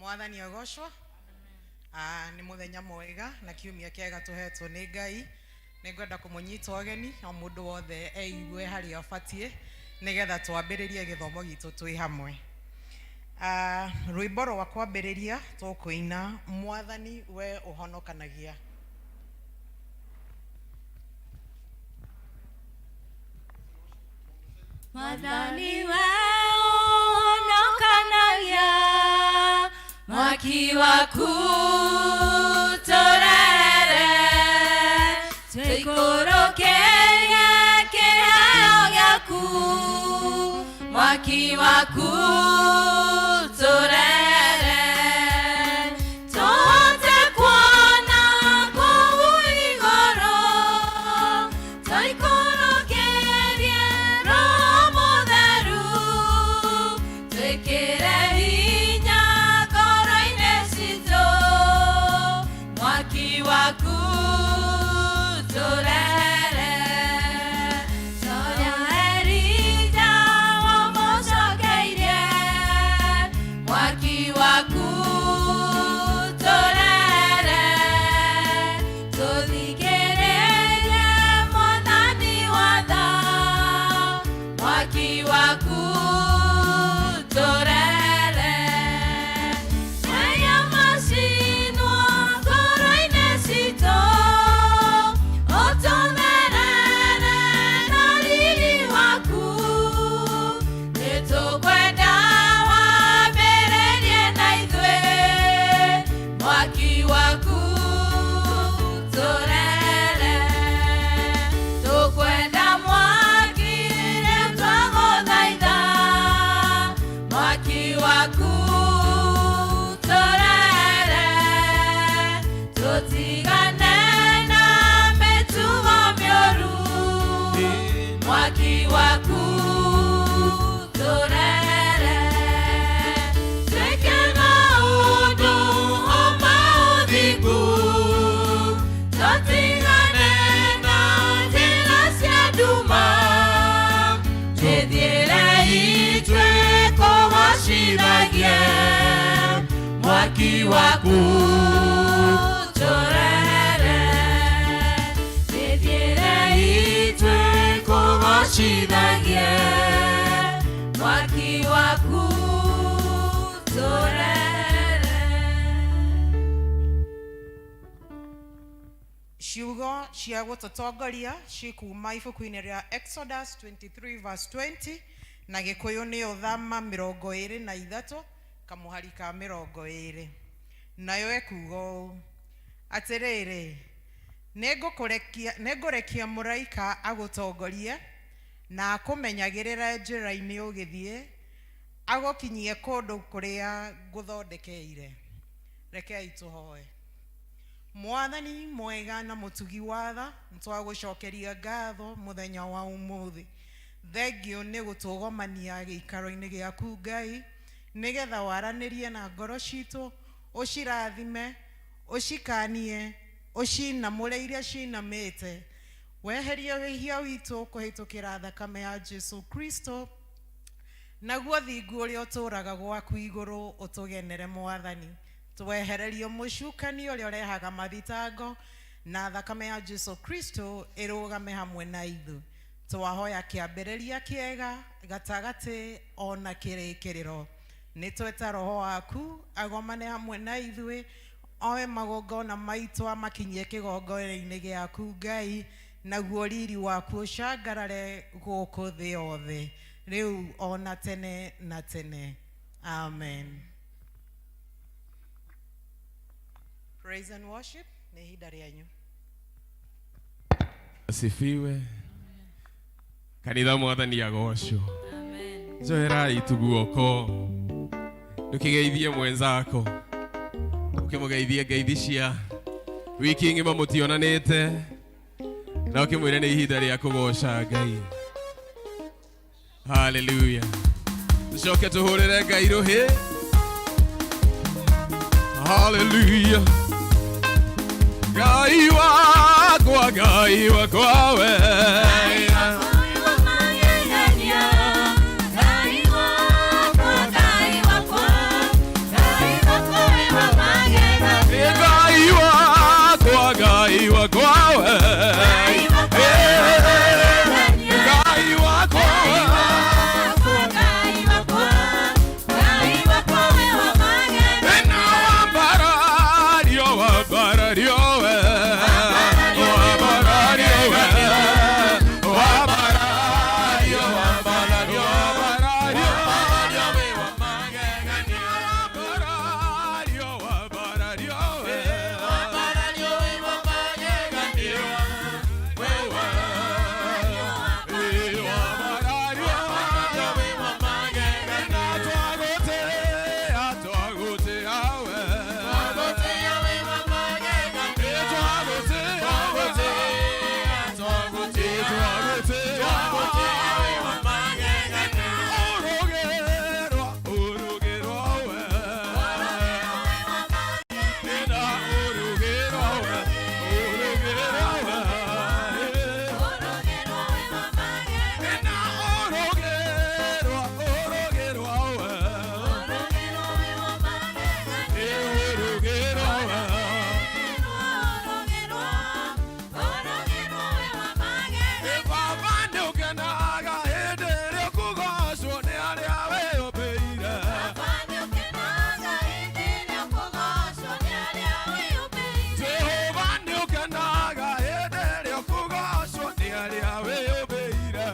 Mwathani agocwo. Ah, nĩ mũthenya mwega na kiumia kĩega tũhetwo nĩ Ngai. Nĩ ngwenda kũmũnyita ũgeni o mũndũ wothe eigue harĩa abatiĩ nĩgetha twambĩrĩrie gĩthomo gitũ twĩ hamwe. Ah, rwĩmbo rwa kwambĩrĩria tũkũina Mwathani we ũhonokanagia. Mwathani we ũhonokanagia, mwaki waku tũrere, tũikũrũkĩrie kĩheo gĩaku, mwaki waku tũrere, tũhote kuona kũu igũrũ, tũikũrũkĩrie Roho Mũtheru, twĩkĩre hinya ngoro-inĩ citũ, mwaki waku tũrehere. Toria Elija wamũcokeirie, mwaki waku tũrehere, tũthikĩrĩrie Mwathani wa tha, mwaki waku tũrehere. Mehia macinwo ngoro-inĩ citũ, ũtũtherere na riri waku, nĩtũkwenda wambĩrĩrie na ithuĩ, mwaki waku tũrehere. Tũkwenda mwaki rĩu twagũthaitha, mwaki waku tũrehere, tũtigane na mĩtugo mĩũru, mwaki waku tũrehere, twĩke maũndũ o ma ũthingu, tũtigane na njĩra cia nduma, tũthiĩre itwe kũgocithagie, mwaki waku tũrehere, tũthiĩre itwe kũgocithagie, mwaki waku tũrehere. Ciugo cia gũtũtongoria cikuma ibuku-inĩ rĩa Exodus 23 verse 20 na Gĩkũyũ nĩ Ũthama 23 kamũhari ka 20, nayo ĩkuga ũũ: atĩrĩrĩ, nĩngũrekia mũraika agũtongorie na akũmenyagĩrĩre njĩra-inĩ ũgĩthiĩ, agũkinyie kũndũ kũrĩa ngũthondekeire. Rekei tũhoe. Mwathani mwega na mũtugi wa tha, nĩtwagũcokeria ngatho mũthenya wa ũmũthĩ. Thengiũ nĩ gũtũgomania gĩikaro-inĩ gĩaku Ngai, nĩgetha waranĩrie na ngoro citũ, ũcirathime, ũcikanie, ũcinamũre iria cinamĩte, weherie wĩhia witũ kũhĩtũkĩra thakame ya Jesu Kristo, naguo thingu ũrĩa ũtũũraga gwaku igũrũ ũtũgenere Mwathani. Twehererio mũcukani ũrĩa ũrehaga mathitango, na thakame ya Jesu Kristo ĩrũgame hamwe na ithuĩ. Twahoya kĩambĩrĩria kĩega, gatagatĩ ona kĩrĩkĩrĩro. Nĩtweta Roho waku agomane hamwe na ithuĩ, oe magongona maitũ amakinyie kĩgongona-inĩ gĩaku Ngai, naguo riri waku ũcangarare gũkũ thĩ yothe, rĩu ona tene na tene. Amen. Praise and worship nĩ ihinda rĩanyu. Asifiwe. Kanitha Mwathani agocwo. Njoherai tu guoko, ndũkĩgeithie mwenzako, ũkĩmũgeithie ngeithi cia wiki ng'ima mũtionanĩte, na ũkĩmwĩre nĩ ihinda rĩa kũgoca Ngai. Haleluya. Tucoke tũhũrĩre Ngai rũhĩ. Haleluya. Ngai wakwa, Ngai wakwa we. Ngai wakwa, Ngai wakwa, Ngai wakwa. Ngai wakwa Ngai wakwa Ena wambarario wambarario wambarario wambarario wambarario wambarario wambarario Baba nĩũkenaga hĩndĩ ĩrĩa ũkũgocwo nĩ arĩa wĩyũmbĩire. Jehova nĩũkenaga hĩndĩ ĩrĩa ũkũgocwo nĩ arĩa wĩyũmbĩire.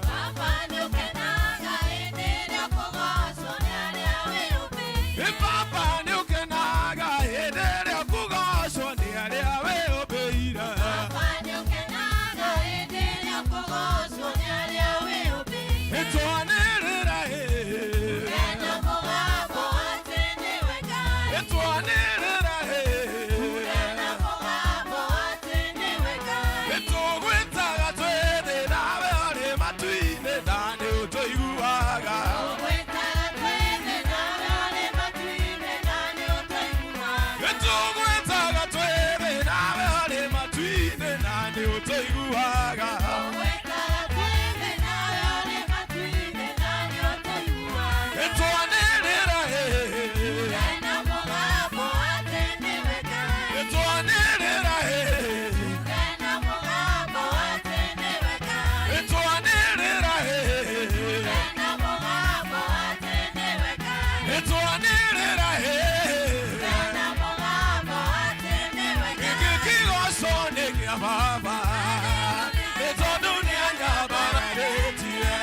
Baba nĩũkenaga hĩndĩ ĩrĩa ũkũgocwo nĩ arĩa wĩyũmbĩire. Twanĩrĩra ĩ, twanĩrĩra ĩ, tũgwĩtaga twĩthĩ nawe ũrĩ matu-inĩ na nĩũtũiguaga. Tũgwĩtaga twĩthĩ nawe ũrĩ matu-inĩ na nĩũtũiguaga. Twanĩrĩra ĩ, twanĩrĩra ĩ, twanĩrĩra ĩ, twanĩrĩra ĩ. Gĩkĩ kĩgoco nĩ kĩa baba, nĩ tondũ nĩanyambararĩtie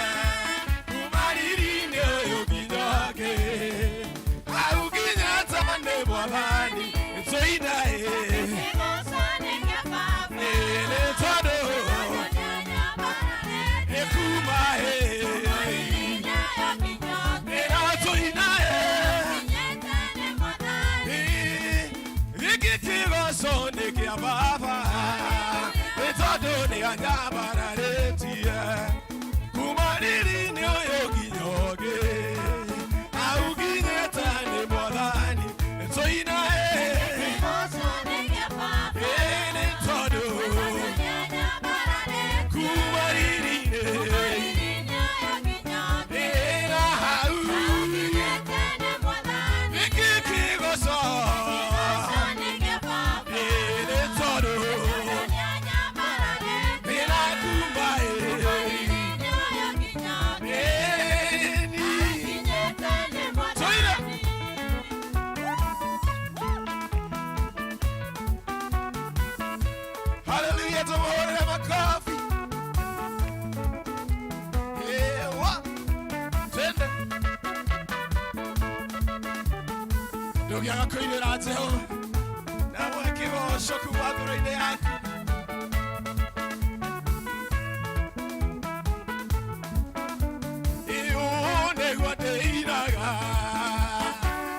kuma riri-inĩ ũyũ nginya ũngĩ. Hau nginya tene Mwathani, tũina ĩ, nĩ tondũ nĩ kuma ĩ, nĩ tũina ĩ. Gĩkĩ kĩgoco nĩ kĩa baba, nĩ tondũ nĩanyambararĩtie kuma riri-inĩ ũyũ nginya ũngĩ. Hau nginyĩte nĩ Mwathani, tũina ĩ, ĩ nĩ tondũ kuma riri-inĩ ĩ na hau. Gĩkĩ kĩgoco ĩ nĩ tondũ nĩrakuma ĩ, ĩni. Tũina. Hallelujah, tumuhũrĩre makobi. Ewa, twende. Ndũngĩaga kũinĩra Jehova na muhe kĩgoco kuma ngoro-inĩ yaku. Ĩũ nĩguo ndĩinaga,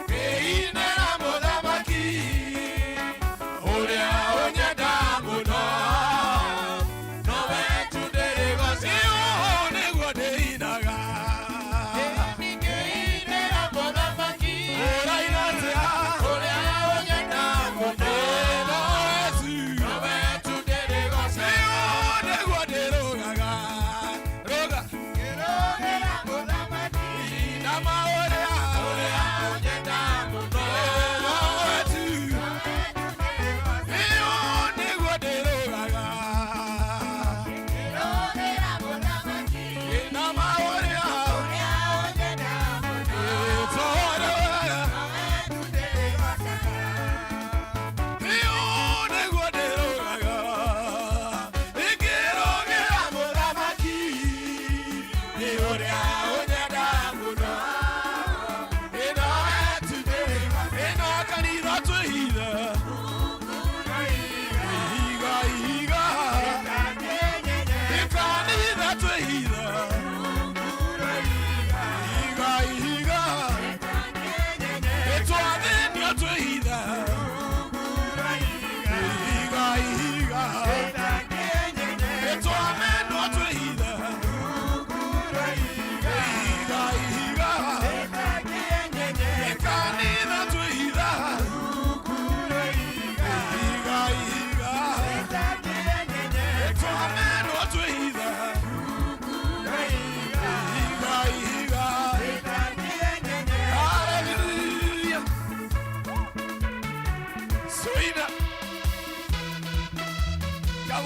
ngĩinĩra mũthamaki ũrĩa ũnyenda mũno. Nowe tu ndĩrĩgoca. Ĩũ nĩguo ndĩinaga. Ũraina atĩa? Nowe tu.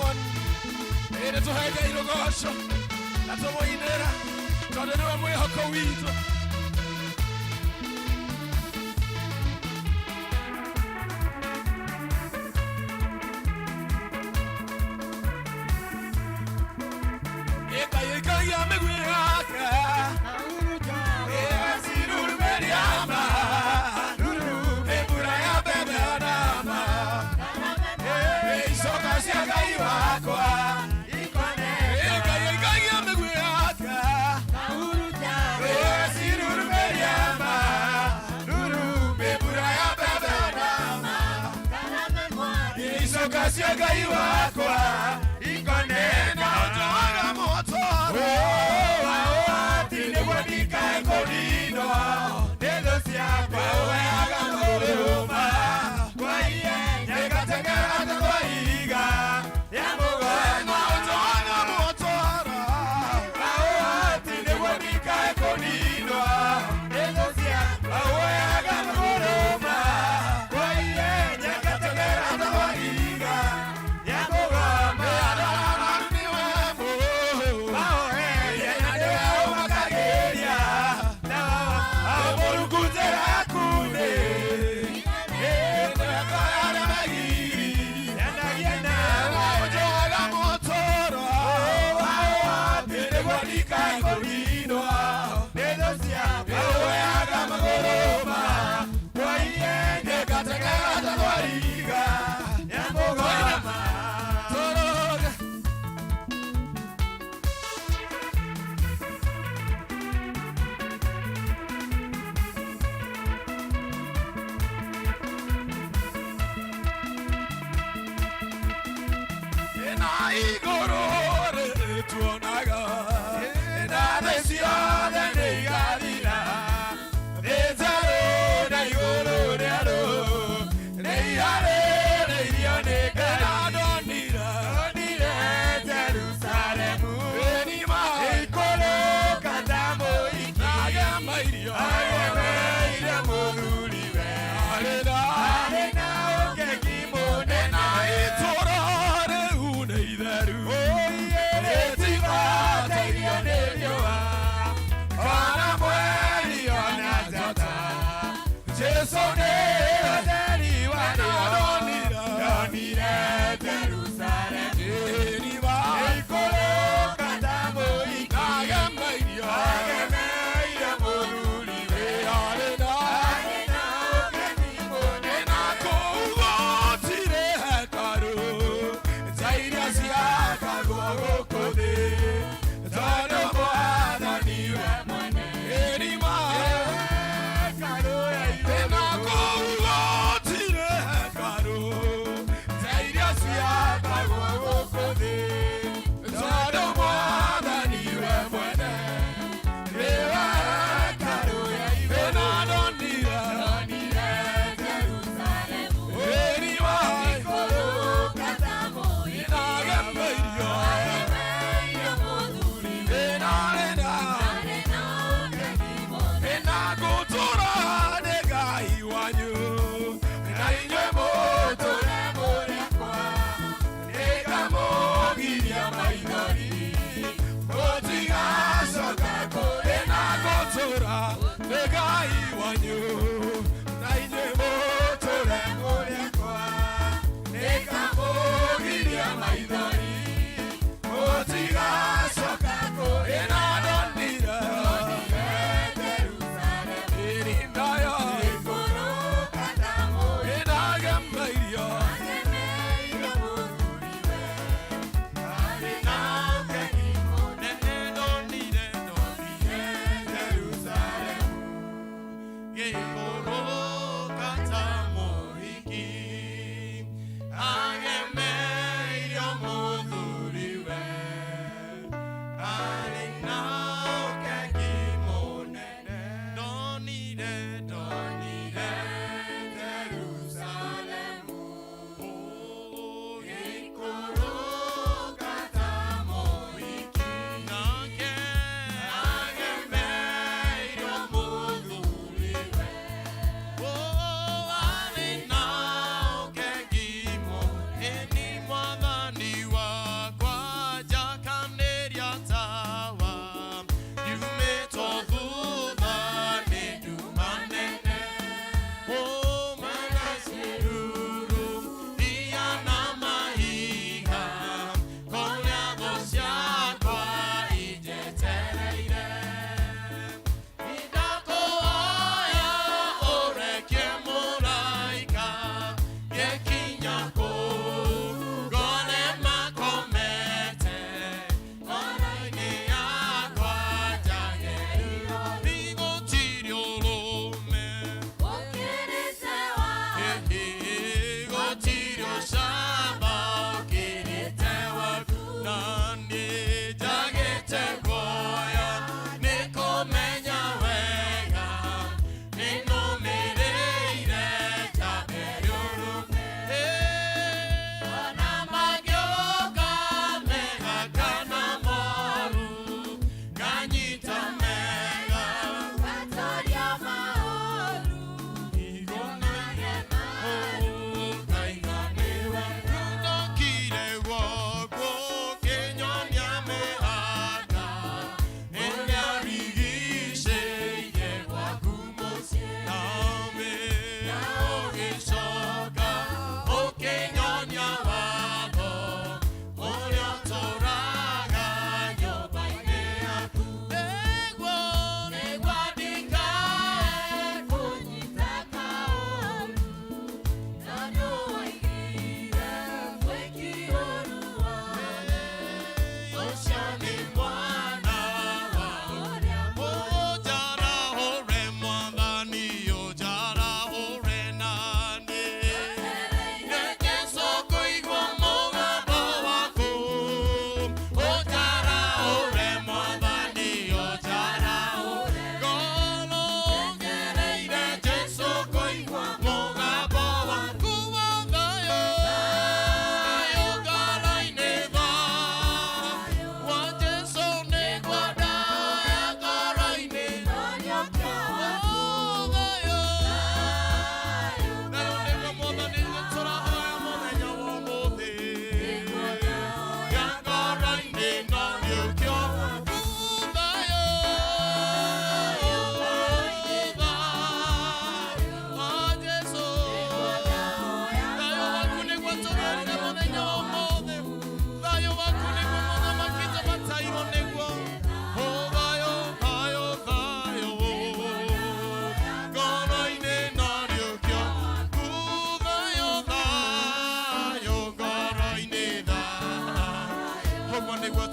Simon ĩrĩ tũhe Ngai rũgoco na tũmũinĩra tondũ nĩwe mwĩhoko witũ. Ĩkaikagia mĩguĩ yake ĩgacirurumĩria mbura ya mbembe ona ma icoka cia Ngai wakwa. Ĩkaikagia mĩguĩ yake ĩgacirurumĩria mbura ya mbembe ona ma icoka cia Ngai wakwa ikonena ũtũaga mũtoro ati nĩguo ndikae kũninwo nĩ thũ ciakwa ũheaga mũrũma kwa ihenya ngateng'era ta kwa ihiga rĩa mũgoma ũtũaga mũtoro ati nĩguo ndikae kũninwo nĩ thũ ciakwa ũheaga mũrũma kwa ihenya ngateng'era ta kwa ihiga rĩa mũgoma. Toroga. Na igũrũ rĩrĩ tuonaga na thĩ ciothe nĩ igathira thĩ njerũ na igũrũ rĩerũ nĩ iharĩrĩirio nĩ Ngai. Na ndonire ndonire Jerusalemu ĩrima ĩikũrũka ta mũhiki agemeirio agemeirio mũthuriwe arĩ na arĩ na ũgegi mũnene na itũũra rĩu nĩ itheru rĩtibatairio nĩ riũa kana mweri ona njata Jesu nĩ ũtheri wa ndonire ndonire Jerusalemu ĩrima ĩikũrũka ta mũhiki agemeirio agemeirio mũthuriwe arĩ na arĩ na ũgeni mũnene na kũu gũtirĩ hekarũ nja iria ciakagwo gũkũ thĩ tondũ Mwathani we mwene ĩrima hekarũ ya igũrũ na kũu gũtirĩ hekarũ nja iria ciakagwo gũkũ thĩ tondũ Mwathani we mwene nĩwe hekarũ ya igũrũ na ndonire ndonire Jerusalemu ĩrima ikũrũka ta mũhiki agemeirio agemeirio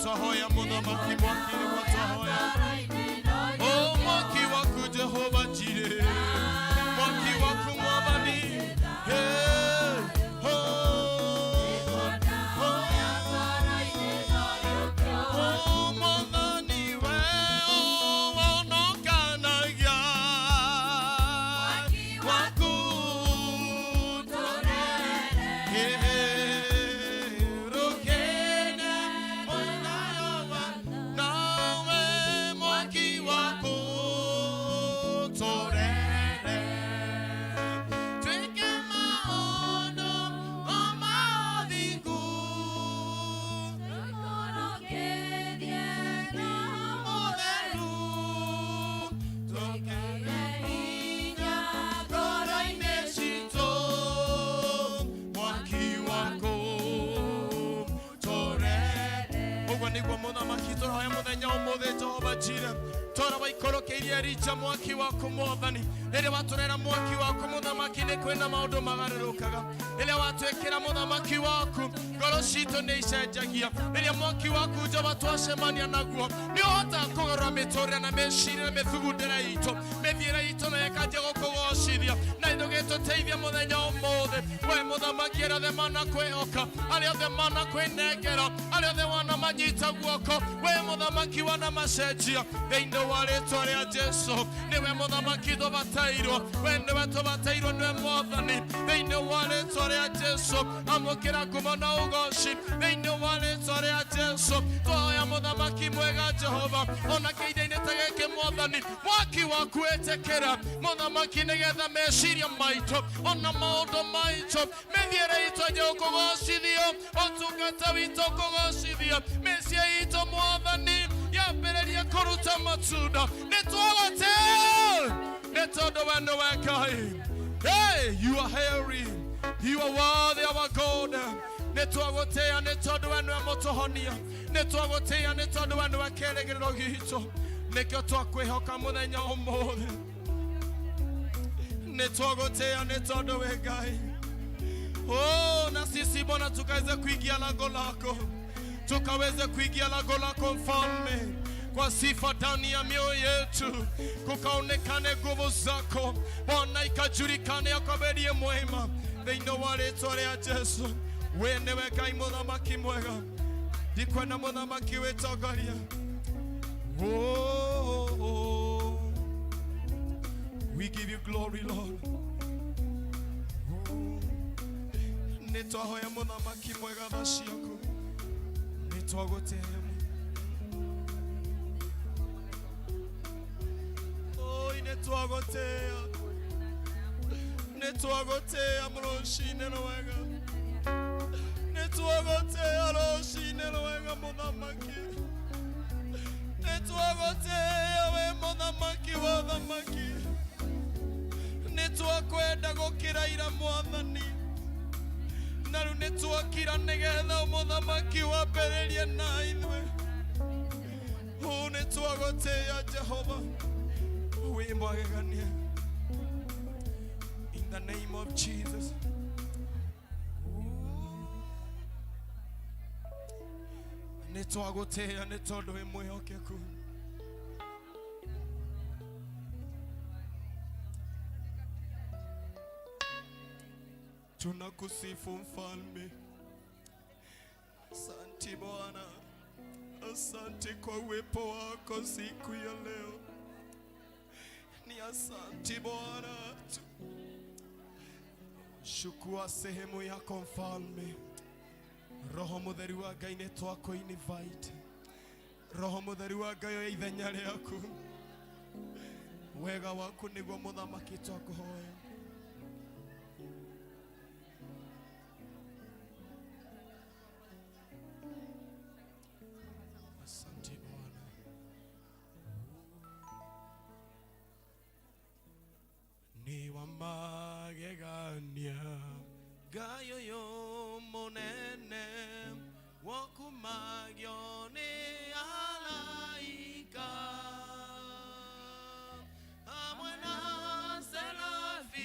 twahoya mũthamaki, mwaki nĩguo twahoya. Oh, mwaki waku Jehova Jireh, mwaki waku Mwathani. Hey, oh, oh, oh, Mwathani we wonokanagia waku. Rukene mwena nawe mwaki waku torere twike maũndũ o mathingu mũtheru tũkĩre hinya ngoro-inĩ citũ mwaki waku torere. Ũguo nĩguo mũthamaki tũroya mũthenya ũmũthĩ. Jehova Jireh, tora waikũrũkĩirie Elija mwaki waku. Mwathani, rĩrĩa watũrera mwaki waku mũthamaki, nĩ kwĩna maũndũ magarũrũkaga. Rĩrĩa watwĩkĩra mũthamaki waku, ngoro citũ nĩ icenjagia. Rĩrĩa mwaki waku Jehova twacemania naguo, nĩ ũhotaga kũgarũra mĩtũrĩre na mĩciria na mĩthugundĩre itũ, mĩthiĩre itũ, na ĩkanjia gũkũgocithia na ndũgĩtũteithia mũthenya ũmũthĩ. We mũthamaki, arĩa othe manakwĩhoka, arĩa othe manakwĩnengera, arĩa othe wanamanyita guoko, we mũthamaki wanamacenjia thĩinĩ wa rĩtwa rĩa Jesu. Nĩwe mũthamaki tũbatairwo, we nĩwe tũbatairwo, nĩwe Mwathani. Thĩinĩ wa rĩtwa rĩa Jesu, amũkĩra ngumo na ũgoci thĩinĩ wa rĩtwa rĩa Jesu. Twoya mũthamaki mwega Jehova, ona kĩhinda-inĩ ta gĩkĩ Mwathani, mwaki waku ĩtĩkĩra mũthamaki, nĩgetha meciria maitũ ona maũndũ maitũ, mĩthiĩre itũ anjie gũkũgocithio, ũtungata witũ kũgocithio, mĩciĩ itũ Mwathani yambĩrĩrie kũruta matunda. Nĩ twagũtĩa nĩ tondũ we nĩwe Ngai. Hey, you are hairy. You are worthy, our God. Nĩ twagũtĩa nĩ tondũ we nĩwe mũtũhonia. Nĩ twagũtĩa nĩ tondũ we nĩwe kĩĩrĩgĩrĩro gitũ. Nĩkĩo twakwĩhoka mũthenya ũmũthĩ. Nĩ twagũtĩa nĩ tondũ wĩ Ngai. Oh, na sisi Bwana tukaweze kuingia lango lako, tukaweze kuingia lango lako Mfalme, kwa sifa ndani ya mioyo yetu, kukaonekane nguvu zako Bwana, ikajulikane ya kwamba ndiye mwema thĩinĩ wa rĩtwa rĩa Jesu. We nĩwe Ngai mũthamaki mwega, ndikwenda mũthamaki wĩtongoria. Oh, we give you glory, Lord. Oh. Nĩ twahoya mũthamaki mwega tha ciaku, nĩ twagũtĩa. Oi, nĩ twagũtĩa, nĩ twagũtĩa rũcinĩ rwega, nĩ twagũtĩa rũcinĩ rwega mũthamaki, nĩ twagũtĩa we mũthamaki wa thamaki, nĩ twakwenda gũkĩra ira Mwathani, na rĩu nĩ twakira nĩgetha mũthamaki wambĩrĩrie na ithuĩ. Ũ nĩ twagũtĩa Jehova, wĩ mwagegania. In the name of Jesus. Nĩ twagũtĩa nĩ tondũ wĩ mwĩhokeku. Tunakusifu Mfalme. Asante Bwana, asante kwa uwepo wako siku ya leo. Ni asante Bwana tu. Chukua sehemu yako Mfalme. Roho Mũtheru wa Ngai, nĩ twakũ invite. Roho Mũtheru wa Ngai, oya ithenya rĩaku. Wega waku nĩguo mũthamaki twakũhoya. Asante Bwana. Nĩ wa magegania Ngai ũyũ mũnene, wokumagio nĩ araika hamwe na serafi.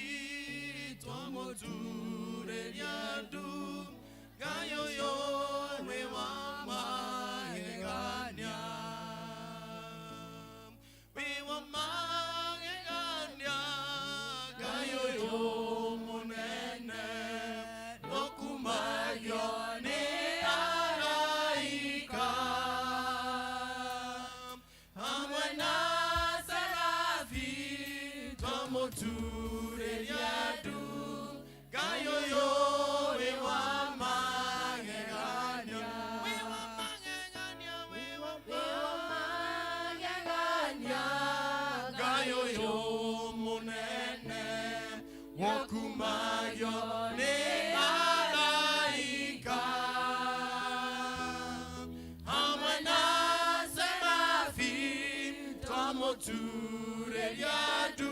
Twamũturĩria ndu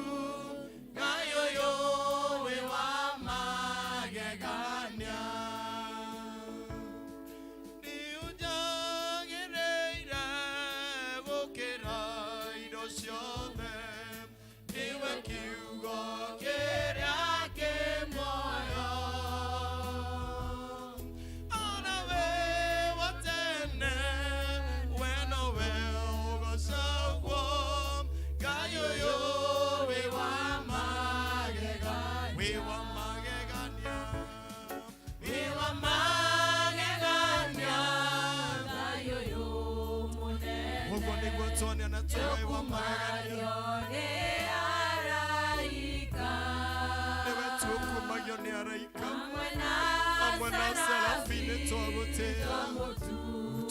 Ngai ũyũ wĩ wa magegania. Nĩũnjagĩrĩire gũkĩra indo ciothe, nĩwe kiugo kĩrĩa kĩ muoyo. Ona we wa tene, we nowe ũgocagwo, Ngai ũyũ wĩ wa magegania, wĩ wa magegania, wĩ wa magegania. Ngai ũyũ mũnene. Ũguo nĩguo tuonia na tuwe wa magegania. Tũkumagio nĩ araika. Nĩwe tukumagio nĩ araika. Hamwe na Hamwe na serafi nĩ twagũtĩĩa,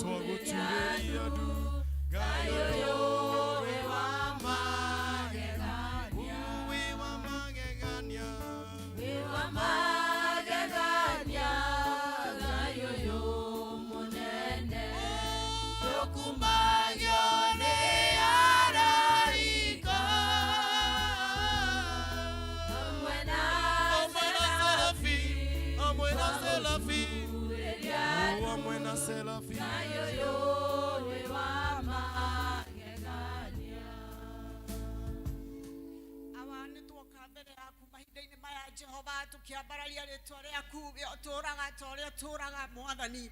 twagũturĩria ndu, Ngai ũyũ wĩ wa magegania, wĩ wa magegania. Wĩ wa magegania, Ngai ũyũ mũnene. Tũkumagio nĩ araika. Hamwe na Hamwe na serafi, hamwe na serafi, twamũturĩria oh, hamwe na serafi. Ngai ũyũ wĩ wa magegania. Awa, nĩ tuoka mbere yaku mahinda-inĩ maya, Jehova, tũkĩambararia rĩtwa rĩaku, we ũtũũraga ta ũrĩa ũtũũraga. Mwathani,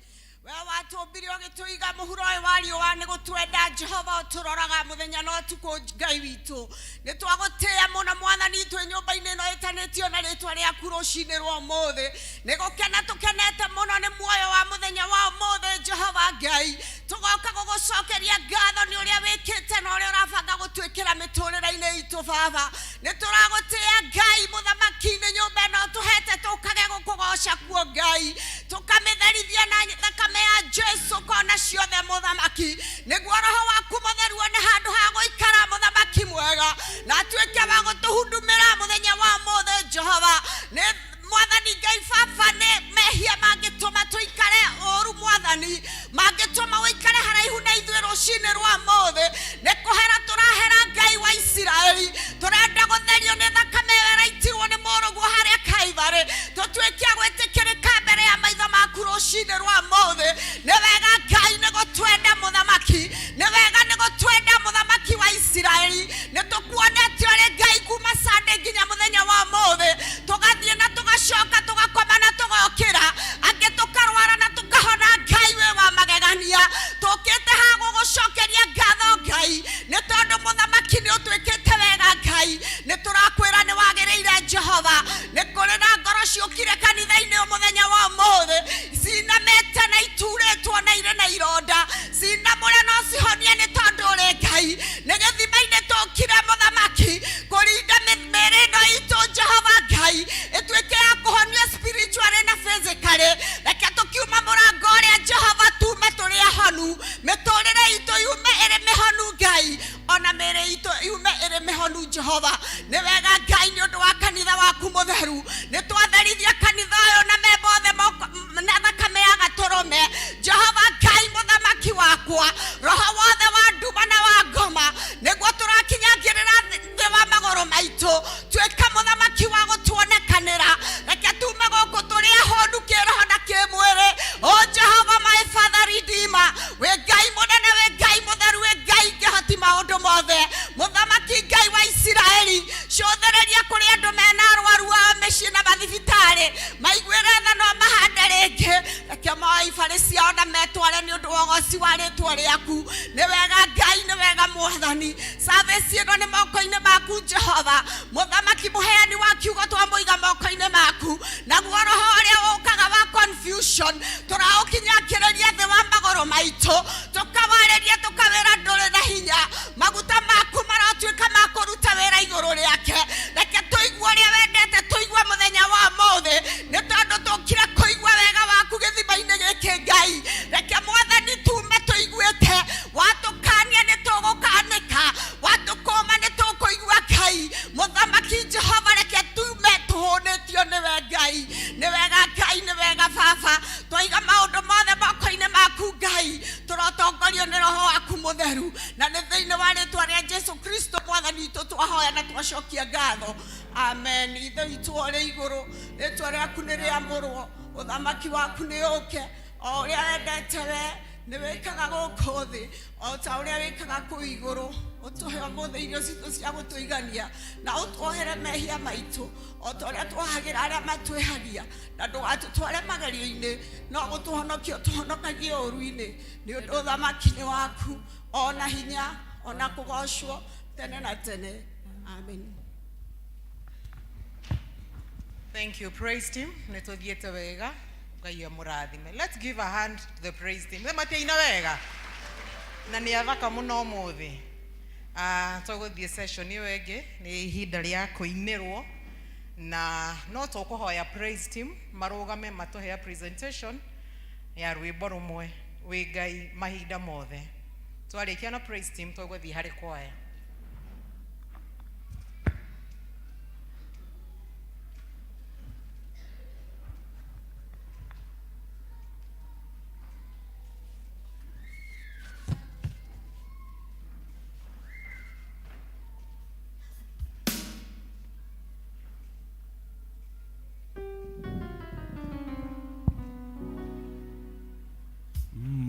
we watũmbire ũgĩtũiga mũhuro ũyũ wa riũa nĩ gũtwenda. Jehova, ũtũroraga mũthenya na ũtukũ. Ngai witũ, nĩ twagũtĩĩa mũno. Mwathani, twĩ nyũmba-inĩ ĩno ĩtanĩtio na rĩtwa rĩaku rũcinĩ rwa ũmũthĩ, nĩ gũkena tũkenete mũno nĩ muoyo wa mũthenya wa ũmũthĩ. Jehova Ngai, tũgoka gũgũcokeria ngatho nĩ ũrĩa wĩkĩte na ũrĩa ũrabanga gũtwĩkĩra mĩtũrĩre-inĩ itũ. Baba, nĩ tũragũtĩĩa. Ngai mũthamaki, nĩ nyũmba ĩno tũhete tũkage gũkũgoca kuo. Ngai, tũkamĩtherithia na thakame ya Jesu kona ciothe, mũthamaki, nĩguo roho waku mũtheru one handũ ha gũikara, mũthamaki mwega, na atuĩke wa gũtũhudumĩra mũthenya wa ũmũthĩ. Jehova, nĩ Mwathani Ngai baba, nĩ mehia mangĩtũma tũikare ũru, Mwathani, mangĩtũma ũikare haraihu na ithuĩ rũcinĩ rwa mũthĩ, nĩ kũhera tũrahera. Ngai wa Isiraeli, tũrenda gũtherio nĩ thakame ĩyo ĩraitirwo nĩ mũrũguo harĩa Kaibarĩ, tũtuĩke a gwĩtĩkĩrĩka mbere ya maitho maku rũcinĩ rwa mũthĩ. Nĩ wega, Ngai, nĩ gũtwenda. Mũthamaki, nĩ wega nĩ gũtwenda. Mũthamaki wa Isiraeli, nĩ tũkuonete ũrĩ Ngai kuma Sunday nginya mũthenya wa mũthĩ, tũgathiĩ na tũgacoka, tũgakoma na tũgokĩra, angĩ tũkarwara na tũkahona. Ngai wĩ wa magegania, tũkĩte haha gũgũcokeria ngatho, Ngai, nĩ tondũ mũthamaki nĩ ũtwĩkĩte wega. Ngai, nĩ tũrakwĩra nĩ wagĩrĩire. Jehova, nĩ kũrĩ na ngoro ciũkire kanitha-inĩ mũthenya wa ũmũthĩ cinamĩte na iturĩtwo na irĩ na ironda, cinamũre no cihonie, nĩ tondũ ũrĩ Ngai. Nĩ gĩthima-inĩ tũkire, mũthamaki, kũringa mĩĩrĩ ĩno itũ. Jehova Ngai, ĩtuĩke ya kũhonio spiritually na physically. Reke tũkiuma mũrango ũrĩa, Jehova, tume tũrĩ ahonu, mĩtũrĩre itũ yume ĩrĩ mĩhonu, Ngai, ona mĩĩrĩ itũ yume ĩrĩ mĩhonu. Jehova, nĩ wega. Ngai, nĩ ũndũ wa kanitha waku mũtheru, nĩ twatherithia kanitha ũyũ na memba othe na thakame ya gatũrũme. Jehova Ngai, mũthamaki wakwa, roho wothe wa nduma na wa ngoma nĩguo tũrakinyangĩrĩra thĩ wa magũrũ maitũ. Tuĩka mũthamaki wa gũtuonekanĩra. Reke tume gũkũ tũrĩ ahonu kĩroho na kĩmwĩrĩ. O Jehova, my Father Redeemer, wĩ Ngai mũnene, wĩ Ngai mũtheru, wĩ Ngai ngĩhoti maũndũ mothe. Mũthamaki Ngai wa Isiraeli, cũthĩrĩria kũrĩ andũ mena arwaru ao mĩciĩ na mathibitarĩ, maiguĩre tha no mahande rĩngĩ. Reke moe ibarĩ ciao na metware nĩ ũndũ wa ũgoci wa rĩtwa rĩaku. Nĩ wega, Ngai, nĩ wega. Mwathani, service ĩno nĩ moko-inĩ maku. Jehova mũthamaki, mũheani wa kiugo twamũiga moko-inĩ maku, naguo roho ũrĩa ũkaga wa confusion tũraũkinyangĩrĩria thĩ wa magũrũ maitũ, tũkawarĩria, tũkawĩra ndũrĩ na hinya. Maguta maku maratuĩka ma kũruta wĩra igũrũ rĩake. Reke tũigue ũrĩa wendete tũigue mũthenya wa ũmũthĩ, nĩ tondũ tũkire kũigua wega waku gĩthima-inĩ gĩkĩ. Ngai, reke Mwathani tume tũiguĩte watũkania nĩ tũgũkanĩka, watũkũma nĩ tũkũigua. Ngai mũthamaki Jehova, reke tume tũhũnĩtio nĩwe. Ngai, nĩ wega. Ngai, nĩ wega. Baba, twaiga maũndũ mothe moko-inĩ maku. Ngai, tũrotongorio. Tũtongorio nĩ roho waku mũtheru, na nĩ thĩinĩ wa rĩtwa rĩa Jesu Kristo mwathani witũ twahoya na twacokia ngatho. Amen. Ithe witũ ũrĩ igũrũ, rĩtwa rĩaku nĩ rĩamũrwo, ũthamaki waku nĩ ũke, o ũrĩa wendete we nĩ wĩkaga gũkũ thĩ o ta ũrĩa wĩkaga kũu igũrũ. Ũtũhe ũmũthĩ irio citũ cia gũtũigania, na ũtuohere mehia maitũ o ta ũrĩa tuohagĩra arĩa matwĩhagia, na ndũgatũtware magerio-inĩ, no gũtũhonokia ũtũhonokagie ũũru-inĩ, nĩ ũndũ ũthamaki nĩ waku, ona hinya, ona kũgocwo tene na tene. Amen. Thank you, praise team. Nĩ tũthiĩte wega. Ngai amũrathime. Let's give a hand to the praise team. Nĩ matiaina wega. Na nĩ athaka mũno ũmũthĩ. Tũgũthiĩ session ĩyo ĩngĩ, nĩ ihinda rĩa kũinĩrwo, na no tũkũhoya praise team marũgame matũhe a presentation ya rwĩmbo rũmwe, Wĩ Ngai Mahinda Mothe. Twarĩkia na praise team, tũgũthiĩ harĩ kwaya.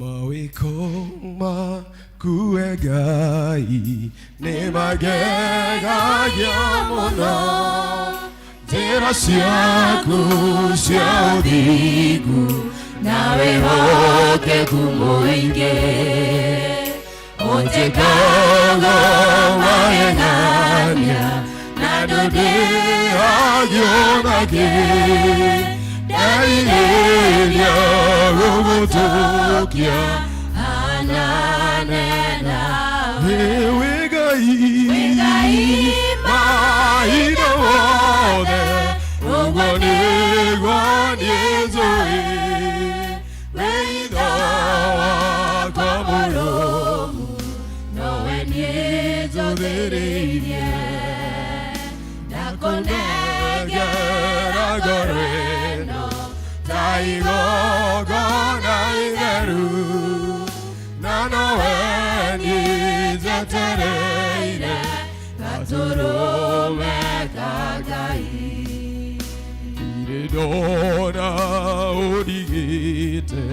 Mawĩko maku we Ngai nĩ magegagia mũno, njĩra ciaku cia ũthingu na wĩhokeku mũingĩ, ũnjĩkaga magegania na ndũndĩhagio nakĩ, nderirĩria gũgũtũkia hanane nawe. Wĩ Ngai Ngai mahinda mothe, ũguo nĩguo niĩ njũĩ, wĩitho wakwa mũrũmu nowe niĩ njũthĩrĩirie, ndakũnengera ngoro ĩno ta igongona itheru, na nowe niĩ njetereire gatũrũme ka Ngai. Ndirĩ ndona ũndigĩte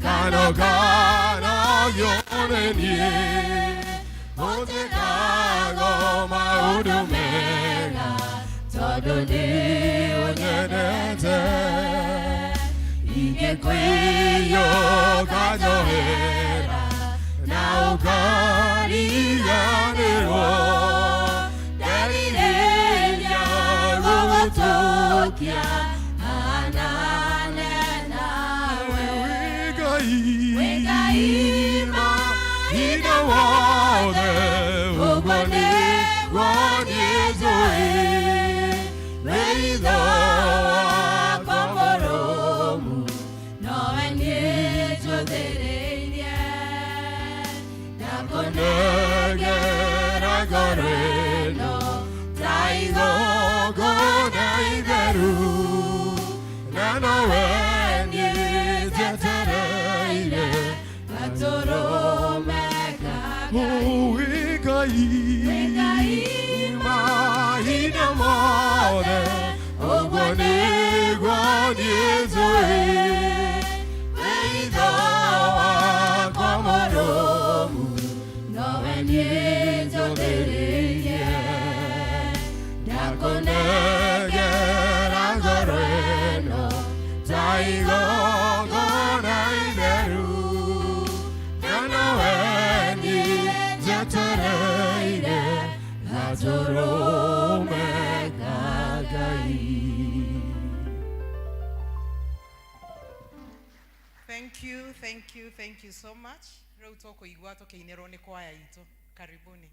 kana ũkanogio nĩ niĩ, ũnjĩkaga maũndũ mega tondũ nĩ ũnyendete. Ingĩkwĩyũka njohera na ũkariganĩrwo, nderirĩria gũgũtũkia hanane nawe. Wĩ Wĩ Ngai Ngai mahinda mothe, ũguo nĩguo niĩ njũĩ, wĩitho wakwa mũrũmu nowe niĩ njũthĩrĩirie, ndakũnengera ngoro ĩno ta igongona itheru, na nowe niĩ njetereire gatũrũme ka Ngai. Wĩ Ngai Wĩ Ngai mahinda mothe, ũguo nĩguo niĩ njũĩ, wĩitho wakwa mũrũmu nowe niĩ njũthĩrĩirie, ndakũnengera ngoro ĩno ta igongona itheru, na nowe niĩ njetereire gatũrũme ka Ngai. Thank you, thank you, thank you so much. Rĩu tũkũigua tũkĩinĩrwo nĩ kwaya itũ. Karibuni.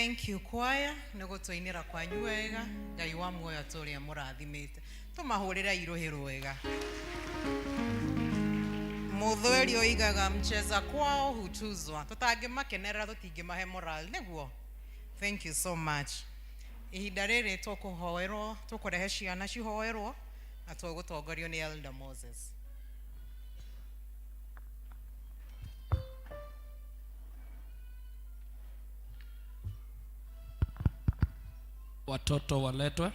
Thank you choir nĩ gũtũinĩra kwanyu wega. Ngai wa muoyo atũrĩa mũrathimĩte, tũmahũrĩre irũhĩ rwega. Mũthweri oigaga mcheza kwao hutuzwa, tũtangĩmakenerera tũtingĩmahe moral nĩguo. Thank you so much. Ihinda rĩrĩ tũkũhoerwo, tũkũrehe ciana cihoerwo na tũgũtongorio nĩ Elder Moses. Watoto waletwe.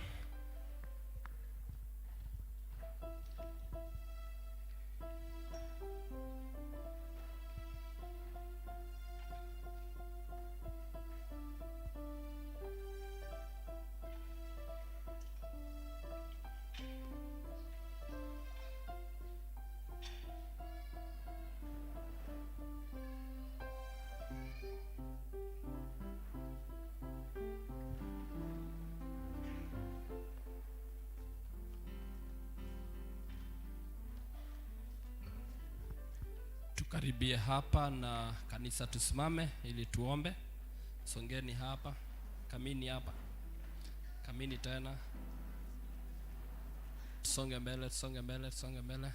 Tukaribie hapa na kanisa, tusimame ili tuombe. Songeni hapa, kamini hapa, kamini tena, tusonge mbele, tusonge mbele, tusonge mbele.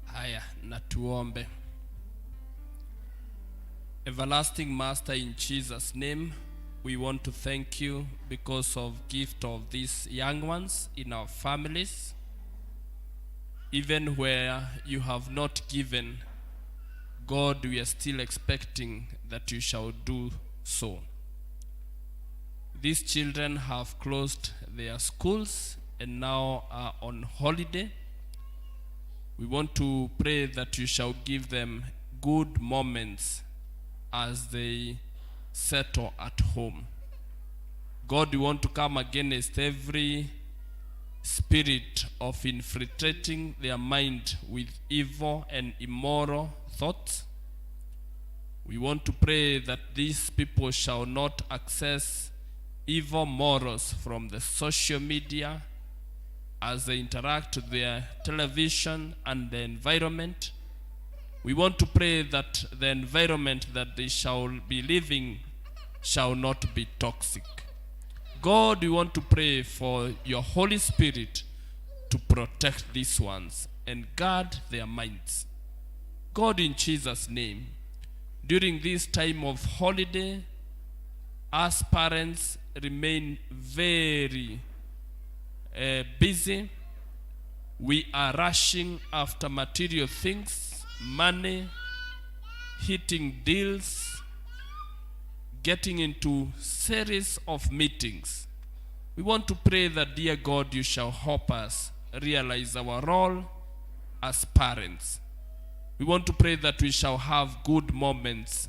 Haya, na tuombe. Everlasting Master, in Jesus' name, we want to thank you because of gift of these young ones in our families. Even where you have not given, God, we are still expecting that you shall do so. These children have closed their schools and now are on holiday. We want to pray that you shall give them good moments as they settle at home. God, we want to come against every spirit of infiltrating their mind with evil and immoral thoughts. We want to pray that these people shall not access evil morals from the social media as they interact with their television and the environment. We want to pray that the environment that they shall be living shall not be toxic. God, we want to pray for your Holy Spirit to protect these ones and guard their minds. God, in Jesus' name, during this time of holiday, us parents remain very busy. We are rushing after material things, money, hitting deals, getting into series of meetings. We want to pray that, dear God, you shall help us realize our role as parents. We want to pray that we shall have good moments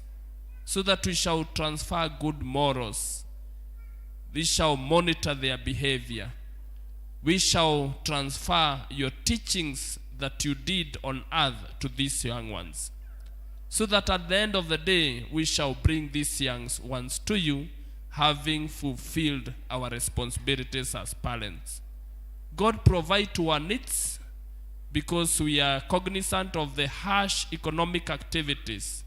so that we shall transfer good morals. We shall monitor their behavior. We shall transfer your teachings that you did on earth to these young ones, so that at the end of the day, we shall bring these young ones to you, having fulfilled our responsibilities as parents. God, provide to our needs, because we are cognizant of the harsh economic activities.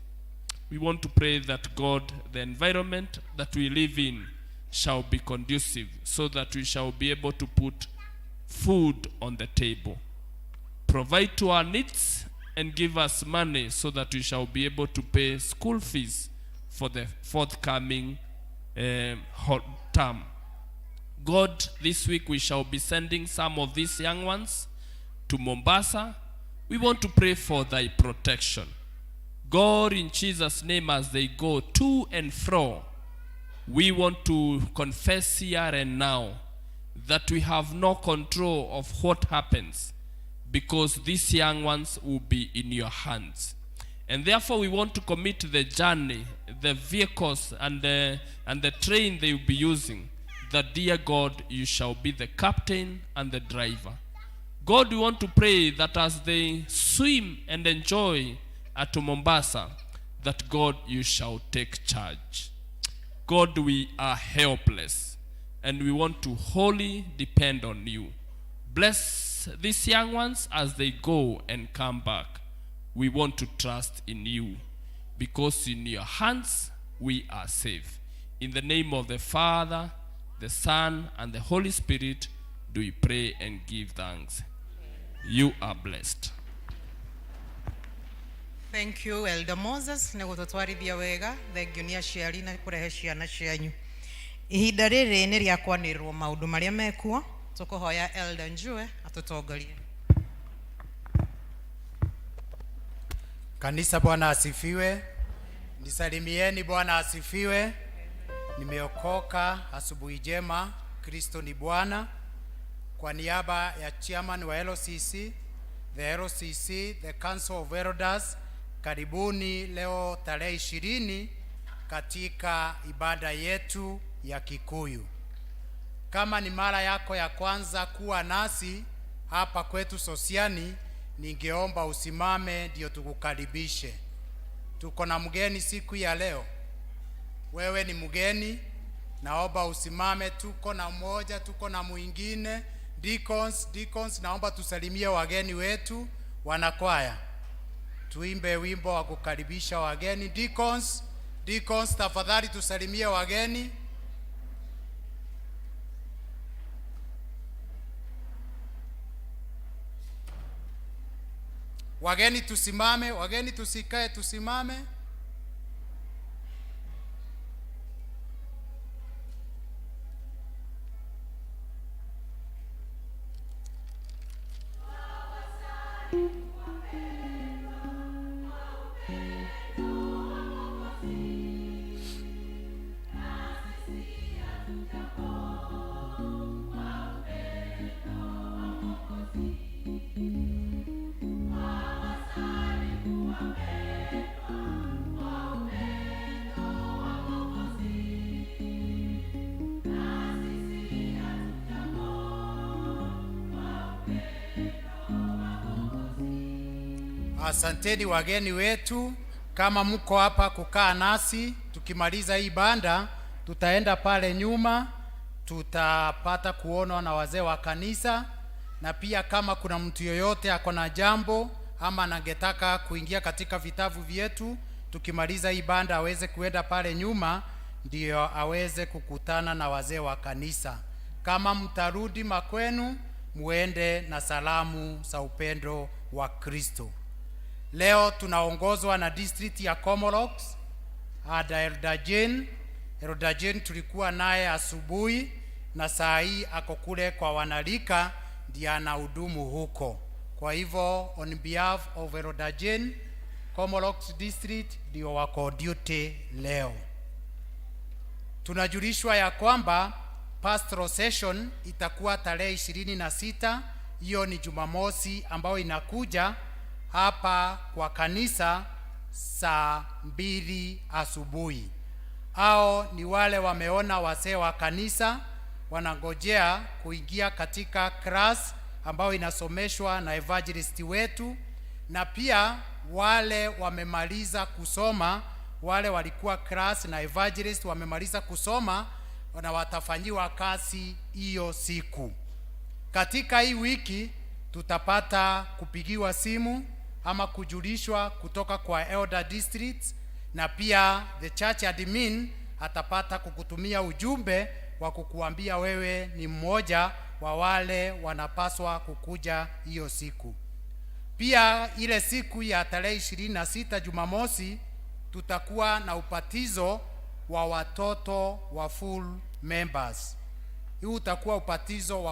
We want to pray that God, the environment that we live in shall be conducive, so that we shall be able to put food on the table. Provide to our needs and give us money so that we shall be able to pay school fees for the forthcoming term. God, this week we shall be sending some of these young ones to Mombasa. We want to pray for thy protection. God, in Jesus' name, as they go to and fro, we want to confess here and now that we have no control of what happens, because these young ones will be in your hands. And therefore we want to commit the journey, the vehicles and the train they will be using, that, dear God, you shall be the captain and the driver. God, we want to pray that as they swim and enjoy at Mombasa, that God, you shall take charge. God, we are helpless. And we want to wholly depend on you. Bless these young ones as they go and come back. We want to trust in you because in your hands we are safe. In the name of the Father, the Son, and the Holy Spirit, do we pray and give thanks. You are blessed. Thank you, Elder Moses, nĩ gũtũtwarithia wega. Thengiũ nĩ aciari na kũrehe ciana cianyu. Ihinda rĩrĩ nĩ rĩa kwanĩrĩrwo maũndũ marĩa mekuo. Tũkũhoya Elder Njue atũtongorie. Kanisa, Bwana asifiwe. Nisalimieni, Bwana asifiwe. Nimeokoka, asubuhi njema. Kristo ni Bwana. Kwa niaba ya chairman wa LCC, the LCC, the Council of Elders, karibuni leo tarehe 20 katika ibada yetu ya Kikuyu. Kama ni mara yako ya kwanza kuwa nasi hapa kwetu Sosiani, ningeomba usimame ndio tukukaribishe. Tuko na mgeni siku ya leo. Wewe ni mgeni, naomba usimame. Tuko na mmoja, tuko na mwingine. Deacons, deacons, naomba tusalimie wageni wetu. Wanakwaya, tuimbe wimbo wa kukaribisha wageni. Deacons, deacons, tafadhali tusalimie wageni. Wageni tusimame, wageni tusikae, tusimame. Asanteni wageni wetu, kama mko hapa kukaa nasi, tukimaliza hii banda tutaenda pale nyuma, tutapata kuonwa na wazee wa kanisa, na pia kama kuna mtu yoyote ako na jambo ama angetaka kuingia katika vitabu vyetu, tukimaliza hii banda aweze kuenda pale nyuma, ndio aweze kukutana na wazee wa kanisa. Kama mtarudi makwenu, muende na salamu za upendo wa Kristo. Leo tunaongozwa na district ya Komolox, ada Elder Jane. Elder Jane tulikuwa naye asubuhi na saa hii ako kule kwa wanalika, ndiye anahudumu huko. Kwa hivyo on behalf of Elder Jane, Komolox district ndio wako duty leo. Tunajulishwa ya kwamba pastoral session itakuwa tarehe 26, hiyo ni Jumamosi ambayo inakuja hapa kwa kanisa saa 2 asubuhi. Hao ni wale wameona wazee wa kanisa wanangojea kuingia katika class ambayo inasomeshwa na evangelist wetu, na pia wale wamemaliza kusoma, wale walikuwa class na evangelist wamemaliza kusoma na watafanyiwa kazi hiyo siku. Katika hii wiki tutapata kupigiwa simu ama kujulishwa kutoka kwa elder districts, na pia the church admin atapata kukutumia ujumbe wa kukuambia wewe ni mmoja wa wale wanapaswa kukuja hiyo siku. Pia ile siku ya tarehe 26 Jumamosi tutakuwa na ubatizo wa watoto wa full members. Hii utakuwa ubatizo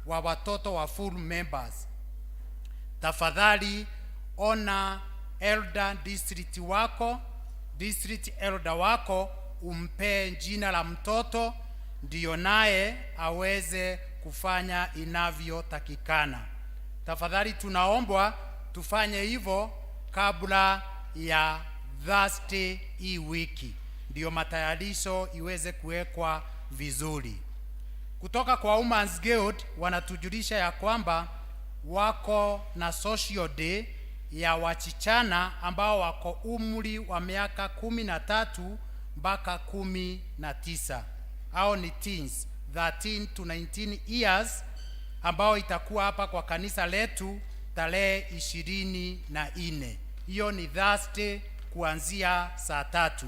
wa watoto wa full members. Tafadhali ona elder district wako, district elder wako, umpe jina la mtoto ndiyo naye aweze kufanya inavyotakikana. Tafadhali tunaombwa tufanye hivyo kabla ya Thursday hii wiki, ndiyo matayarisho iweze kuwekwa vizuri. Kutoka kwa Women's Guild wanatujulisha ya kwamba wako na social day ya wachichana ambao wako umri wa miaka 13 mpaka 19. Hao ni teens. 13 to 19 years ambao itakuwa hapa kwa kanisa letu tarehe 24. Hiyo ni Thursday kuanzia saa 3.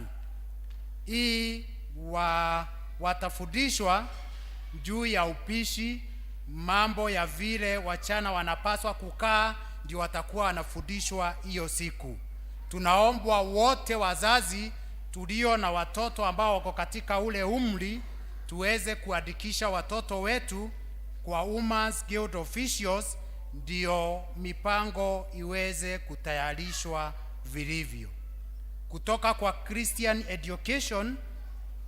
Hii watafundishwa juu ya upishi, mambo ya vile wasichana wanapaswa kukaa, ndio watakuwa wanafundishwa hiyo siku. Tunaombwa wote wazazi tulio na watoto ambao wako katika ule umri tuweze kuandikisha watoto wetu kwa Women's Guild officials, ndio mipango iweze kutayarishwa vilivyo. Kutoka kwa Christian Education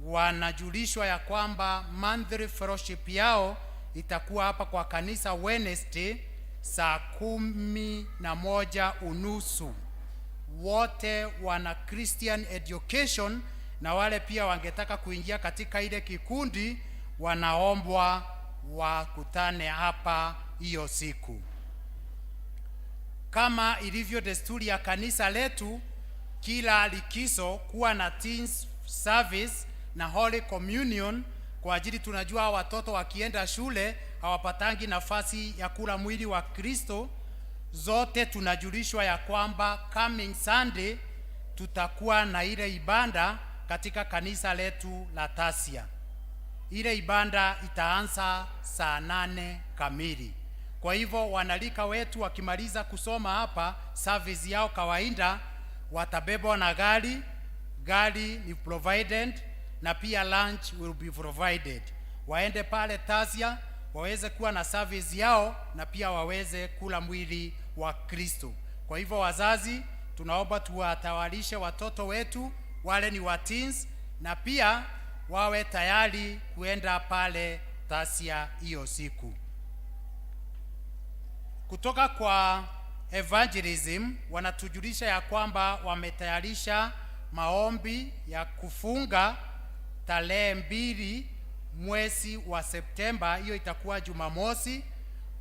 wanajulishwa ya kwamba monthly fellowship yao itakuwa hapa kwa kanisa Wednesday saa 11:30. Wote wana Christian Education na wale pia wangetaka kuingia katika ile kikundi wanaombwa wakutane hapa hiyo siku. Kama ilivyo desturi ya kanisa letu, kila likizo kuwa na teens service na Holy Communion, kwa ajili tunajua watoto wakienda shule hawapatangi nafasi ya kula mwili wa Kristo. Zote tunajulishwa ya kwamba coming Sunday tutakuwa na ile ibada katika kanisa letu la Tasia. Ile ibada itaanza saa 8 kamili. Kwa hivyo wanarika wetu wakimaliza kusoma hapa service yao kawaida, watabebwa na gari. Gari ni provided na pia lunch will be provided. Waende pale Tasia waweze kuwa na service yao na pia waweze kula mwili wa Kristo. Kwa hivyo wazazi, tunaomba tuwatayarishe watoto wetu wale ni wa teens na pia wawe tayari kuenda pale Tasia hiyo siku. Kutoka kwa evangelism wanatujulisha ya kwamba wametayarisha maombi ya kufunga tarehe 2 mwezi wa Septemba, hiyo itakuwa Jumamosi,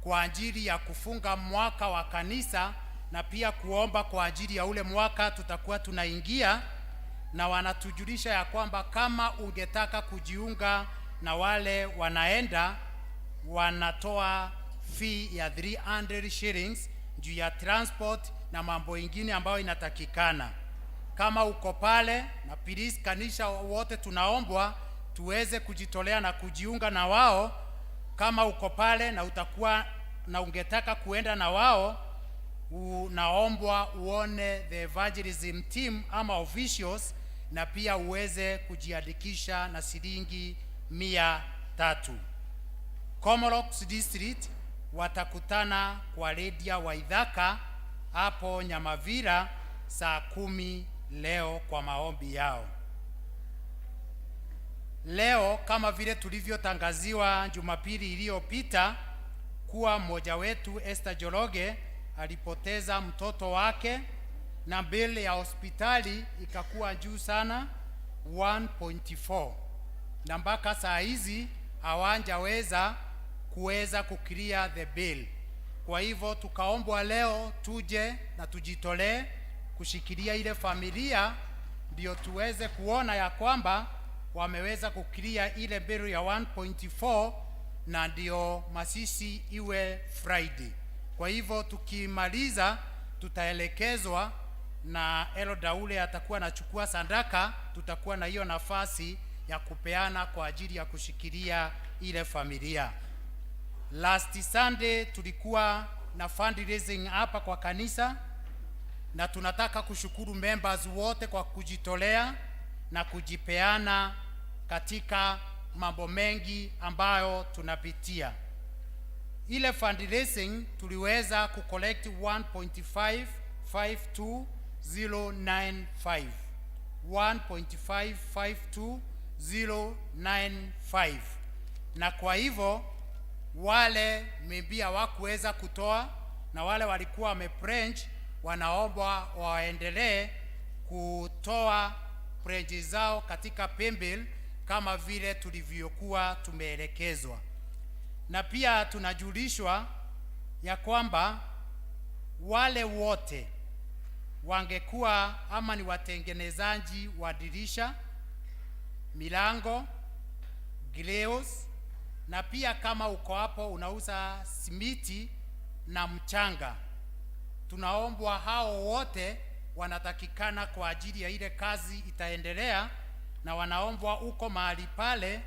kwa ajili ya kufunga mwaka wa kanisa na pia kuomba kwa ajili ya ule mwaka tutakuwa tunaingia. Na wanatujulisha ya kwamba kama ungetaka kujiunga na wale wanaenda, wanatoa fee ya 300 shillings juu ya transport na mambo ingine ambayo inatakikana. Kama uko pale na please, kanisa wote tunaombwa tuweze kujitolea na kujiunga na wao. Kama uko pale na utakuwa na ungetaka kuenda na wao, unaombwa uone the evangelism team ama officials, na pia uweze kujiandikisha na shilingi 300. Komorox District watakutana kwa Lydia Waithaka hapo Nyamavira saa 10 leo kwa maombi yao. Leo kama vile tulivyotangaziwa Jumapili iliyopita kuwa mmoja wetu Esther Njoroge alipoteza mtoto wake na bili ya hospitali ikakuwa juu sana 1.4, na mpaka saa hizi hawajaweza kuweza kuclear the bill. Kwa hivyo tukaombwa leo tuje na tujitolee kushikilia ile familia, ndio tuweze kuona ya kwamba wameweza kuclear ile bill ya 1.4 na ndio mazishi iwe Friday. Kwa hivyo tukimaliza tutaelekezwa na Elder ule atakuwa anachukua sadaka, tutakuwa na hiyo nafasi ya kupeana kwa ajili ya kushikilia ile familia. Last Sunday tulikuwa na fundraising hapa kwa kanisa, na tunataka kushukuru members wote kwa kujitolea na kujipeana katika mambo mengi ambayo tunapitia. Ile fundraising tuliweza kucollect 1.552095, 1.552095, na kwa hivyo wale maybe hawakuweza kutoa na wale walikuwa wamepledge wanaombwa waendelee kutoa pledge zao katika paybill kama vile tulivyokuwa tumeelekezwa. Na pia tunajulishwa ya kwamba wale wote wangekuwa ama ni watengenezaji wa dirisha, milango, grills, Na pia kama uko hapo unauza simiti na mchanga, tunaombwa hao wote wanatakikana kwa ajili ya ile kazi itaendelea, na wanaombwa uko mahali pale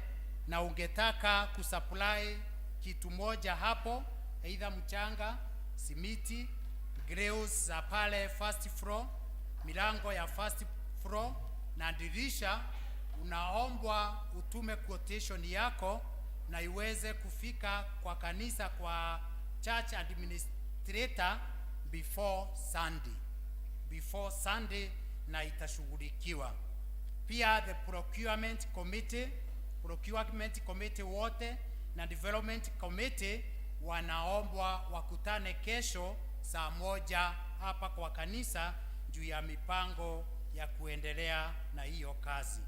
na ungetaka kusupply kitu moja hapo, aidha mchanga, simiti, grills za pale first floor, milango ya first floor na dirisha, unaombwa utume quotation yako na iweze kufika kwa kanisa kwa church administrator before Sunday, before Sunday, na itashughulikiwa. Pia the procurement committee wote na development committee wanaombwa wakutane kesho saa 1 hapa kwa kanisa juu ya mipango ya kuendelea na hiyo kazi.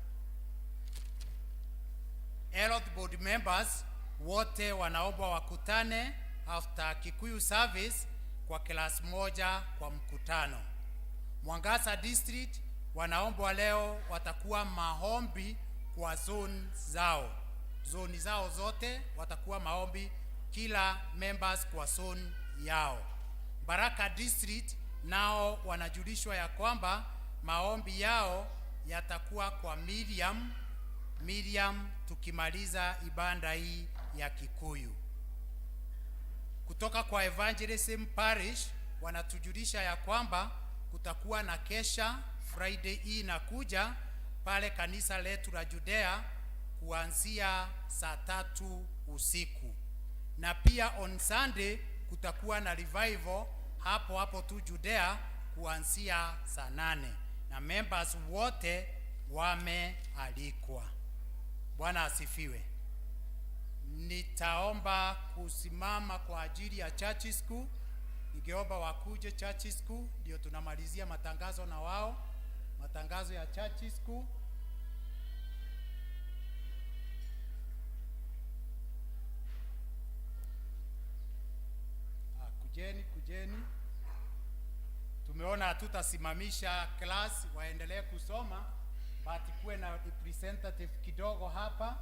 Health board members wote wanaombwa wakutane after Kikuyu service kwa class moja kwa mkutano. Mwangaza District wanaombwa leo watakuwa maombi kwa zone zao, zoni zao zote watakuwa maombi kila members kwa zone yao. Baraka District nao wanajulishwa ya kwamba maombi yao yatakuwa kwa Miriam tukimaliza ibada hii ya Kikuyu. Kutoka kwa Evangelism Parish wanatujulisha ya kwamba kutakuwa na kesha Friday hii inakuja pale kanisa letu la Judea kuanzia saa 3 usiku, na pia on Sunday kutakuwa na revival hapo hapo tu Judea kuanzia saa 8 na members wote wamealikwa. Bwana asifiwe. Nitaomba kusimama kwa ajili ya church school. Ningeomba wakuje church school, ndio tunamalizia matangazo na wao, matangazo ya church school. Ah, kujeni, kujeni. Tumeona hatutasimamisha class, waendelee kusoma, but kuwe na representative kidogo hapa.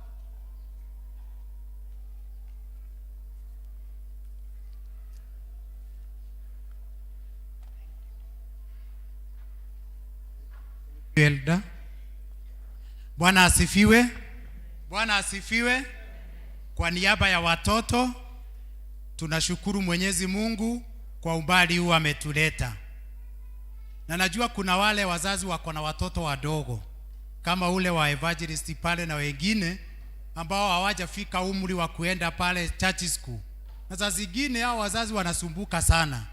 Elder. Bwana asifiwe. Bwana asifiwe. Kwa niaba ya watoto tunashukuru Mwenyezi Mungu kwa umbali huu ametuleta, na najua kuna wale wazazi wako na watoto wadogo kama ule wa evangelist pale na wengine ambao hawajafika umri wa kuenda pale church school, na saa zingine hao wazazi wanasumbuka sana.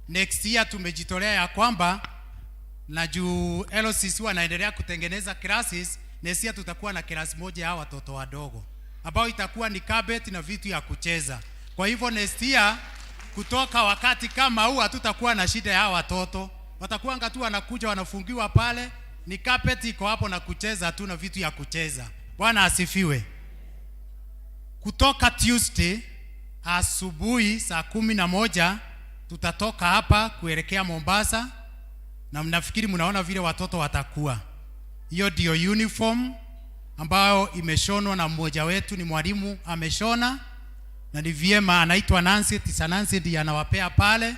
Next year tumejitolea ya kwamba na juu LCC wanaendelea kutengeneza classes, next year tutakuwa na class moja ya watoto wadogo ambao itakuwa ni carpet na vitu ya kucheza. Kwa hivyo next year kutoka wakati kama huu hatutakuwa na shida ya watoto, watakuwa tu wanakuja wanafungiwa pale, ni carpet iko hapo na kucheza tu na vitu ya kucheza. Bwana asifiwe. Kutoka Tuesday asubuhi saa 11 tutatoka hapa kuelekea Mombasa, na mnafikiri mnaona vile watoto watakuwa. Hiyo ndio uniform ambayo imeshonwa na mmoja wetu, ni mwalimu ameshona, na ni vyema, anaitwa Nancy, Teacher Nancy ndiye anawapea pale.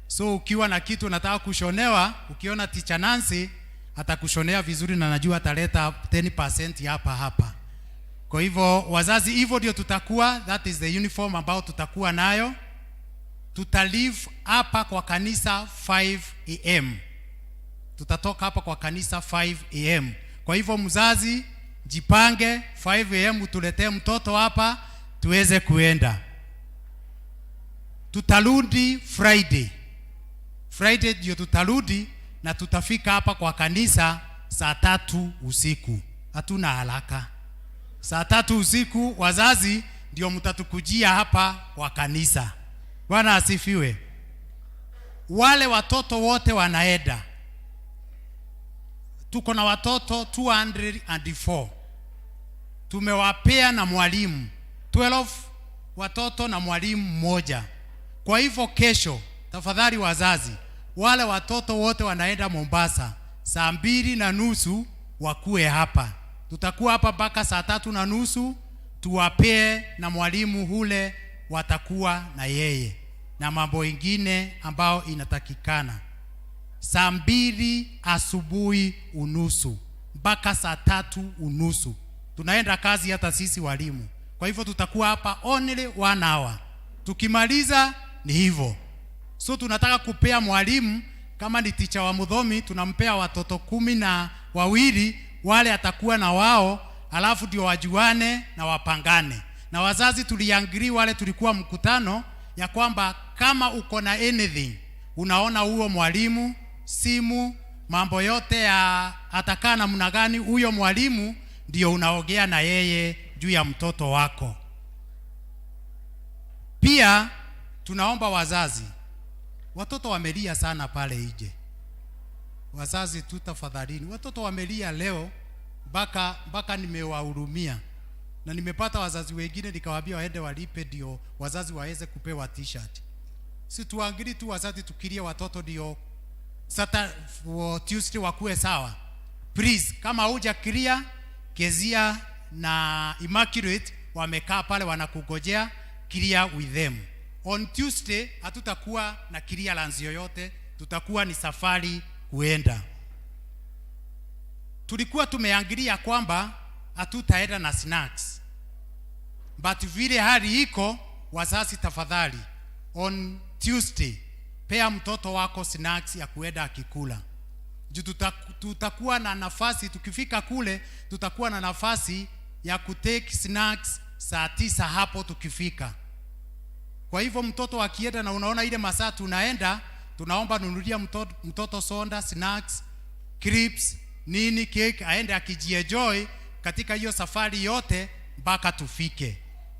So ukiwa na kitu unataka kushonewa, ukiona Teacher Nancy atakushonea vizuri, na najua ataleta 10% hapa hapa. Kwa hivyo wazazi, hivyo ndio tutakuwa, that is the uniform ambao tutakuwa nayo. Tuta leave hapa kwa kanisa 5 am, tutatoka hapa kwa kanisa 5 am. Kwa hivyo mzazi, jipange 5 am utuletee mtoto hapa tuweze kuenda. Tutarudi Friday, Friday ndio tutarudi na tutafika hapa kwa kanisa saa 3 usiku. Hatuna haraka. Saa 3 usiku wazazi ndio mtatukujia hapa kwa kanisa. Bwana asifiwe. Wale watoto wote wanaenda, tuko na watoto 204 tumewapea na mwalimu 12 watoto na mwalimu mmoja. Kwa hivyo kesho, tafadhali wazazi, wale watoto wote wanaenda Mombasa saa 2:30 wakuwe hapa. Tutakuwa hapa mpaka saa 3:30. tuwapee na mwalimu hule watakuwa na yeye na mambo ingine ambayo inatakikana. 2:30 asubuhi mpaka 3:30 tunaenda kazi, hata sisi walimu. Kwa hivyo tutakuwa hapa only one hour, tukimaliza ni hivyo. So tunataka kupea mwalimu, kama ni ticha wa Mudhomi, tunampea watoto 12 wale atakuwa na wao, alafu ndio wajuane na wapangane. Na wazazi tuliagree, wale tulikuwa mkutano, ya kwamba kama uko na anything unaona huo mwalimu, simu, mambo yote ya atakaa namna gani, huyo mwalimu ndio unaongea na yeye juu ya mtoto wako. Pia tunaomba wazazi, watoto wamelia sana pale nje. Wazazi tu tafadhalini, watoto wamelia leo mpaka nimewahurumia, na nimepata wazazi wengine nikawaambia waende walipe ndio wazazi waweze kupewa T-shirt. Si tuangalie tu wazazi tukilie watoto ndio sata for Tuesday wakuwe sawa. Please, kama huja clear, Kezia na Immaculate wamekaa pale wanakugojea, clear with them. On Tuesday hatutakuwa na clearance yoyote, tutakuwa ni safari kuenda. Tulikuwa tumeangalia kwamba hatutaenda na snacks, but vile hali iko, wazazi tafadhali, on Tuesday pea mtoto wako snacks ya kuenda akikula juu tutakuwa na nafasi tukifika kule, tutakuwa na nafasi ya kutake snacks saa 9 hapo tukifika. Kwa hivyo mtoto akienda na unaona ile masaa tunaenda, tunaomba nunulia mtoto soda, snacks, crisps, nini, cake, aende akijienjoy katika hiyo safari yote mpaka tufike.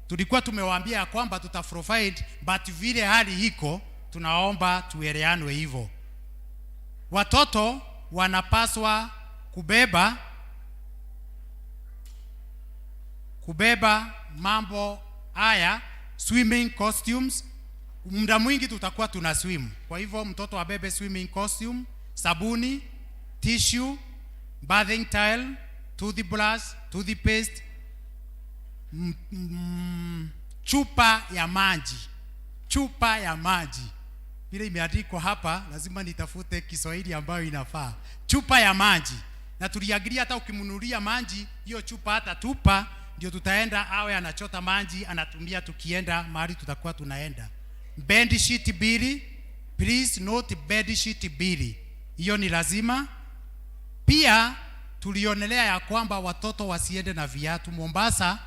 Tulikuwa tumewaambia ya kwamba tuta provide, but vile hali iko, tunaomba tueleanwe hivyo. Watoto wanapaswa kubeba mambo haya, swimming costumes. Muda mwingi tutakuwa tuna swim, kwa hivyo mtoto abebe swimming costume, sabuni, tissue, bathing towel, toothbrush, toothpaste, chupa ya maji, chupa ya maji vile imeandikwa hapa, lazima nitafute Kiswahili ambayo inafaa. Chupa ya maji, na tuliagree hata ukimnunulia maji hiyo chupa hata tupa, ndio tutaenda awe anachota maji anatumia tukienda mahali tutakuwa tunaenda. Bed sheet mbili, please note, bed sheet mbili, hiyo ni lazima. Pia tulionelea ya kwamba watoto wasiende na viatu Mombasa.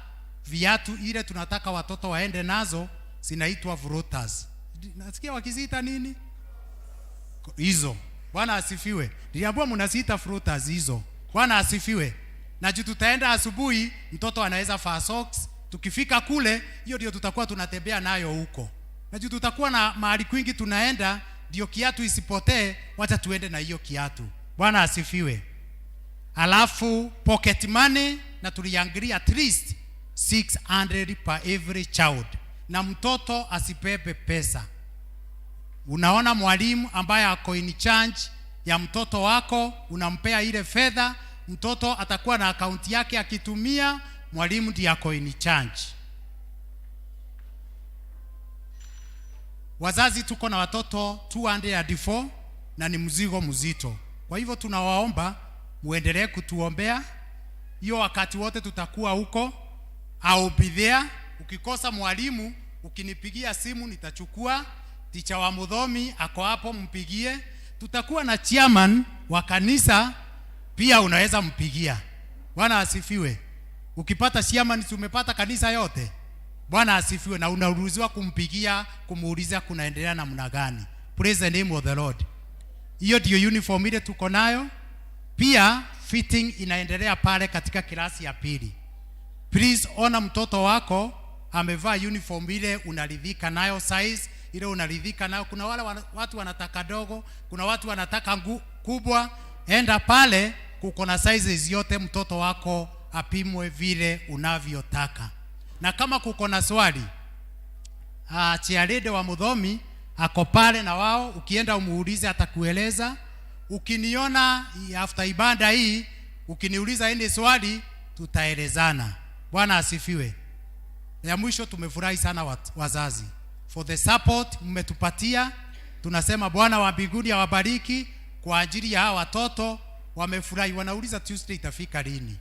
Viatu ile tunataka watoto waende nazo zinaitwa floaters. Nasikia wakiziita nini hizo? Bwana asifiwe. Niliambiwa mnaziita floaters hizo. Bwana asifiwe. Na juu tutaenda asubuhi, mtoto anaweza vaa socks. Tukifika kule, hiyo ndio tutakuwa tunatembea nayo huko. Na juu tutakuwa na mahali kwingi tunaenda, ndio kiatu isipotee, wacha tuende na hiyo kiatu. Bwana asifiwe. Alafu pocket money, na tuliangalia at least 600 per every child, na mtoto asibebe pesa. Unaona mwalimu ambaye ako in charge ya mtoto wako, unampea ile fedha, mtoto atakuwa na akaunti yake akitumia, mwalimu ndiye ako in charge. Wazazi tuko na watoto 204 na ni mzigo mzito. Kwa hivyo tunawaomba muendelee kutuombea. Hiyo wakati wote tutakuwa huko, I'll be there. Ukikosa mwalimu, ukinipigia simu nitachukua. Ticha wa Mudhomi ako hapo, mpigie. Tutakuwa na chairman wa kanisa pia, unaweza mpigia. Bwana asifiwe. Ukipata chairman, si umepata kanisa yote? Bwana asifiwe. Na unaruhusiwa kumpigia, kumuuliza kunaendelea namna gani. Praise the name of the Lord. Hiyo ndio uniform ile tuko nayo. Pia fitting inaendelea pale katika klasi ya pili. Please ona mtoto wako amevaa uniform ile unaridhika nayo, size ile unaridhika nayo. Kuna wale watu wanataka dogo, kuna watu wanataka kubwa. Enda pale, kuko na sizes yote, mtoto wako apimwe vile unavyotaka. Na kama kuko na swali, chairlady wa Mudhomi ako pale na wao, ukienda umuulize atakueleza. Ukiniona after ibada hii, ukiniuliza any swali, tutaelezana. Bwana asifiwe. Ya mwisho, tumefurahi sana wazazi for the support mmetupatia. Tunasema Bwana wa mbinguni awabariki kwa ajili ya hawa watoto. Wamefurahi, wanauliza Tuesday itafika lini.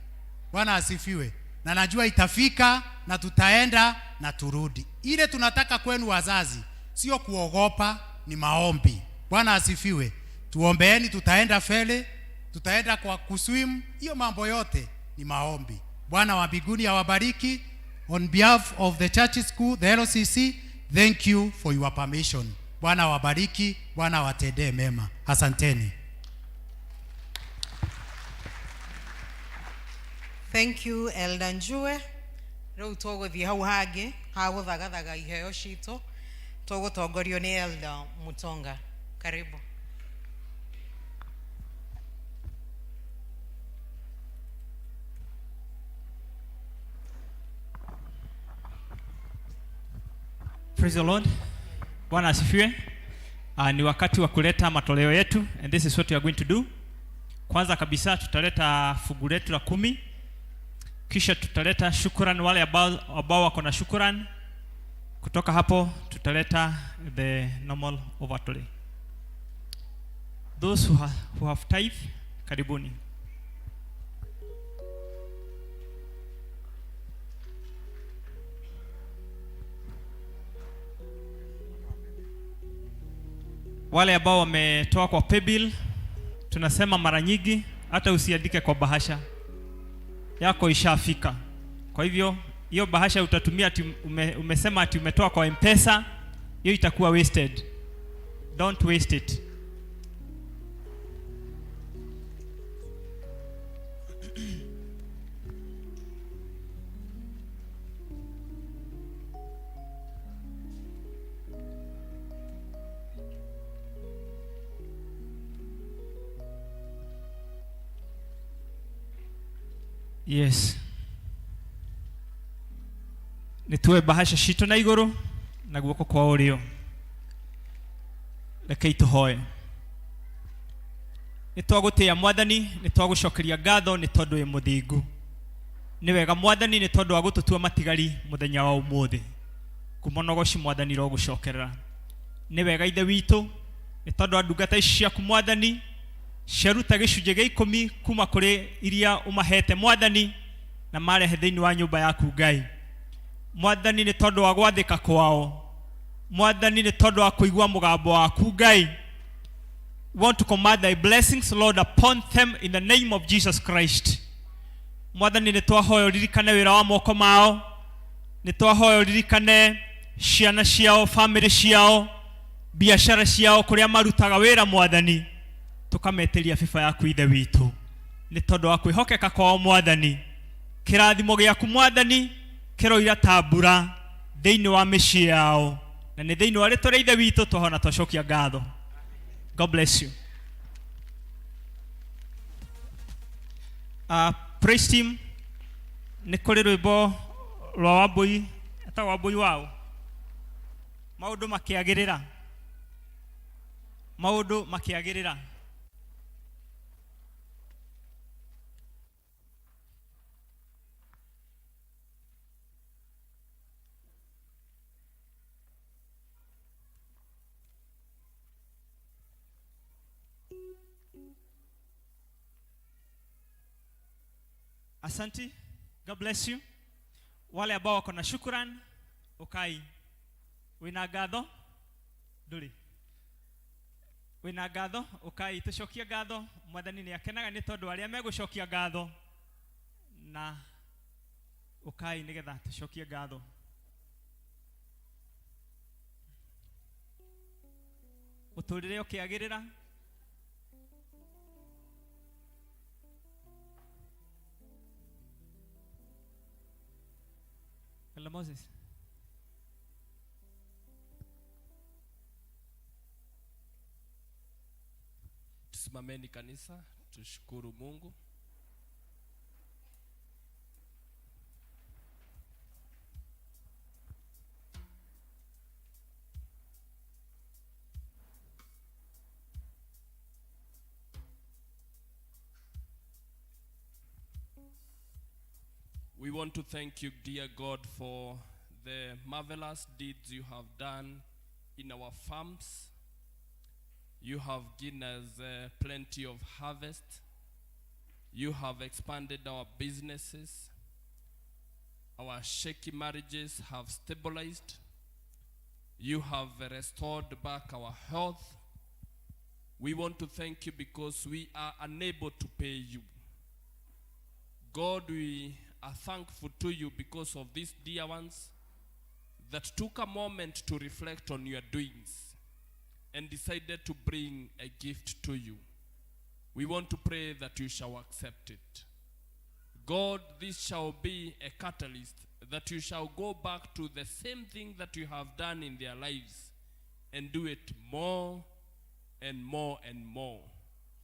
Bwana asifiwe. Na najua itafika na tutaenda na turudi. Ile tunataka kwenu wazazi sio kuogopa, ni maombi. Bwana asifiwe. Tuombeeni, tutaenda ferry, tutaenda kwa kuswim, hiyo mambo yote ni maombi. Bwana wa mbinguni awabariki. On behalf of the church school, the LCC, thank you for your permission. Bwana awabariki, Bwana awatendee mema. Asanteni. Thank you, Elder Njue. Rĩu tũgũthiĩ hau hangĩ ha gũthagathaga iheo citũ, tũgũtongorio nĩ Elder Mutonga. Karibu. Praise the Lord. Bwana asifiwe. Ni wakati wa kuleta matoleo yetu, and this is what we are going to do. Kwanza kabisa tutaleta fungu letu la 10. Kisha tutaleta shukrani, wale ambao wako na shukrani. Kutoka hapo tutaleta the normal offertory. Those who have tithe, karibuni. Wale ambao wametoa kwa paybill, tunasema mara nyingi hata usiandike kwa bahasha yako, ishafika. Kwa hivyo hiyo bahasha utatumia ati umesema ati umetoa kwa M-Pesa, hiyo itakuwa wasted. Don't waste it. Yes. Nituwe bahasha citu na iguru na guoko kwa urio. Reke ituhoe. Nitwagutia Mwathani, nitwagucokeria ngatho ni tondu wi muthingu. Ni wega Mwathani ni tondu wa gututua matigari muthenya wa umuthi. Kumonogoci Mwathani rogucokerera. Ni wega Ithe witu ni tondu wa ndungata ici ciaku Mwathani ciaruta gĩcunjĩ gĩa ikũmi kuma kũrĩ iria ũmahete Mwathani na marehe thĩinĩ wa nyũmba yaku Ngai. Mwathani nĩ tondũ wa gwathĩka kwao. Mwathani nĩ tondũ wa kũigua mũgambo waku Ngai. We want to command thy blessings, Lord, upon them in the name of Jesus Christ. Mwathani nĩ twahoya ũririkane wĩra wa moko mao. Nĩ twahoya ũririkane ciana ciao, family ciao, biashara ciao, kũrĩa marutaga wĩra Mwathani. Tukametĩria biba yaku Ithe witũ nĩ tondũ wa kwĩhokeka kwao Mwathani. Kĩrathimo gĩaku Mwathani kĩroira ta mbura thĩinĩ wa mĩciĩ yao, na nĩ thĩinĩ wa rĩtwa rĩa Ithe witũ twahona twacokia ngatho. God bless you. Praise team, nĩ kũrĩ rwĩmbo rwa Wambũi, etagwo Wambũi wao. Maũndũ makĩagĩrĩra. Maũndũ makĩagĩrĩra. Asante. God bless you. Wale ambao wako na shukrani, ukai. Wina ngatho? Nduri. Wina ngatho, ukai tucokie ngatho. Mwathani ni akenaga ni tondu aria megucokia ngatho. Na ukai nigetha tucokie ngatho. Uturire ukiagirira. Hello, Moses. Tusimameni kanisa, tushukuru Mungu. We want to thank you, dear God, for the marvelous deeds you have done in our farms. You have given us plenty of harvest. You have expanded our businesses. Our shaky marriages have stabilized. You have restored back our health. We want to thank you because we are unable to pay you. God, we are thankful to you because of these dear ones that took a moment to reflect on your doings and decided to bring a gift to you. We want to pray that you shall accept it. God, this shall be a catalyst that you shall go back to the same thing that you have done in their lives and do it more and more and more.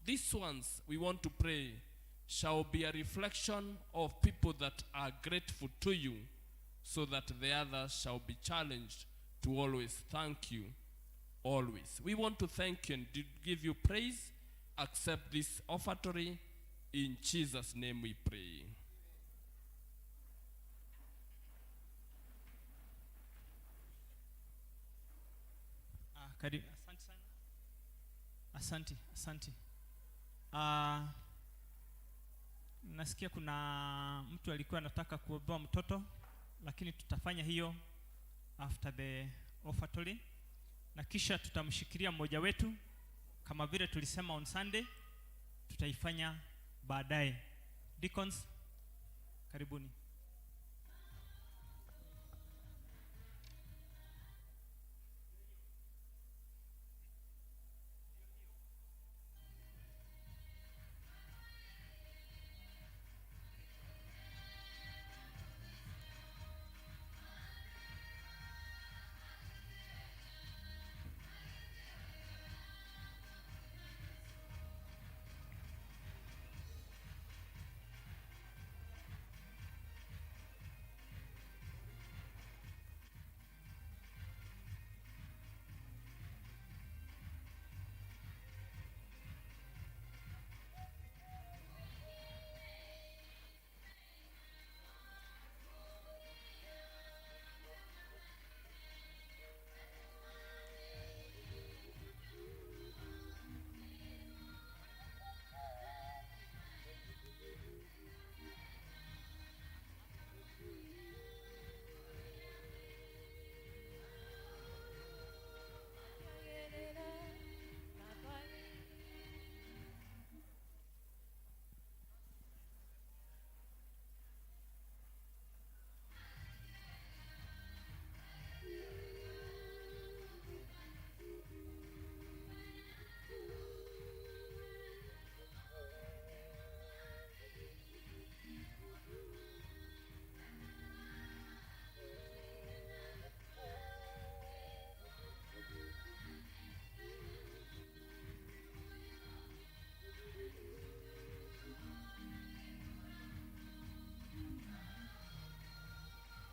These ones, we want to pray, shall be a reflection of people that are grateful to you, so that the others shall be challenged to always thank you, always. We want to thank you and give you praise. Accept this offertory. In Jesus' name we pray. Karibu. Asante sana. Asante, asante. Nasikia kuna mtu alikuwa anataka kuombea mtoto, lakini tutafanya hiyo after the offertory, na kisha tutamshikilia mmoja wetu kama vile tulisema on Sunday, tutaifanya baadaye. Deacons, karibuni.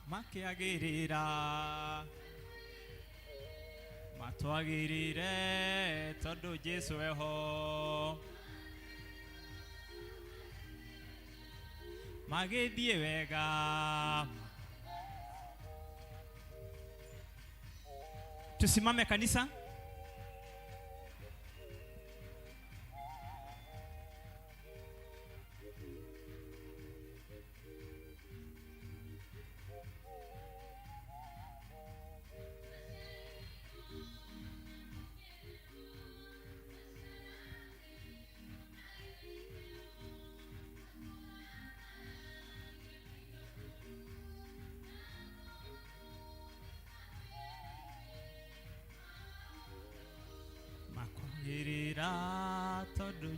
Makiagirira matwagirire tondu Jesu eho, magithie wega. Tusimame kanisa. Makwagirira tondu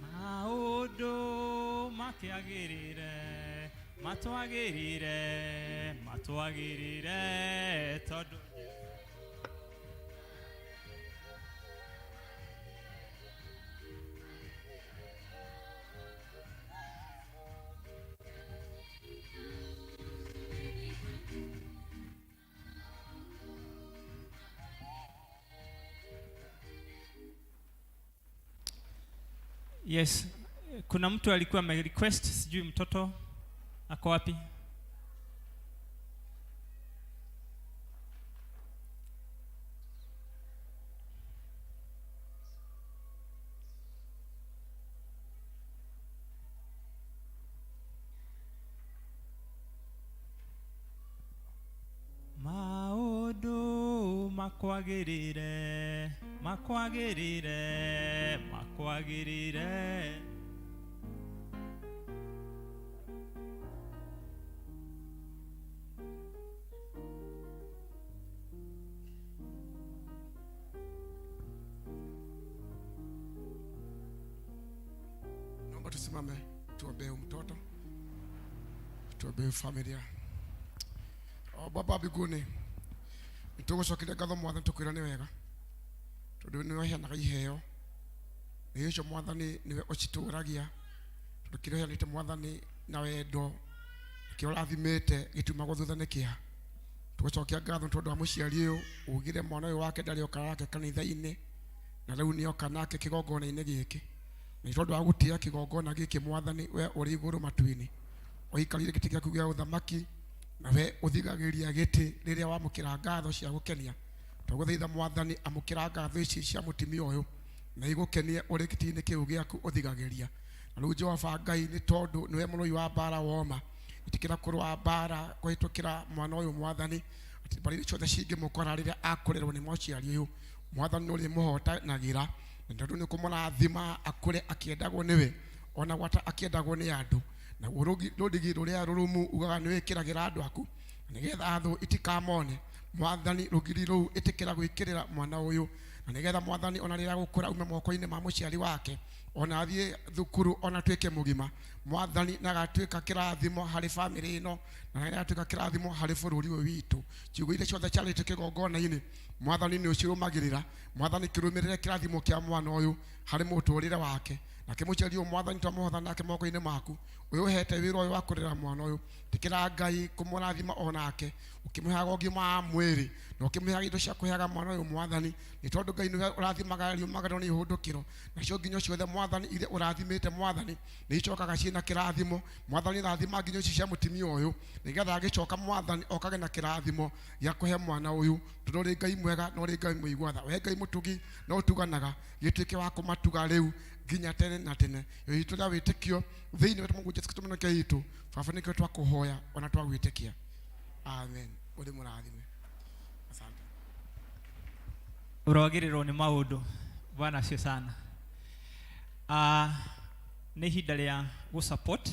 maundu makiagirire matwagirire matwagirire tondu. Yes, kuna mtu alikuwa ame request, sijui mtoto ako wapi? Makwagĩrĩre, makwagĩrĩre, makwagĩrĩre. Naomba tusimame tuombee huyu mtoto, tuombee familia. O Baba wa mbinguni, nĩtũgũcokeria ngatho Mwathani, tũkwĩra nĩ wega tondũ nĩwe ũheanaga iheo, na icio Mwathani nĩwe ũcitũragia, tondũ kĩrĩa ũheanĩte Mwathani na wendo kĩrĩa ũrathimĩte gĩtumagwo thutha nĩ kĩeha. Tũgũcokia ngatho nĩ tondũ wa mũciari ũyũ ugire mwana ũyũ wake ndarĩ oka nake kanitha-inĩ, na rĩu nĩoka nake kĩgongona-inĩ gĩkĩ. Nĩ tondũ wa gũtĩĩa kĩgongona gĩkĩ Mwathani, we ũrĩ igũrũ matu-inĩ, ũikarĩire gĩtĩ gĩaku gĩa ũthamaki, na we ũthigagĩria gĩtĩ rĩrĩa wamũkĩra ngatho cia gũkenia. Twagũthaitha Mwathani, amũkĩra ngatho ici cia mũtumia ũyũ na igũkenie ũrĩ gĩtĩ-inĩ kĩu gĩaku ũthigagĩria. Na rĩu Jehova Ngai, nĩ tondũ nĩwe mũrũi wa mbara woma, ĩtĩkĩra kũrũa mbara kũhĩtũkĩra mwana ũyũ Mwathani, atĩ mbarĩ ciothe cingĩmũkora rĩrĩa akũrerwo nĩ mũciari ũyũ, Mwathani nĩ ũrĩmũhotanagĩra, na tondũ nĩ ũkũmũrathima akũre akĩendagwo nĩwe, ona gwata akĩendagwo nĩ andũ. Naguo rũrigi rũrĩa rũrũmu ugaga nĩ wĩkĩragĩra andũ aku, nĩgetha thũ itikamone. Mwathani, rũgiri rũu ĩtĩkĩra gwĩkĩrĩra mwana ũyũ, na nĩgetha Mwathani ona rĩrĩa agũkũra ume moko-inĩ ma mũciari wake, ona athiĩ thukuru, ona atuĩke mũgima, Mwathani na agatuĩka kĩrathimo harĩ bamĩrĩ ĩno, na agatuĩka kĩrathimo harĩ bũrũri ũyũ witũ. Ciugo iria ciothe ciarĩtio kĩgongona-inĩ, Mwathani nĩ ũcirũmagĩrĩra. Mwathani, kĩrũmĩrĩre kĩrathimo kĩa mwana ũyũ harĩ mũtũrĩre wake. Nake mũciari ũyũ Mwathani, twamũhotha nake moko-inĩ maku, ũyũ ũhete wĩra ũyũ wa kũrera mwana ũyũ, tĩkĩra Ngai kũmũrathima onake, ũkĩmũheaga ũgima wa mwĩrĩ, na ũkĩmũheaga indo cia kũheaga mwana ũyũ Mwathani, nĩ tondũ Ngai nĩwe ũrathimaga riumagĩrwo nĩ ihũndũkĩro, nacio nginyo ciothe Mwathani iria ũrathimĩte Mwathani nĩ icokaga ciĩna kĩrathimo. Mwathani, rathima nginyo ici cia mũtumia ũyũ, nĩgetha agĩcoka Mwathani okage na kĩrathimo gĩa kũhe mwana ũyũ, tondũ ũrĩ Ngai mwega na ũrĩ Ngai mũigua tha. We Ngai mũtugi na ũtuganaga, gĩtuĩke wa kũmatuga rĩu nginya tene na tene. Witũ rĩa wĩtĩkio thĩinĩ wa Mwathani Jesũ Kristo mũnokia witũ, Baba, nĩkĩo twakũhoya ona twagwĩtĩkia. Amen. Ũrĩ mũrathime. Asante. Ũrwagĩrĩrwo nĩ maũndũ. Bwana sio sana. Nĩ ihinda rĩa gũ support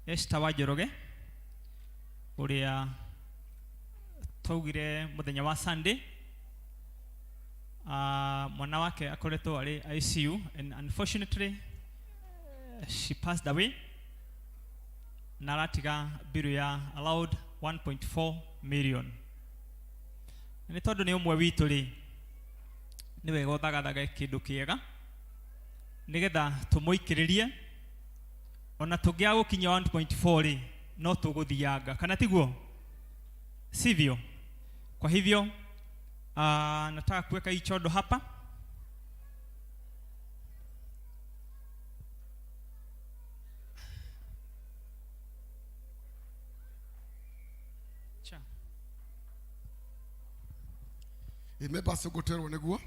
Esther wa Njoroge ũrĩa twaugire mũthenya wa Sunday. Mwana wake akoretwo arĩ ICU and unfortunately she passed away, na aratiga biru ya allowed 1.4 million. Nĩ tondũ nĩ ũmwe witũ rĩ, nĩ wega ũthagathage kĩndũ kĩega nĩgetha tũmũikĩrĩrie, ona tũngĩaga gũkinyia 1.4 rĩ, no tũgũthianga, kana tiguo? Sivyo? Kwa hivyo nataka kuweka hii chodo hapa. Cha. Members ũgũtwerwo nĩguo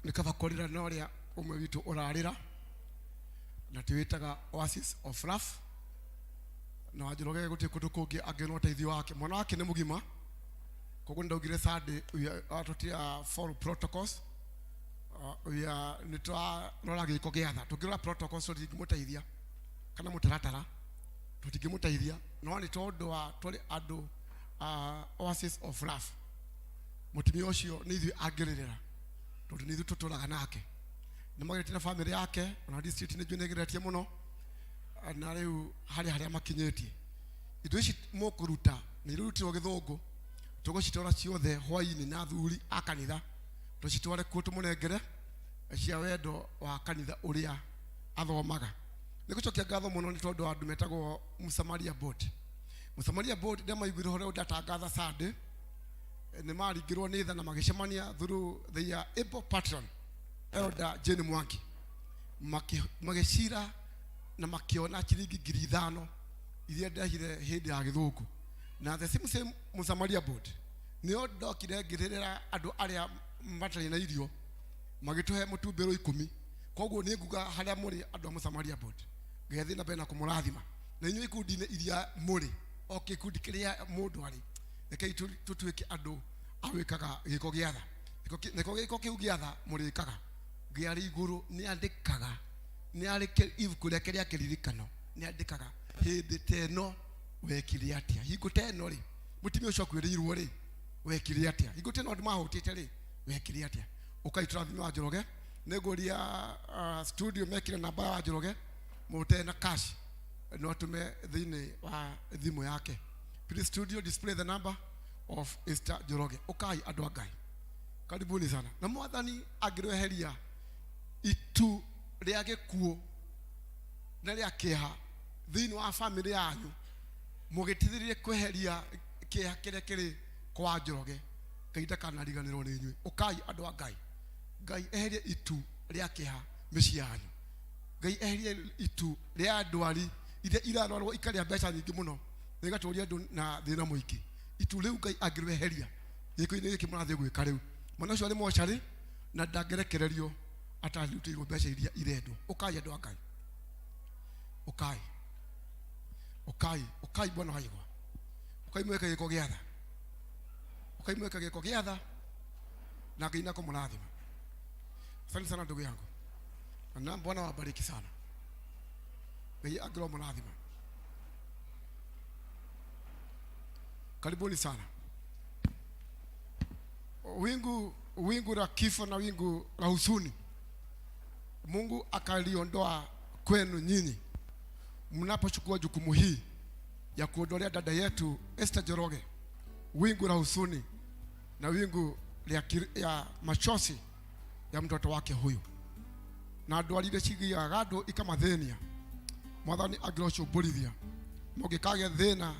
nĩ kaba kũrĩra na ũrĩa ũmwe witũ ũrarĩra, na twĩtaga Oasis of Love, na Wanjoroge gũtirĩ kũndũ kũngĩ angĩona ũteithio wake. Mwana wake nĩ mũgima, koguo nĩ ndaugire Sunday we are tũtia follow protocols. We are nĩ tũrarora gĩko gĩa tha. Tũngĩrora protocols tũtingĩmũteithia, kana mũtaratara tũtingĩmũteithia, no nĩ tondũ wa tũrĩ andũ Oasis of Love, mũtumia ũcio nĩ ithuĩ angĩrĩrĩra, tondũ nĩ ithuĩ tũtũraga nake. Nĩ mageretie na bamĩrĩ yake, ona district nĩ njũĩ nĩ ĩgeretie mũno, na rĩu harĩ harĩa makinyĩtie. Indo ici mũkũruta nĩ irutirwo gĩthũngũ, tũgũcitwara ciothe hwainĩ na athuri a kanitha, tũcitware kuo tũmũnengere cia wendo wa kanitha ũrĩa athomaga. Nĩ gũcokia ngatho mũno nĩ tondũ wa andũ metagwo Msamaria Board. Msamaria Board nĩ maiguire ũhoro ũrĩa ndatangatha Sunday, nĩ maringirwo nĩ tha na magĩcemania through their able patron Elder Jane Mwangi, magĩcira na makĩona ciringi 5,000 iria ndehire hĩndĩ ya gĩthũngũ. Na the same same Msamaria Board nĩo ndokire ngĩrĩrĩra andũ arĩa matarĩ na irio, magĩtũhe mũtumbĩro 10. Koguo nĩ nguga harĩa mũrĩ andũ a Msamaria Board, Ngai athiĩ na mbere na kũmũrathima. Na inyuĩ ikundi-inĩ iria mũrĩ, o gĩkundi kĩrĩa mũndũ arĩ, Rekei tũtuĩke andũ a gwĩkaga gĩko gĩa tha. Nĩko gĩko kĩu gĩa tha mũrĩkaga Ngai arĩ igũrũ nĩ andĩkaga, nĩ arĩ ibuku rĩake rĩa kĩririkano nĩ andĩkaga hĩndĩ ta ĩno wekire atĩa, hingo ta ĩno rĩ mũtumia ũcio akuĩrĩirwo rĩ wekire atĩa, hingo ta ĩno andũ mahũtĩte rĩ wekire atĩa. Ũkai tũrathime wa Njoroge, nĩ ngũria studio mekire namba ya Njoroge, mũte na cash no atume thĩinĩ wa thimũ yake. Please studio display the number of Esther Njoroge. Ũkai andũ a Ngai, karibuni sana. Na mwathani angĩrweheria itu rĩa gĩkuũ na rĩa kĩeha thĩinĩ wa famĩlĩ yanyu, mũgĩtithĩrĩrie kweheria kĩeha kĩrĩa kĩrĩ kwa Njoroge, Ngai ndakanariganĩrwo nĩ inyuĩ. Ũkai andũ a Ngai, Ngai eherie itu rĩa kĩeha mĩciĩ yanyu. Ngai eherie itu rĩa ndwari iria irarwarwo ikarĩa mbeca nyingĩ mũno na igatũria andũ na thĩna mũingĩ. Itu rĩu Ngai angĩrweheria gĩko-inĩ gĩkĩ mũrathiĩ gwĩka rĩu, mwana ũcio arĩ mocarĩ na ndangĩrekererio atarutĩirwo mbeca iria irendwo. Ũkai andũ a Ngai, ũkai, ũkai, ũkai Bwana wa igwa, ũkai mwĩke gĩko gĩa tha, ũkai mwĩke gĩko gĩa tha na Ngai nakũmũrathima. Asante sana ndugu yangu, na Bwana wabariki sana. Ngai angĩrwo mũrathima. Karibuni sana. Wingu la kifo na wingu la huzuni Mungu akaliondoa kwenu nyinyi mnapochukua jukumu hii ya kuondolea dada yetu Esther Njoroge wingu la huzuni na wingu ya machozi ya mtoto wake huyu. Na ndwari iria cigiaga andũ ikamathĩnia, mwathani angĩrocũmbũrithia mũngĩkagĩa thĩna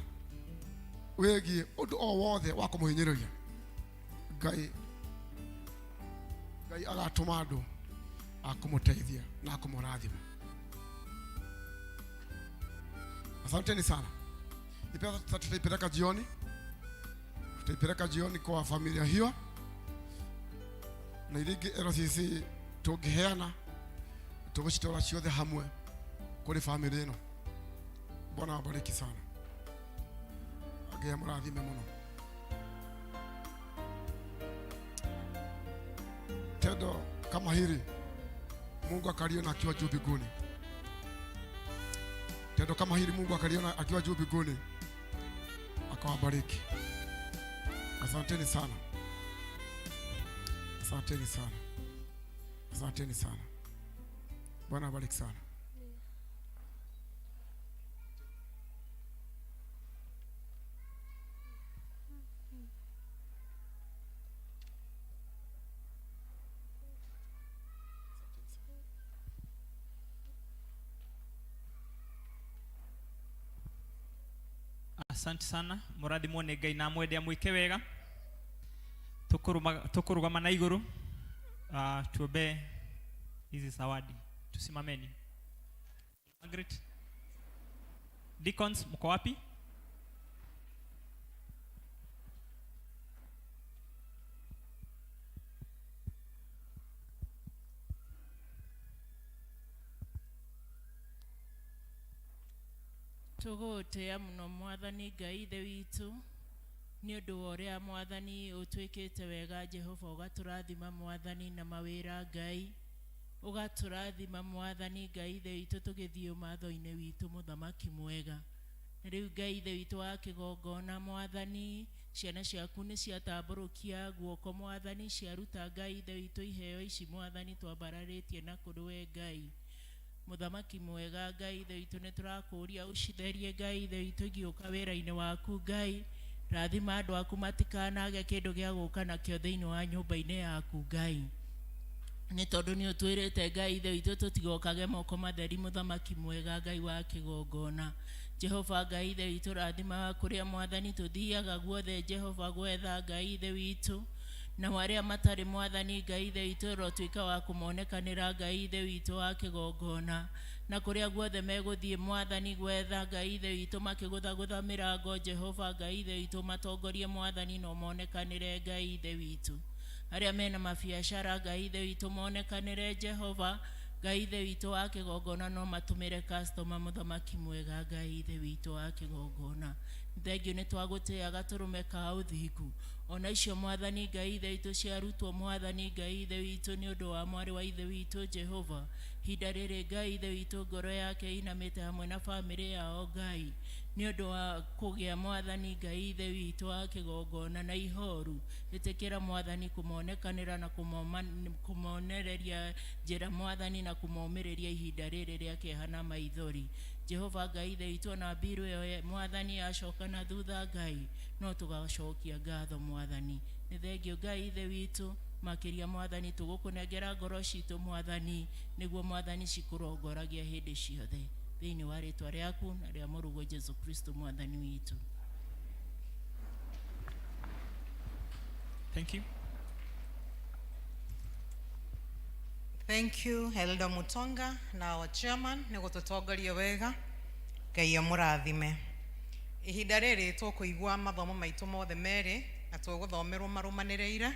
wĩgiĩ ũndũ o wothe wa kũmũhinyĩrĩria, Ngai agatũma andũ a kũmũteithia na a kũmũrathima. Asanteni sana. Hii pesa tutaipeleka jioni, tutaipeleka jioni kwa familia hiyo, na iria ingĩ LCC tũngĩheana tũgũcitwara ciothe hamwe kũrĩ famĩlĩ ĩno. Bwana awabariki sana, Ngai amũrathime mũno. Tendo kama hili Mungu akaliona akiwa juu mbinguni. Tendo kama hili Mungu akaliona akiwa juu mbinguni, akawabariki. Asanteni sana, asanteni sana, asanteni sana. Bwana awabariki sana. Asante sana, mũrathimwo nĩ Ngai na amwende amwĩke wega. Tũkũrũgama na igũrũ, tuombe hizi zawadi. Tusimameni. Margaret, Deacons, mko wapi? Tũgũgũtĩĩa mũno mwathani Ngai ithe witũ nĩ ũndũ wa ũrĩa mwathani ũtwĩkĩte wega Jehova, ũgatũrathima mwathani na mawĩra Ngai, ũgatũrathima mwathani Ngai ithe witũ tũgĩthiĩ ũmatho-inĩ witũ mũthamaki mwega. Na rĩu Ngai ithe witũ wa kĩgongona mwathani, ciana ciaku nĩ ciatambũrũkia guoko mwathani, ciaruta Ngai ithe witũ iheo ici mwathani twambararĩtie na kũrĩ we Ngai. Mũthamaki mwega Ngai ithe witũ nĩ tũrakũũria ũcitherie Ngai ithe witũ igĩũka wĩra-inĩ waku Ngai. Rathima andũ aku matikanage kĩndũ gĩa gũka nakĩo thĩinĩ wa nyũmba-inĩ yaku Ngai. Nĩ tondũ nĩ ũtwĩrĩte Ngai ithe witũ tũtigokage moko matheri mũthamaki mwega Ngai wa kĩgongona. Jehova Ngai ithe witũ rathima kũrĩa mwathani tũthiaga guothe Jehova gwetha Ngai ithe witũ. Na arĩa matarĩ mwathani Ngai ithe witũ ũrotuĩka wa kũmonekanĩra Ngai ithe witũ wa kĩgongona. Na kũrĩa guothe megũthiĩ mwathani gwetha Ngai ithe witũ makĩgũthagũtha mĩrango Jehova Ngai ithe witũ matongorie mwathani na ũmonekanĩre Ngai ithe witũ. Arĩa mena mabiacara Ngai ithe witũ monekanĩre Jehova. Ngai Ithe witũ wa kĩgongona no matũmĩre customer mũthamaki mwega. Ngai Ithe witũ wa kĩgongona, thengio nĩ twagũtĩaga gatũrũme ka ũthingu. Ona icio Mwathani Ngai Ithe witũ ciarutwo, Mwathani Ngai Ithe witũ, nĩ ũndũ wa mwarĩ wa Ithe witũ Jehova, ihinda rĩrĩ Ngai Ithe witũ ngoro yake inamĩte hamwe na bamĩrĩ yao Ngai, nĩ ũndũ wa kũgĩa Mwathani Ngai Ithe witũ wa kĩgongona na ihoru. Ĩtĩkĩra Mwathani kũmonekanĩra na kũmonereria njĩra Mwathani, na kũmomĩrĩria ihinda rĩrĩ rĩa kĩeha na maithori. Jehova Ngai Ithe witũ, ona mbiru ĩyo Mwathani yacoka na thutha Ngai, no tũgacokia ngatho Mwathani. Nĩ thengio Ngai Ithe witũ makĩria Mwathani, tũgũkũnengera ngoro citũ Mwathani, nĩguo Mwathani cikũrongoragia hĩndĩ ciothe, thĩinĩ wa rĩtwa rĩaku na rĩa mũrũguo Jesu Kristo Mwathani witũ. Thank you. Thank you, Elder Mutonga na our chairman nĩ gũtũtongoria wega. Ngai amũrathime. Ihinda rĩrĩ tũkũigua mathomo maitũ mothe merĩ na tũgũthomerwo marũmanĩrĩire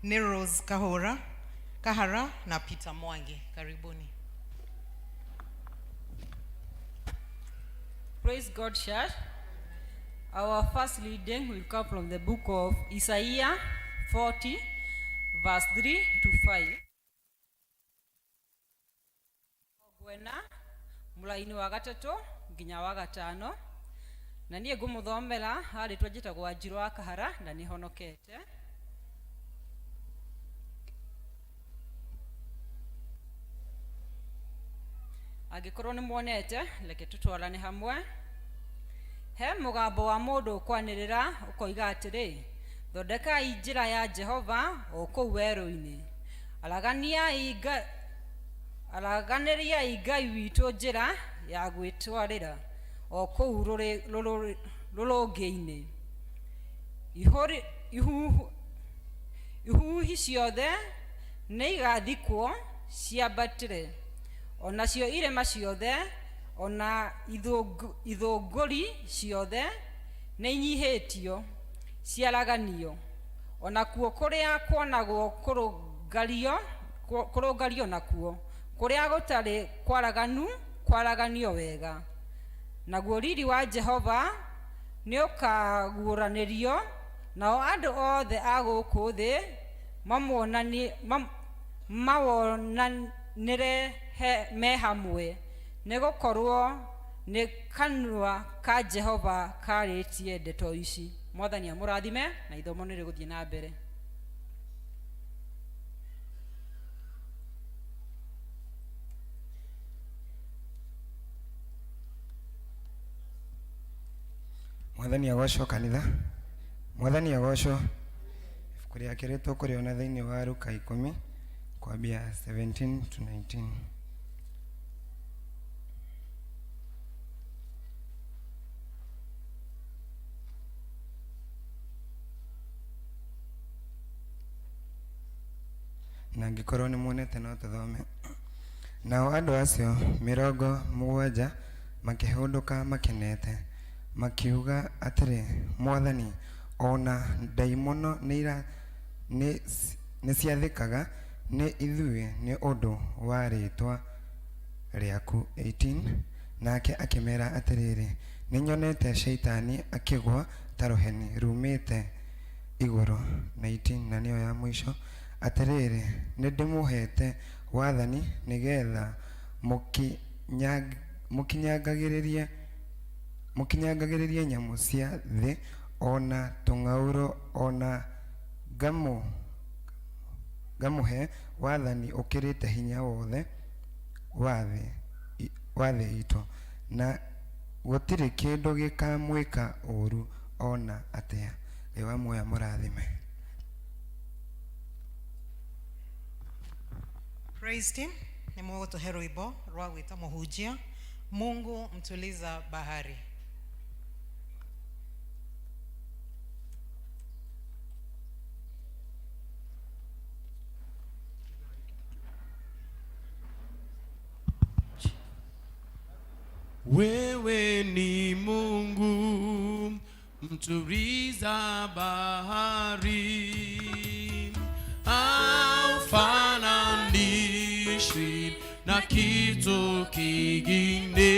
nĩ Rose Kahũra Kahara na Peter Mwangi. Karibuni. Praise God, church. Our first reading will come from the book of Isaiah 40, verse 3 to 5. Ngwena mũraini wa gatatũ nginya wa gatano, na niĩ ngũmũthomera harĩtwa njĩtagwo Wanjirũ wa Kahara na nĩ honokete. Angĩkorwo nĩ muonete, reke tũtwarane hamwe. He mũgambo wa mũndũ ũkwanĩrĩra ũkoiga atĩrĩ, thondekai njĩra ya Jehova o kũu werũ-inĩ, araganĩriai Ngai witũ njĩra ya gwĩtwarĩra o kũu rũrũngĩ-inĩ. Ihuhi ciothe nĩigathikwo ciambatĩre, onacio irĩma ciothe ona ithũngũri ciothe nĩinyihĩtio ciaraganio, onakuo kũrĩa kuonagwo kũrũngario nakuo kũrĩa gũtarĩ kwaraganu kwaraganio wega. Naguo riri wa Jehova nĩũkaguũranĩrio, nao andũ othe a gũkũ thĩ mawonanĩre me hamwe, nĩgũkorwo nĩ kanua ka Jehova karĩtie ndeto ici. Mwathani amũrathime na ithomo nĩ rĩgũthiĩ na mbere. Mwathani agocwo kanitha. Mwathani agocwo. Ibuku rĩa kerĩ tũkũrĩona thĩinĩ wa Luka 10 kwambia 17 to 19. Na angĩkorwo nĩ muonete no tũthome. Nao andũ acio 70 makĩhũndũka makenete, makiuga atĩrĩ, Mwathani, ona ndaimono nĩciathĩkaga nĩ ithuĩ nĩ ũndũ wa rĩĩtwa rĩaku. 18 Nake akĩmera atĩrĩrĩ, nĩnyonete Shaitani akĩgwa ta rũheni rumĩte igũrũ. 19 Na nĩyo ya mũico, atĩrĩrĩ, nĩndĩmũheete wathani nĩgeetha mũkinyangagĩrĩrie nyamũ cia thĩ ona tũng'aurũ, ona ngamũhe wathani ũkĩrĩte hinya wothe wa thĩ itũ, na gũtirĩ kĩndũ gĩkamwĩka ũũru ona atĩa. Ngai wa muoyo amũrathime. Praise team, nĩ mũgũtũhe rwĩmbo rwa gwĩta mũhunjia Mungu mtuliza bahari. Wewe ni Mungu mtuliza bahari, haufananishwi na kitu kingine.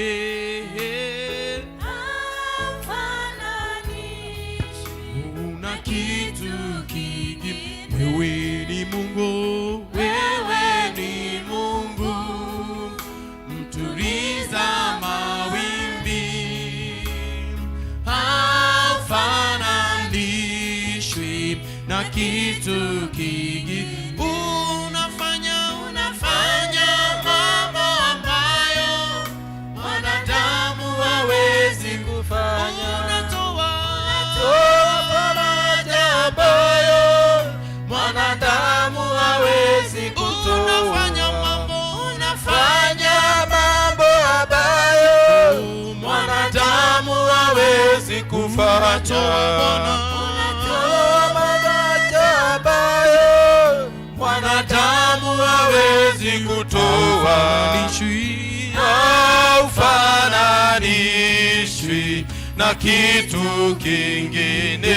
Haufananishwi na kitu kingine. Wewe ni Mungu, wewe ni Mungu, mtuliza mawimbi, haufananishwi na kitu kingine. Unafanya, unafanya mambo ambayo mwanadamu hawezi kufanya. Unatoa, unatoa faraja ambayo mwanadamu hawezi kutoa. Unafanya mambo, unafanya mambo ambayo mwanadamu hawezi kufanya. Unatoa faraja ambayo mwanadamu hawezi kutoa. Haufananishwi na kitu kingine,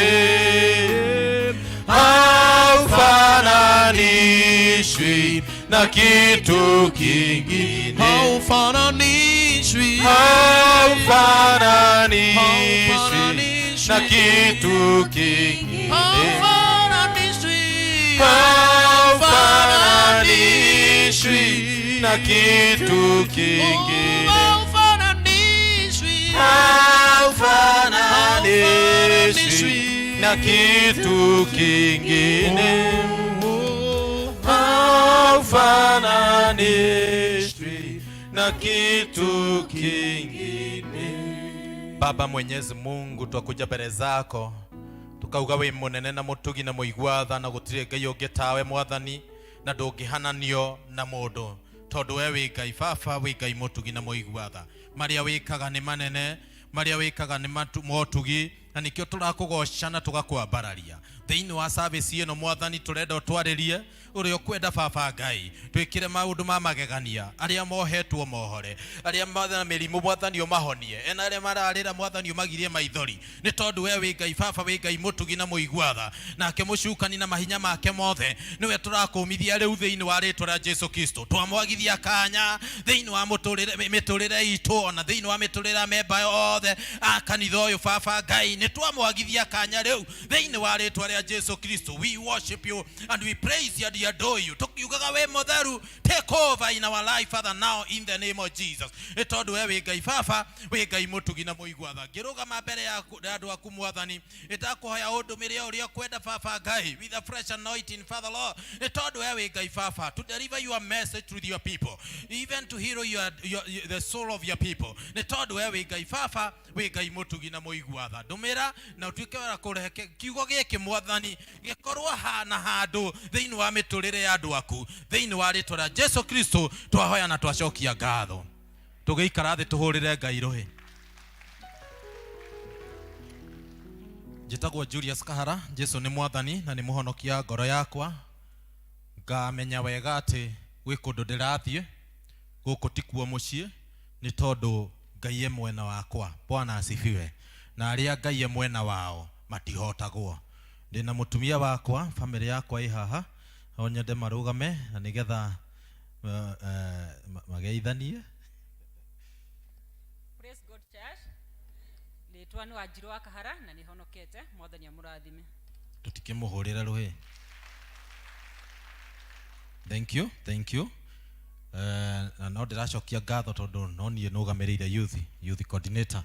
haufananishwi na kitu kingine, haufananishwi, haufananishwi na kitu kingine, haufananishwi na kitu kingine, haufananishwi na kitu kingine, haufananishwi na kitu kingine. Baba Mwenyezi Mungu, twakuja mbere zako tukauga wi munene na mutugi na muigua tha na gutire ngai ungi tawe mwathani na ndungihananio na mundu tondu we wi Ngai baba wi Ngai mutugi na muigua tha. Maria wikaga ni manene, maria wikaga ni motugi, na nikio turakugoca na tugakwambararia thiini wa service ino. Mwathani, turenda utwaririe uria ukwenda. Baba Ngai, twikire maundu ma magegania, aria mohetwo mohore, aria mena mirimu mwathani umahonie, ena aria mararira mwathani umagirie maithori, ni tondu we wi Ngai baba, wi Ngai mutugi na muigua tha. Nake mucukani na mahinya make mothe niwe turakumithia riu thiini wa ritwa ria Jesu Kristo. Twamwagithia kanya thiini wa muturire miturire itu, ona thiini wa miturire memba yothe a kanitha uyu. Baba Ngai, ni twamwagithia kanya riu thiini wa ritwa ria Jesu Kristo. We worship you and we praise you and we adore you, tukiugaga we mutheru. Take over in our life, Father, now in the name of Jesus, ni tondu we wi Ngai baba, wi Ngai mutugi na muigua tha. Ngirugama mbere ya andu aku mwathani, itakuhoya undumire uria kwenda, baba Ngai, with a fresh anointing, Father Lord, ni tondu we wi Ngai baba, to deliver your message to your people, even to heal your the soul of your people, ni tondu we wi Ngai baba, wi Ngai mutugi na muigua tha. Ndumira na utuike wa kurehe kiugo giki mwathani gikorwo na handu thiini wa miturire ya andu aku. Thiini wa ritwa ria Jesu Kristo twahoya na twacokia ngatho. Tugiikara thi tuhurire Ngai ruhi. Njĩtagwo Julius Kahara. Jesu nĩ mwathani na nĩ mũhonokia ngoro yakwa. Ngamenya wega atĩ gwĩ kũndũ ndĩrathiĩ, gũkũ tikuo mũciĩ, nĩ tondũ Ngai e mwena wakwa. Bwana asifiwe. Na arĩa Ngai e mwena wao matihotagwo. Ndĩna mũtumia wakwa, bamĩrĩ yakwa ĩ haha, no nyende marũgame na nĩgetha mageithanie. Praise God, church. Rĩtwa nĩ Wanjirũ wa Kahara na nĩ honokete. Mwathani amũrathime. Tutikĩmũhũrĩre rũhĩ. Thank you, thank you. Na no ndĩracokia ngatho tondũ no niĩ nũgamĩrĩire youth coordinator,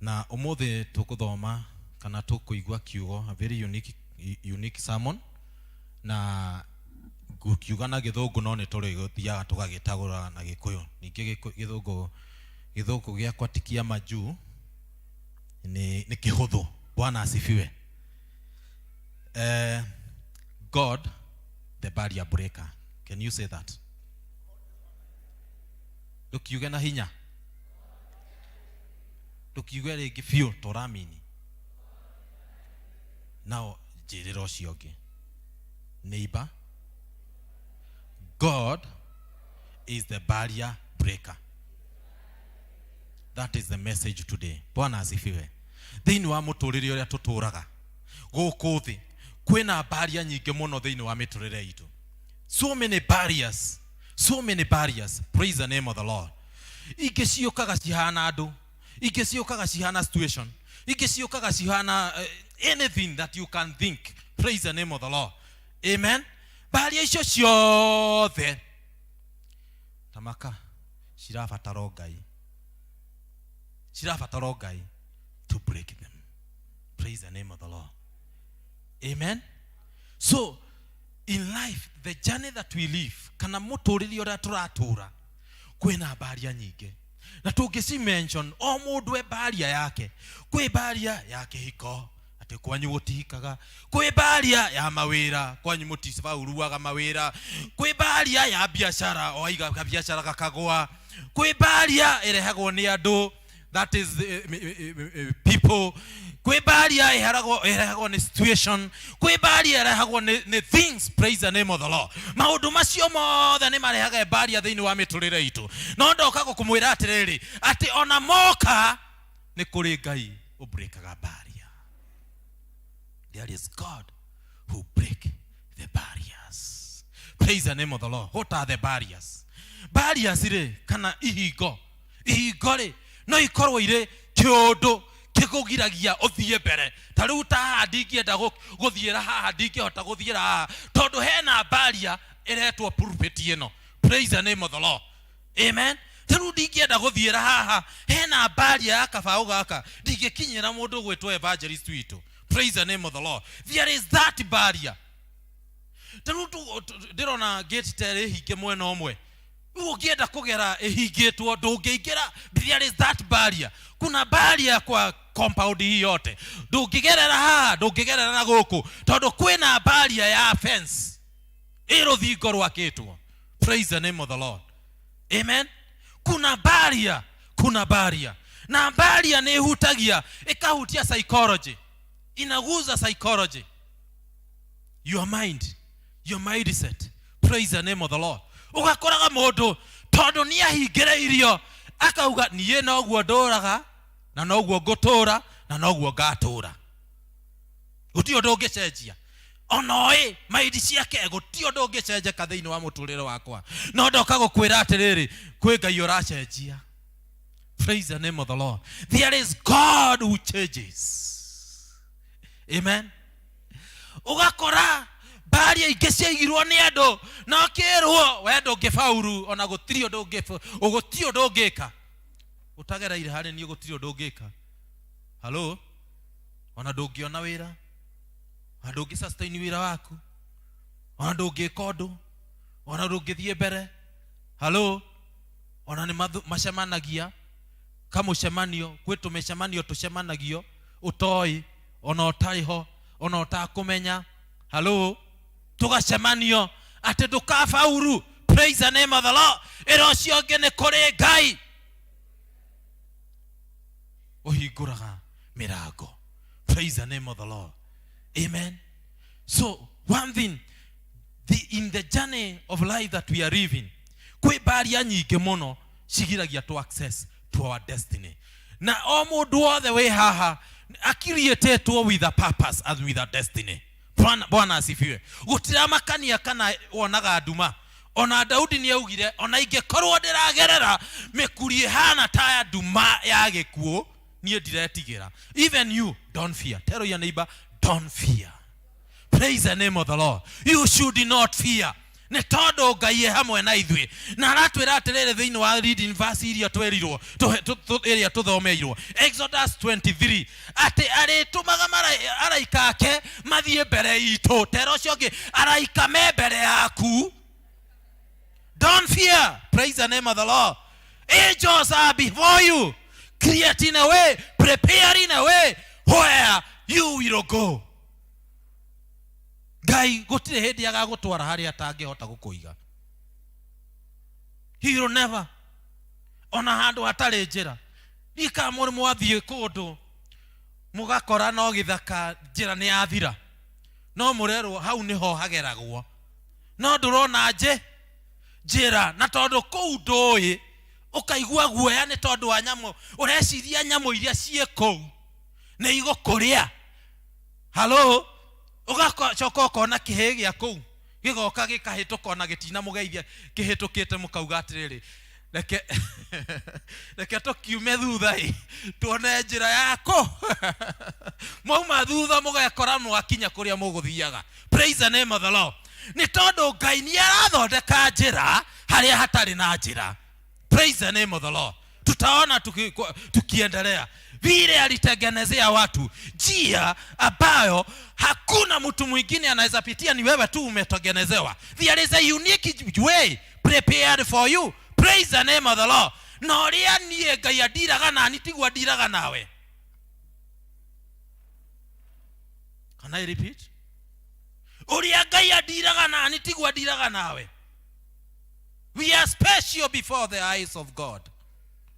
na ũmũthĩ tũgũthoma kana tũkũigua kiugo, a very unique sermon, na ngukiuga na gĩthũngũ, no nĩ tũrĩthiaga tũgagĩtagũra na gĩkũyũ ningĩ. Gĩthũngũ gĩakwa ti kĩa majuu, nĩ kĩhũthũ. Bwana asifiwe. God the barrier breaker. Can you say that? Ndũkiuge na hinya, ndũkiuge rĩngĩ biũ toramini nao njĩrĩra ũcio ũngĩ. Neighbor, God is the barrier breaker. That is the message today. Bwana asifiwe. Thĩinĩ wa mũtũrĩre ũrĩa tũtũraga gũkũ thĩ, kwĩna barrier nyingĩ mũno thĩinĩ wa mĩtũrĩre itũ, so many barriers. So many barriers. Praise the name of the Lord. Ingĩ ciũkaga cihana andũ, ingĩ ciũkaga cihana situation, ingĩ ciũkaga cihana anything that you can think. Praise the name of the Lord. Amen. Barrier icio ciothe tamaka cirabatara o Ngai, cirabatara o Ngai to break them. Praise the name of the Lord. Amen. So in life, the journey that we live, kana mũtũrĩre ũrĩa tũratũra, kwĩna mbaria nyingĩ na tũngĩci mention o mũndũ e mbaria yake. Kwĩ mbaria ya kĩhiko, atĩ kwanyu gũtihikaga. Kwĩ mbaria ya mawĩra, kwanyu mũticbauruaga mawĩra. Kwĩ mbaria ya biacara, waiga kabiacara gakagwa. Kwĩ mbaria ĩrehagwo nĩ andũ, that is people. Kwĩ mbaria ĩrehagwo nĩ situation. Kwĩ mbaria ĩrehagwo nĩ things. Praise the name of the Lord. Maũndũ macio mothe nĩ marehaga mbaria thĩinĩ wa mĩtũrĩre itũ, no ndoka gũkũmwĩra atĩrĩrĩ, atĩ ona moka nĩ kũrĩ Ngai ũbrekaga mbaria. There is God who break the barriers. Praise the name of the Lord. What are the barriers? Barriers rĩ, kana ihingo, ihingo rĩ no ikorwo irĩ kĩũndũ kĩkũgiragia ũthiĩ mbere. Ta rĩu ta haha ndingĩenda gũthiĩra haha, ndingĩhota gũthiĩra haha tondũ hena barrier ĩretwo pulpit ĩno. Praise the name of the Lord. Amen. Ta rĩu ndingĩenda gũthiĩra haha, hena barrier ya kabaũ gaka, ndingĩkinyĩra mũndũ ũgwĩtwo evangelist witũ. Praise the name of the Lord. There is that barrier. Ta rĩu ndĩrona gate ta ĩrĩ hinge mwena ũmwe, rĩu ũngĩenda kũgera ĩhingĩtwo ndũngĩingĩra. There is that barrier. Kuna barrier kwa compound hii yote, ndũngĩgerera haha, ndũngĩgerera na gũkũ, tondũ kwĩna barrier ya fence ĩ rũthingo rwakĩtwo. Praise the name of the Lord. Amen. Kuna barrier, kuna barrier, na barrier nĩ ĩhutagia, ĩkahutia psychology, inaguza psychology, your mind, your mindset. Praise the name of the Lord. Ũgakoraga mũndũ tondũ nĩ ahingĩrĩirio akauga, niĩ noguo ndũraga na noguo ngũtũra na noguo ngatũra, gũtirĩ ũndũ ũngĩcenjia. Ona ĩ maindi ciake, gũtirĩ ũndũ ũngĩcenjeka thĩinĩ wa mũtũrĩre wakwa. No ndoka gũkwĩra atĩrĩrĩ, kwĩ Ngai ũracenjia. Praise the name of the Lord. There is God who changes. Amen. Ũgakora mbaria ingĩ ciaigirwo nĩ andũ na ũkĩrwo we ndũngĩbauru, ona gũtirĩ ũndũ gũtirĩ ũndũ ũngĩka ũtagereire harĩ niĩ, gũtirĩ ũndũ ũngĩka. Halo, ona ndũngĩona wĩra, ona ndũngĩ sustain wĩra waku, ona ndũngĩka ũndũ, ona ndũngĩthiĩ mbere. Halo, ona nĩ macemanagia kamũcemanio, kwĩ tũmĩcemanio tũcemanagio ũtoĩ, ona ũtarĩ ho, ona ũtakũmenya. Halo, tũgacemanio atĩ ndũkabauru. Praise the name of the Lord. Ĩra ũcio ũngĩ, nĩ kũrĩ Ngai ũhingũraga mĩrango. Praise the name of the Lord. Amen. So one thing, in the journey of life that we are living, kwĩ mbaria nyingĩ mũno cigiragia to access to our destiny. Na o mũndũ wothe wĩ haha akiriĩtĩtwo with a purpose and with a destiny. Bwana asifiwe. Gũtiramakania kana wonaga nduma. Ona Daudi nĩ augire, ona ingĩkorwo ndĩragerera mĩkuri ĩhana ta ya nduma ya gĩkuũ, niĩ ndiretigĩra. Even you, don't fear. Tell your neighbor, don't fear. Praise the name of the Lord. You should not fear, nĩ tondũ Ngai e hamwe na ithuĩ, na aratwĩra atĩrĩrĩ thĩinĩ wa reading verse iria twerirwo ĩrĩa tũthomeirwo, Exodus 23, atĩ arĩtũmaga araika ake mathiĩ mbere itũ. Tera ũcio ũngĩ, araika me mbere yaku. Don't fear. Praise the name of the Lord. Angels are before you, creating a way, preparing a way where you will go. Ngai gũtirĩ hĩndĩ agagũtwara harĩa atangĩhota gũkũiga. He will never. Ona handũ hatarĩ njĩra. Rika mũrĩ mwathiĩ kũndũ mũgakora no gĩthaka, njĩra nĩ yathira, no mũrerwo hau nĩho hageragwo, no ndũrona nje njĩra, na tondũ kũu ndũĩ ũkaigua guoya nĩ tondũ wa nyamũ, ũreciria nyamũ iria ciĩ kũu nĩ igũkũrĩa. Halo, ũgacoka ũkona kĩhĩ gĩa kũu. Gĩgoka gĩkahĩtũka ona gĩtinamũgeithia, kĩhĩtũkĩte mũkauga atĩrĩrĩ, reke reke tũkiume thutha ĩ, tuone njĩra yako. Mwauma thutha mũgekora mwakinya kũrĩa mũgũthiaga. Praise the name of the Lord. Nĩ tondũ Ngai nĩ arathondeka njĩra harĩa hatarĩ na njĩra. Praise the name of the Lord. Tutaona tukiendelea vile alitengenezea watu njia ambayo hakuna mtu mwingine anaweza pitia, ni wewe tu umetengenezewa. There is a unique way prepared for you. Praise the name of the Lord. Na ũrĩa niĩ Ngai andiraga nani tiguo andiraga nawe. Can I repeat? Ũrĩa Ngai andiraga nani tiguo andiraga nawe. We are special before the eyes of God.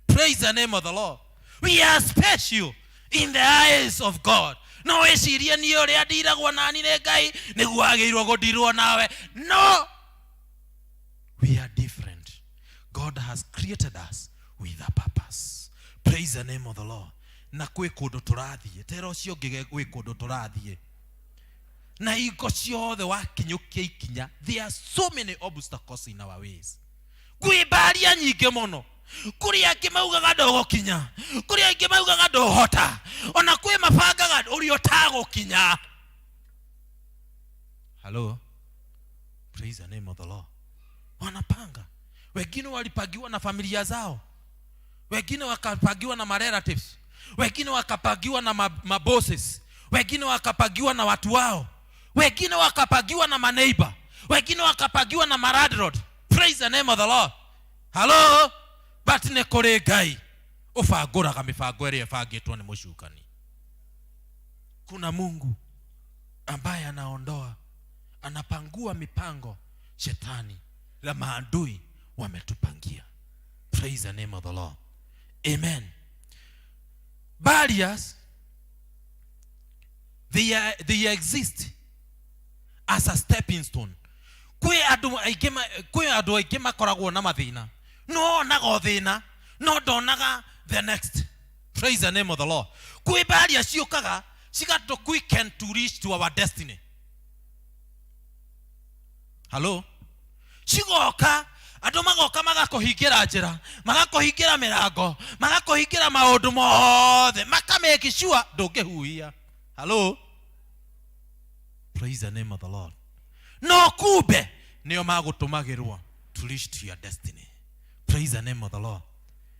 Praise the name of the Lord. We are special in the eyes of God. No wĩcirie niĩ ũrĩa ndiragwo nani nĩ Ngai nĩguo agĩrĩirwo gũndirwo nawe. No, we are different. God has created us with a purpose. Praise the name of the Lord. Na kwĩ kũndũ tũrathiĩ, tera ũcio ũngĩ gwĩ kũndũ tũrathiĩ. Na hingo ciothe wakinyũkia ikinya, there are so many obstacles in our ways. Kwĩ mbaria nyingĩ mũno. Kũrĩ angĩ maugaga ndũgũkinya, kũrĩ angĩ maugaga ndũhota, ona kwĩ mabangaga ũrĩa ũtagũkinya. Hello, praise the name of the Lord. Wanapanga, wengine walipangiwa na familia zao, wengine wakapangiwa na marelatives, wengine wakapangiwa na mabosses, wengine wakapangiwa na watu wao, wengine wakapangiwa na maneighbor, wengine wakapangiwa na malandlord. Praise the name of the Lord. Hello, but nĩ kũrĩ Ngai ũbangũraga mĩbango ĩrĩa ĩbangĩtwo nĩ mũcukani. Kuna Mungu ambaye anaondoa, anapangua mipango shetani la maadui wametupangia. Praise the name of the Lord. Amen. Barriers, they exist as a stepping stone. Kwĩ andũ aingĩ kwĩ andũ aingĩ makoragwo na mathĩna, no onaga o thĩna no ndonaga the next. Praise the name of the Lord. Kwĩ barrier ciũkaga cigatũ quicken to reach to our destiny. Hello, cigoka andũ magoka magakũhingĩra njĩra, magakũhingĩra mĩrango, magakũhingĩra maũndũ mothe, makamake sure ndũngĩhuhia. Hello, praise the name of the Lord. No kumbe nĩo magũtũmagĩrwo to reach to your destiny. Praise the name of the Lord.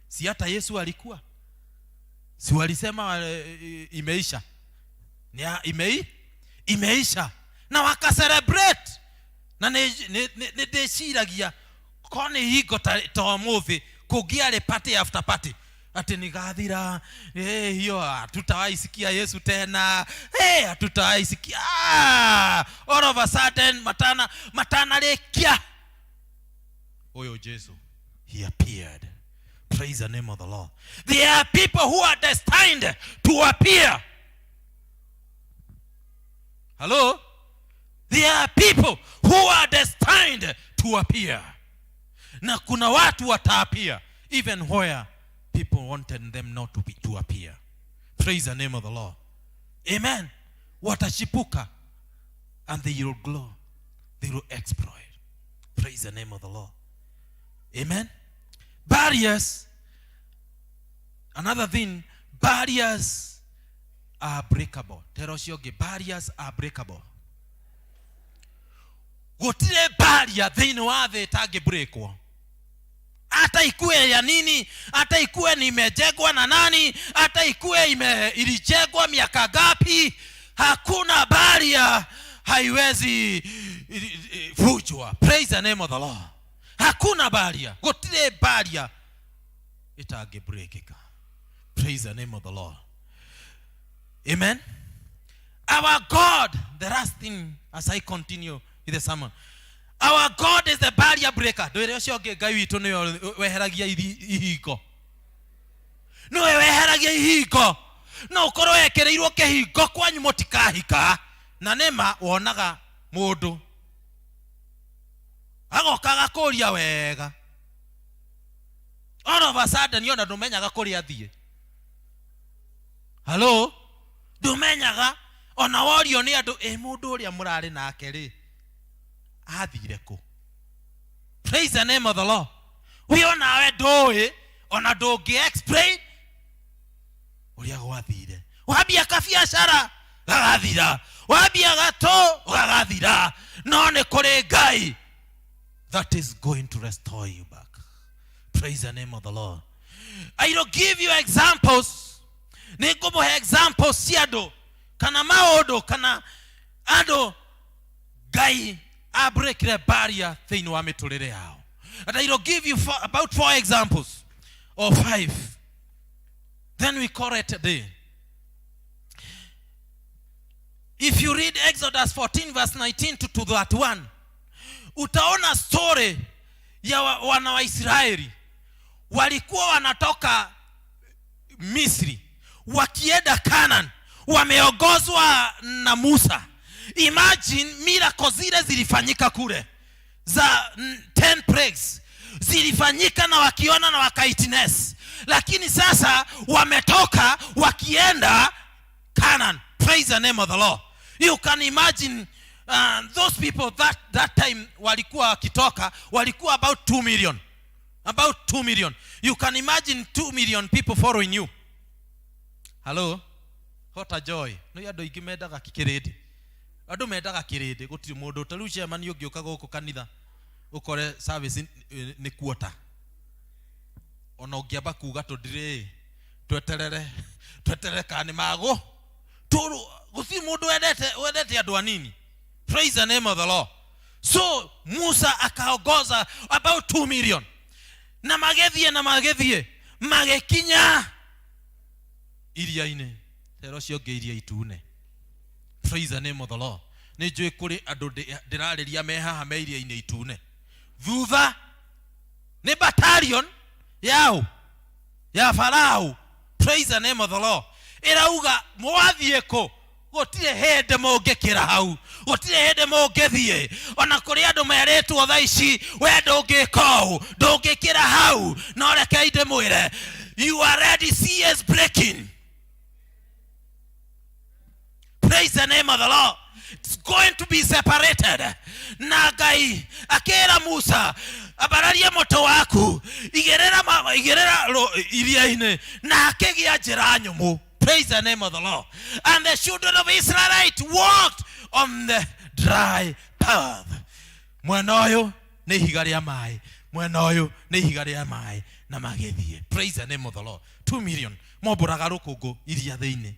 Si hata Yesu alikuwa, si walisema imeisha, ni imeisha na wakacelebrate. Na nĩ ndĩciragia ko nĩ hingo ta ũmũthĩ kũngĩarĩ party after party, ati nĩgathira, hiyo hatutawahi sikia Yesu tena, hatutawahi sikia. All of a sudden matana matanarĩkia huyo Jesu, he appeared. Praise the name of the Lord. There are people who are destined to appear. Hello, there are people who are destined to appear. Na kuna watu wataappear even where people wanted them not to be to appear. Praise the name of the Lord. Amen. Watachipuka and they will glow, they will exploit. Praise the name of the Lord. Amen. Barriers, another thing, barriers are breakable. Tera ũcio ũngĩ, barriers are breakable. Gũtirĩ barrier thĩinĩ wa thĩ ĩtangĩbreakwo, hata ikue ya nini, hata ikue ni imejengwa na nani, hata ikue ilijengwa miaka ngapi, hakuna barrier haiwezi vunjwa. Praise the name of the Lord. Hakuna barrier, gũtirĩ barrier ĩtangĩbreakĩka. Praise the name of the Lord. Amen. Our God, the last thing as I continue with the sermon, our God is the barrier breaker. Ndwĩre ũcio ũngĩ, Ngai witũ nĩwe weheragia ihingo, nĩwe weheragia ihingo. No ũkorwo wekĩrĩirwo kĩhingo kwanyu mũtikahika, na nĩma wonaga mũndũ agoka agakũria wega, all of a sudden ona ndũmenyaga kũrĩa athiĩ. Hello, ndũmenyaga ona worio nĩ andũ, ĩ mũndũ ũrĩa mũrarĩ nake rĩ. Athire kũ? Praise the name of the Lord. We onawe ndũĩ ona ndũngĩ explain ũrĩa gwathire. Wambia kabiacara gagathira, wambia gatũ gagathira, no nĩ kũrĩ Ngai that is going to restore you back. Praise the name of the Lord. I will give you examples. Nĩ ngũmũhe examples cia andũ kana maũndũ kana andũ Ngai abreakire barrier thĩinĩ wa mĩtũrĩre yao. And I will give you about four examples or five. Then we call it a day. If you read Exodus 14 verse 19 to 31, utaona story ya wana wa Israeli walikuwa wanatoka Misri wakienda Canaan, wameongozwa na Musa. Imagine miracle zile zilifanyika kule za 10 plagues zilifanyika na wakiona na wakaitness, lakini sasa wametoka wakienda Canaan. Praise the name of the Lord. You can imagine those people that time walikuwa wakitoka, walikuwa about 2 million. About 2 million. You can imagine 2 million people following you. Hello? What a joy. No andũ aingĩ mendaga kĩrĩndĩ. Andũ mendaga kĩrĩndĩ, gũtirĩ mũndũ. Ta rĩu chairman ũngĩũka gũkũ kanitha ũkore service nĩ kuota. Ona ũngĩamba kuga tũndirĩ, tweterere, tweterere kana nĩ magũ. Tũrũ, gũtirĩ mũndũ wendete andũ anini. Praise the name of the Lord. So Musa akaongoza about 2 million. Na magĩthiĩ, na magĩthiĩ, magĩkinya iria-inĩ. Tero ũcio ũngĩ iria itune. Praise the name of the Lord. Nĩ njũĩ kũrĩ andũ ndĩrarĩria me haha me iria-inĩ itune. Thutha nĩ battalion yao ya Farao. Praise the name of the Lord. Ĩrauga mwathiĩ kũ? Gũtirĩ hĩndĩ mũngĩkĩra hau, gũtirĩ hĩndĩ mũngĩthiĩ. Ona kũrĩ andũ merĩtwo thaa ici, we ndũngĩka ũũ, ndũngĩkĩra hau. No rekei ndĩmwĩre, you are ready, sea is breaking. Praise the name of the Lord. It's going to be separated. Na Ngai akĩra Musa, ambararia mũtĩ waku, igĩrĩra iria-inĩ, na akĩgĩa njĩra nyũmũ. Praise the name of the Lord. And the children of Israelite walked on the dry path. Mwena ũyũ nĩ ihiga rĩa maĩ, mwena ũyũ nĩ ihiga rĩa maĩ, na magĩthiĩ. Praise the name of the Lord. 2 million mombũraga rũkũngũ iria thĩinĩ.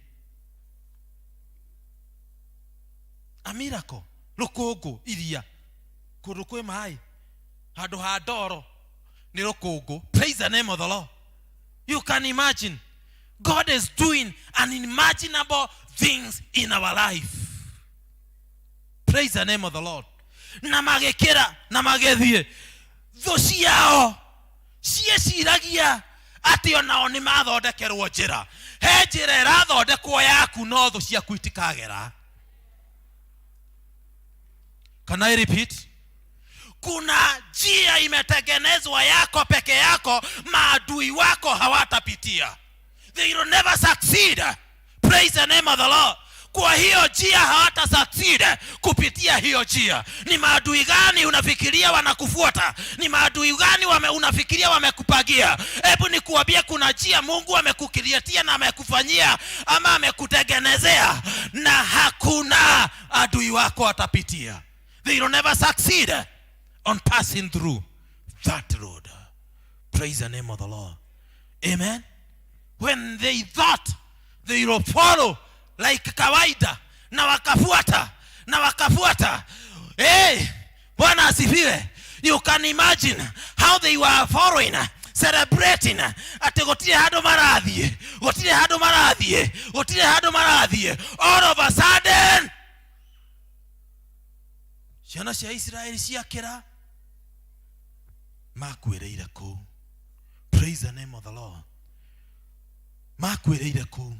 A miracle. Rũkũngũ iria kũndũ kwĩ maĩ, handũ ha ndoro nĩ rũkũngũ. Praise the name of the Lord. You can imagine God is doing unimaginable things in our life. Praise the name of the Lord. Na magĩkĩra na magĩthiĩ, thũ ciao cieciragia atĩ onao nĩ mathondekerwo njĩra. He njĩra ĩrathondekwo yaku, no thũ ciaku itikagera. Can I repeat? Kuna njia imetengenezwa yako peke yako, maadui wako hawatapitia. They will never succeed. Praise the name of the Lord. Kwa hiyo njia hawata succeed kupitia hiyo njia. Ni maadui gani unafikiria wanakufuata? Ni maadui gani unafikiria wamekupagia? Hebu nikuambie, kuna njia Mungu amekukiriatia na amekufanyia ama amekutengenezea, na hakuna adui wako atapitia. They will never succeed on passing through that road. Praise the name of the Lord. Amen. When they thought they will follow like kawaida, na wakafuata, na wakafuata. Hey, Bwana asifiwe. You can imagine how they were following, celebrating. Ati gũtirĩ handũ marathiĩ, gũtirĩ handũ marathiĩ, gũtirĩ handũ marathiĩ. All of a sudden, ciana cia Israeli ciakĩra, makuĩrĩire kũu. Praise the name of the Lord. Makuĩrĩire kũu.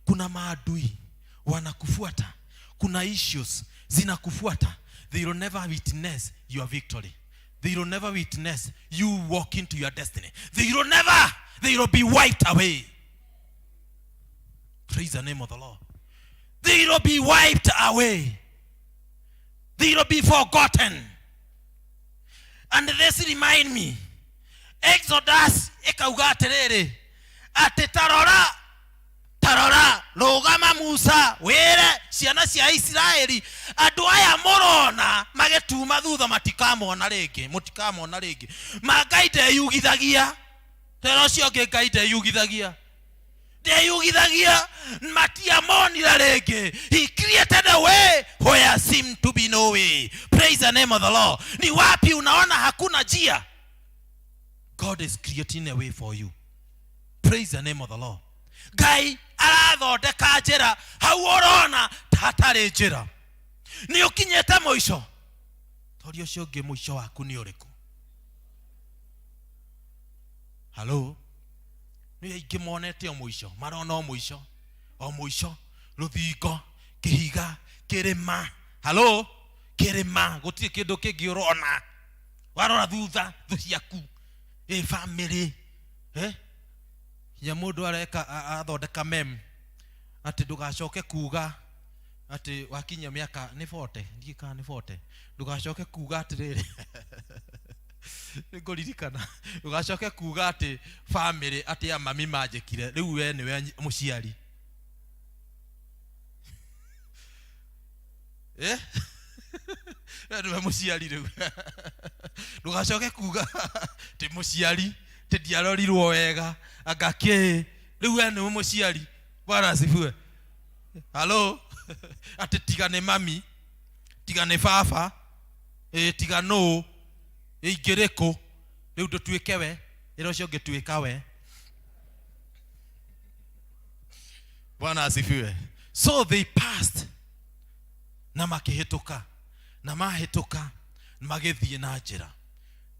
Kuna maadui wanakufuata, kuna issues zinakufuata. They will never witness your victory. They will never witness you walk into your destiny. They will never, they will be wiped away. Praise the name of the Lord. They will be wiped away. They will be forgotten. And this remind me, Exodus ĩkauga atĩrĩrĩ, atĩ tarora tarora rũgama Musa wĩre ciana cia Isiraeli, andũ aya mũrona magĩtuma thutha matikamona rĩngĩ, mũtikamona rĩngĩ. Ma Ngai ndeyugithagia, tera ũcio ũngĩ, Ngai ndeyugithagia, ndeyugithagia, matiamonire rĩngĩ. He created a way where seemed to be no way. Praise the name of the Lord. Ni wapi unaona hakuna njia? God is creating a way for you. Praise the name of the Lord. Ngai arathondeka njĩra hau ũrona ta hatarĩ njĩra. Nĩ ũkinyĩte mũico, toria ũcio ũngĩ, mũico waku nĩ ũrĩkũ? Halo, nĩ aingĩ monete o mũico, marona o mũico, o mũico, rũthingo, kĩhiga, kĩrĩma. Halo, kĩrĩma, gũtirĩ kĩndũ kĩngĩ ũrona. Warora thutha, thũ ciaku, ĩ family, eh? Hinya mũndũ areka athondeka mem atĩ ndũgacoke kuga atĩ wakinyia mĩaka nĩ 40, ndiĩ kana nĩ 40, ndũgacoke kuga atĩrĩrĩ, nĩngũririkana, ndũgacoke kuga atĩ family atĩ ya mami manjĩkire, rĩu we nĩwe mũciari. Eh? We nĩwe mũciari rĩu, ndũgacoke kuga tĩ mũciari tĩ ndiarorirwo wega anga kĩ, rĩu we nĩwe mũciari. Bwana asifiwe. Halo, atĩ tiga nĩ mami, tiga nĩ baba, ĩ tiga nũ, ingĩrĩ kũ rĩu, ndũtuĩke we, ĩra ũcio ũngĩtuĩka we. Bwana asifiwe. So they passed, na makĩhĩtũka, na mahĩtũka magĩthiĩ na njĩra,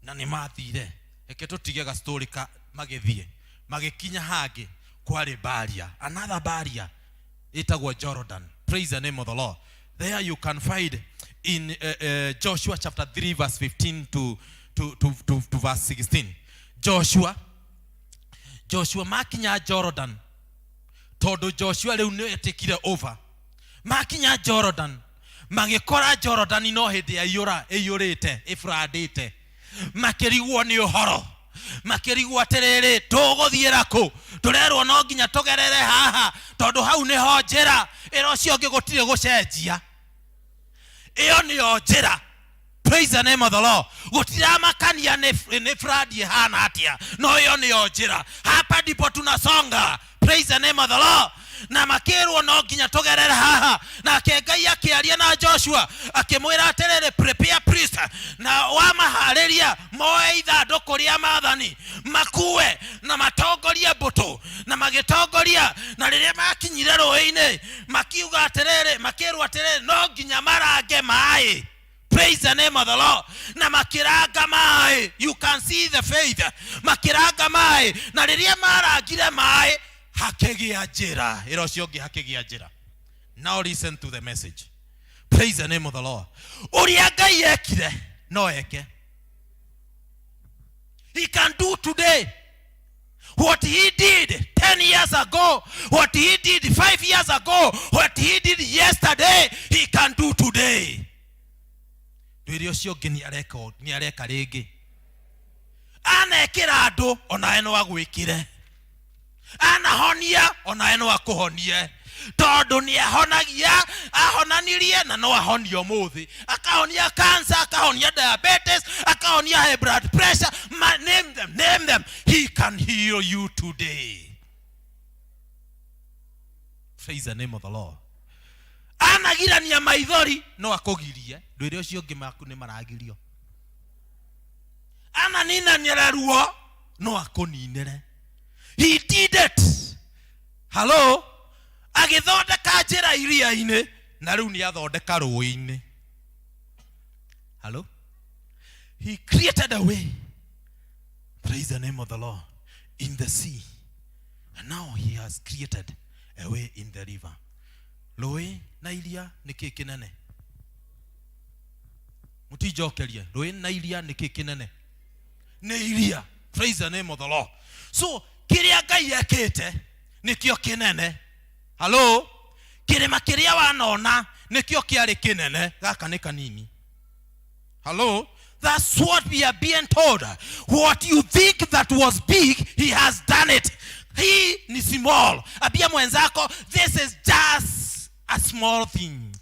na nĩ mathire. Reke tũtige gastori ka magĩthiĩ, magĩkinya hangĩ kwarĩ barrier, another barrier ĩtagwo Jordan. Praise the name of the Lord. There you can find in Joshua chapter 3 verse 15 to verse 16. Joshua makinya Jordan, tondũ Joshua rĩu nĩ etĩkire over, makinya Jordan magĩkora Jordan no hĩndĩ yaiyũra, ĩiyũrĩte, ĩfradĩte. Makĩrigwo nĩ ũhoro, makĩrigwo atĩrĩrĩ, tũgũthiĩra kũ? Tũrerwo no nginya tũgerere haha tondũ hau nĩho njĩra. Ĩra ũcio ũngĩ, gũtirĩ gũcenjia, ĩyo nĩyo njĩra. Praise the name of the Lord. Gũtiramakania nĩ flood ĩhana atĩa, no ĩyo nĩyo njĩra, hapa ndipo tunasonga. Praise the name of the Lord. Na makĩrwo no nginya tũgerere haha. Nake Ngai akĩaria na Joshua akĩmwĩra atĩrĩrĩ, prepare priest, na wamaharĩria moe ithandũkũ rĩa maathani, makue na matongorie mbũtũ. Na magĩtongoria, na rĩrĩa makinyire rũĩ-inĩ makiuga atĩrĩrĩ, makĩrwo atĩrĩrĩ, no nginya marange maĩ. Praise the name of the Lord. Na makĩranga maĩ. You can see the faith. Makĩranga maĩ, na rĩrĩa marangire maĩ hakĩgĩa njĩra. Ĩra ũcio ũngĩ, hakĩgĩa njĩra. Now listen to the message. Praise the name of the Lord. Ũrĩa Ngai ekire no eke. He can do today what he did 10 years ago, what he did 5 years ago, what he did yesterday, he can do today. Ndwĩre ũcio ũngĩ, nĩ areka, nĩ areka rĩngĩ. Anekĩra andũ, onawe no agwĩkĩre. Anahonia, onawe no akũhonie, tondũ nĩ ahonagia, ahonanirie na no ahonie ũmũthĩ. Akahonia cancer, akahonia diabetes, akahonia high blood pressure. Name them, name them, he can heal you today. Praise the name of the Lord. Anagirania maithori, no akũgirie. Ndwĩre ũcio ũngĩ, maku nĩ maragirio. Ananinanĩra ruo, no akũninĩre. He did it. Hello, agĩthondeka njĩra iria-inĩ, na rĩu nĩ athondeka rũĩ-inĩ. Hello, he created a way, praise the name of the Lord, in the sea, and now he has created a way in the river. Rũĩ na iria, nĩ kĩ kĩnene? Mũtinjokerie. Rũĩ na iria, nĩ kĩ kĩnene? Nĩ iria. Praise the name of the Lord. So kĩrĩa Ngai ekĩte nĩkĩo kĩnene. Halo, kĩrĩma kĩrĩa wanona nĩkĩo kĩarĩ kĩnene, gaka nĩ kanini. Halo, That's what we are being told. What you think that was big, he has done it. He ni small. Ambia mwenzako, this is just a small thing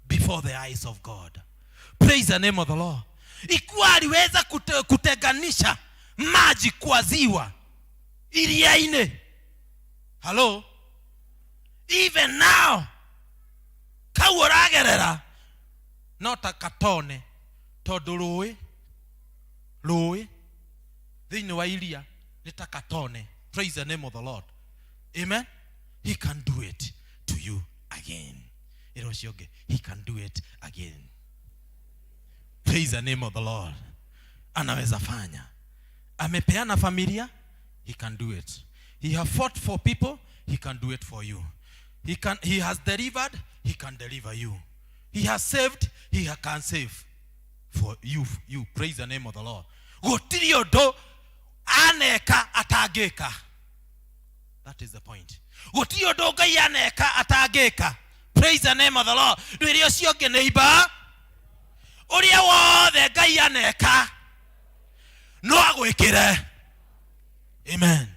before the eyes of God. Praise the name of the Lord. Ikiwa aliweza kutenganisha maji kwa ziwa iriaine. Hello? Even now, kau ũragerera no ta katone tondũ rũĩ rũĩ thĩinĩ wa iria nĩ ta katone. Praise the name of the Lord. Amen. He can do it to you again. Ĩra ũcio ũngĩ, he can do it again. Praise the name of the Lord. Anaweza fanya. Amepeana familia, he can do it. He have fought for people, he can do it for you. He has delivered, he can deliver you. He has saved, he can save for you. You praise the name of the Lord. Gũtirĩ ũndũ aneka atangĩka. That is the point. Gũtirĩ ũndũ Ngai aneka atangĩka. Praise the name of the Lord. Ndwĩre ũcio ũngĩ neighbor, ũrĩa wothe Ngai aneka no agwĩkĩre. Amen.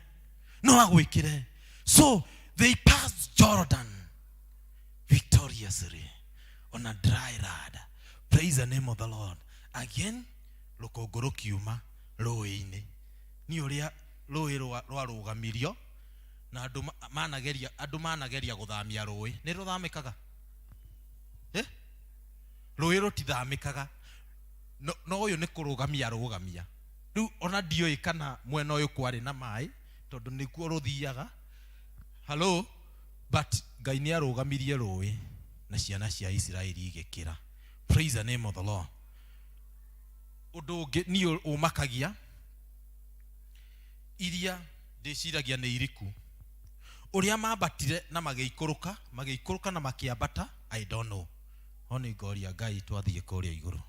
No agwĩkĩre. So they passed Jordan victoriously on a dry land. Praise the name of the Lord. Again, rũkũngũ rũkiuma rũĩ-inĩ. Nĩ ũrĩa rũĩ rwarũgamirio na andũ manageria, andũ manageria gũthamia rũĩ. Nĩ rũthamĩkaga? Rũĩ rũtithamĩkaga. No, no ũyũ nĩ kũrũgamia rũgamia. Rĩu ona ndiũĩ kana mwena ũyũ kwarĩ na maĩ tondũ nĩkuo rũthiaga. Hello? But Ngai nĩ arũgamirie rũĩ na ciana cia Isiraeli igĩkĩra. Praise the name of the Lord. Ũndũ ũngĩ niĩ ũmakagia, iria ndĩciragia nĩ iriku. Ũrĩa mambatire na magĩikũrũka, magĩikũrũka na makĩambata, I don't know. No nĩ ngoria Ngai twathiĩ kũrĩa igũrũ.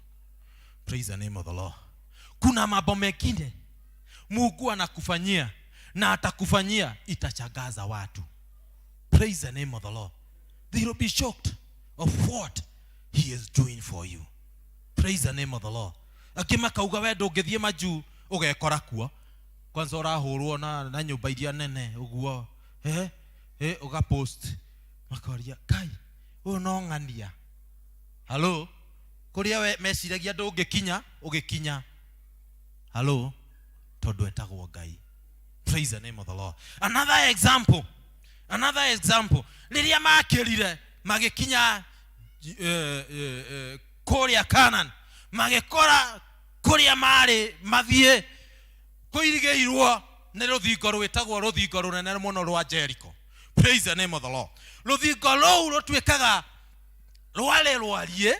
Praise the name of the Lord. Kuna mambo mengine Mungu anakufanyia na atakufanyia itachangaza watu. Praise the name of the Lord. They will be shocked of what he is doing for you. Praise the name of the Lord. Angĩ makauga we ndũngĩthiĩ majuu ũgekora kuo. Kwanza ũrahũrwo na nyũmba iria nene ũguo. Ũgapost. Makoria, Ngai, ũyũ no ng'ania. Hello? Kũrĩa we meciragia ndũngĩkinya, ũgĩkinya. Hello? Tondũ etagwo Ngai. Praise the name of the Lord. Another example. Another example. Rĩrĩa makĩrire magĩkinya, kũrĩa Canaan, magĩkora kũrĩa marĩ mathiĩ kũirigĩirwo nĩ rũthingo rwĩtagwo rũthingo rũnene mũno rwa Jericho. Praise the name of the Lord. Rũthingo rũu rũtuĩkaga rwarĩ rwariĩ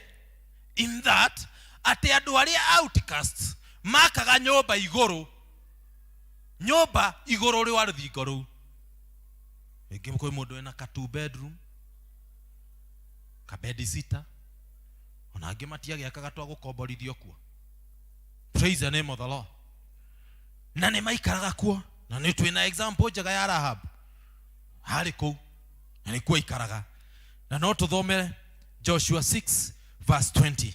in that atĩ andũ arĩa outcasts makaga nyũmba igũrũ, nyũmba igũrũ rwa rũthingo rũu. Rĩngĩ kwĩ mũndũ wĩna ka 2 bedroom, ka bed sita, ona angĩ matiagĩakaga twa gũkomborithio kuo. Praise the name of the Lord. Na nĩ maikaraga kuo, na nĩ twĩna example njega ya Rahab. Harĩ kũu, na nĩkuo aikaraga. Na no tũthome Joshua 6 verse 20.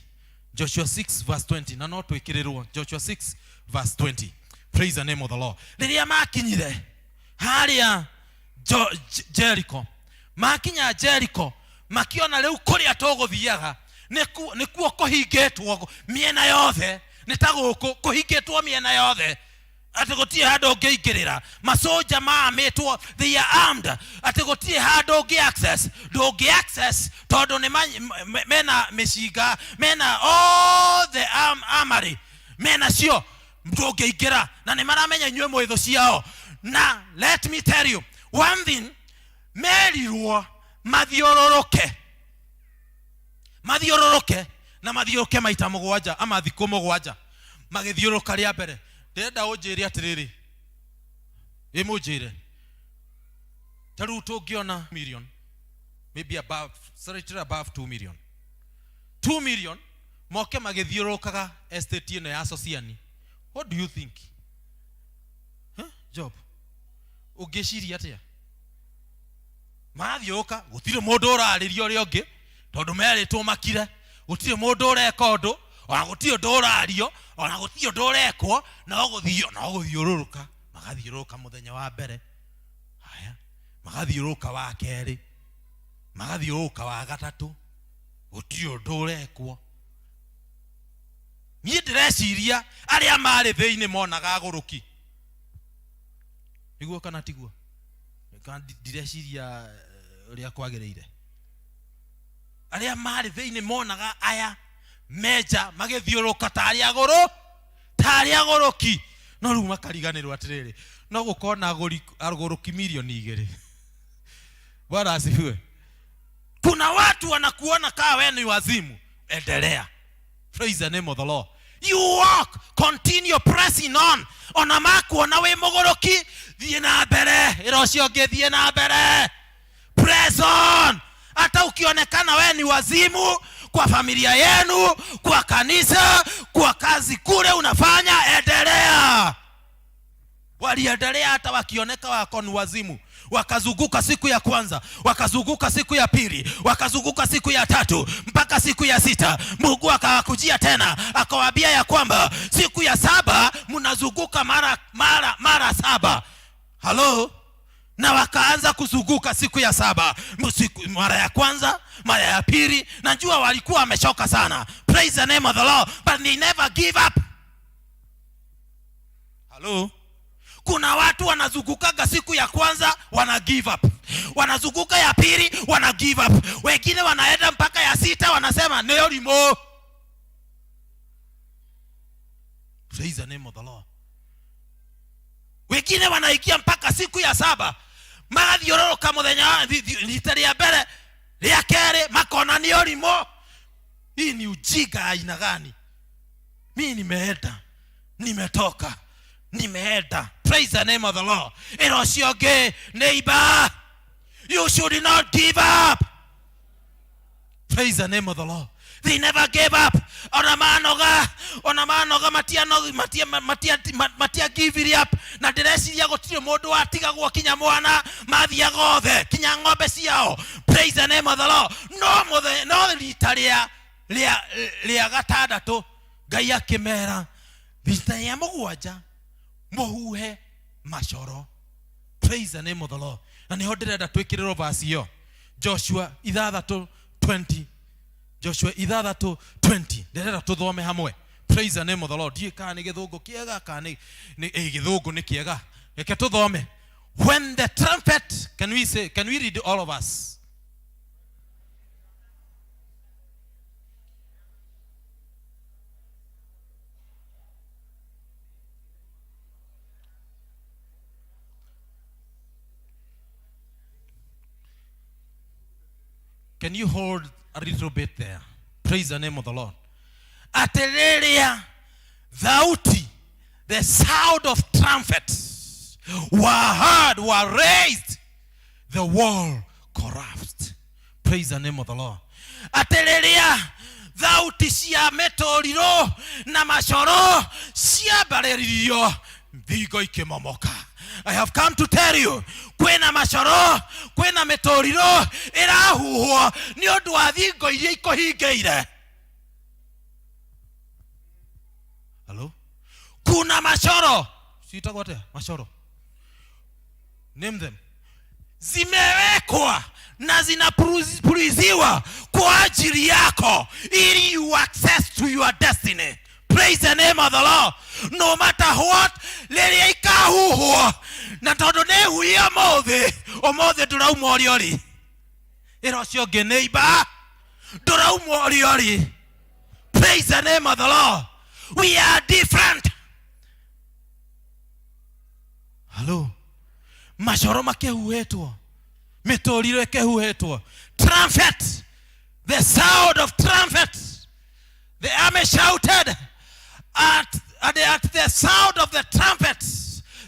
Joshua 6 verse 20. Na no twĩkĩrĩrwo Joshua 6 verse 20. Praise the name of the Lord. Rĩrĩa makinyire harĩa Jericho, makinya Jericho, makiona rĩu kũrĩa tũgũthiaga nĩkuo kũhingĩtwo mĩena yothe, nĩ ta gũkũ kũhingĩtwo mĩena yothe, atĩ gũtirĩ handũ ũngĩingĩrĩra. Masoja maamĩtwo, they are armed, atĩ gũtirĩ handũ ũngĩ access, ndũngĩ access tondũ nĩ mena mĩcinga, mena all the armory, mena cio, ndũngĩingĩra, na nĩ maramenya inyuĩ mwĩ thũ ciao. Na let me tell you one thing, merirwo mathiũrũrũke, mathiũrũrũke na mathiũrũke maita mũgwanja ama thikũ mũgwanja, magĩthiũrũrũka rĩa mbere. Ndĩrenda ũnjĩre atĩrĩrĩ, ĩ mũnjĩre ta rĩu tũngĩona million, maybe above, slightly above 2 million, 2 million moke magĩthiũrũrũkaga estate ĩno ya Sosiani. What do you think? Huh? Job, ũngĩciria atĩa? Marathiũrũrũka, gũtirĩ mũndũ ũrarĩria ũrĩa ũngĩ tondũ merĩtwo makire, gũtirĩ mũndũ ũreka ũndũ. Ona gũtirĩ ũndũ ũrario, ona gũtirĩ ũndũ ũrekwo, no gũthiĩ no gũthiũrũrũka. Magathiũrũrũka mũthenya wa mbere, haya, magathiũrũrũka wa kerĩ, magathiũrũrũka wa gatatũ, gũtirĩ ũndũ ũrekwo. Niĩ ndĩreciria arĩa marĩ thĩinĩ monaga agũrũki, nĩguo kana tiguo? Kana ndireciria ũrĩa kwagĩrĩire. Arĩa marĩ thĩinĩ monaga aya menja magĩthiũrũka tarĩ agũrũ tarĩ agũrũki, no rĩu makariganĩrwo atĩrĩrĩ, no gũkorwo na agũrũki milioni igĩrĩ. Bwana asifiwe. Kuna watu wanakuona kaa we ni wazimu. Endelea. Praise the name of the Lord. You walk, continue pressing on. Ona makuona wĩ mũgũrũki, thiĩ na mbere. Ĩra ũcio ũngĩ, thiĩ na mbere. Press on. Hata ukionekana we ni wazimu kwa familia yenu, kwa kanisa, kwa kazi kule unafanya, endelea. Waliendelea hata wakioneka wako ni wazimu. Wakazunguka siku ya kwanza, wakazunguka siku ya pili, wakazunguka siku ya tatu, mpaka siku ya sita. Mungu akawakujia tena, akawaambia ya kwamba siku ya saba mnazunguka mara, mara, mara saba. Halo? Na wakaanza kuzunguka siku ya saba. Siku, mara ya kwanza, mara ya pili. Najua walikuwa wamechoka sana. Praise the name of the Lord. But they never give up. Halo? Kuna watu wanazungukaga siku ya kwanza wana give up, wanazunguka ya pili wana give up, wengine wanaenda mpaka ya sita wanasema nĩ ũrimũ. Praise the name of the Lord. Wengine wanaingia mpaka siku ya saba, magathiũrũrũka mũthenya wa rita rĩa mbere, rĩa kerĩ, makona nĩ ũrimũ. Hii ni ujinga aina gani? Mi nimeenda, nimetoka, nimeenda. Praise the name of the Lord. Ĩra ũcio ũngĩ, neighbor, you should not give up. Praise the name of the Lord. They never gave up. Ona manoga, ona manoga matia no, matia, matia, matia give it up. Na ndĩreciria gũtirĩ mũndũ watigagwo kinya mwana, mathiaga othe kinya ng'ombe ciao. Praise the name of the Lord. No mũthenya, no rita rĩa, rĩa, rĩa gatandatũ Ngai akĩmera rita rĩa mũgwanja mũhuhe macoro. Praise the name of the Lord. Na nĩho ndĩrenda twĩkĩrĩrwo verse ĩyo, Joshua 6:20. Joshua 6:20, ndĩrenda tũthome hamwe. Praise the name of the Lord. Ndiũĩ kana nĩ gĩthũngũ kĩega kana nĩ gĩthũngũ nĩ kĩega. Reke tũthome. When the trumpet, can we say, can we read all of us? Can you hold a little bit there? Praise the name of the Lord. Atĩrĩrĩa thauti, the sound of trumpets were heard, were raised, the wall collapsed. Praise the name of the Lord. Atĩrĩrĩa thauti cia mĩtũrirũ na macoro ciambarĩririo, thingo ikĩmomoka. I have come to tell you, kwĩna macoro, kwĩna mĩtũrirũ ĩrahuhwo nĩ ũndũ wa thingo iria ikũhingĩire. Hello? Kuna macoro, ciĩtagwo atĩa? Macoro. Name them. Zimewekwa na zinapuliziwa kwa ajili yako ili you access to your destiny. Praise the name of the Lord. No matter what, rĩrĩa ikahuhwo, na tondũ nĩ huhia ũmũthĩ, ũmũthĩ ndũrauma ũrĩa ũrĩ. Ĩra ũcio ũngĩ, neighbor, ndũrauma ũrĩa ũrĩ. Praise the name of the Lord. We are different. Hello. Macoro makĩhuhĩtwo, mĩtũrirũ ĩkĩhuhĩtwo, trumpet, the sound of trumpet, the army shouted at the sound of the trumpet,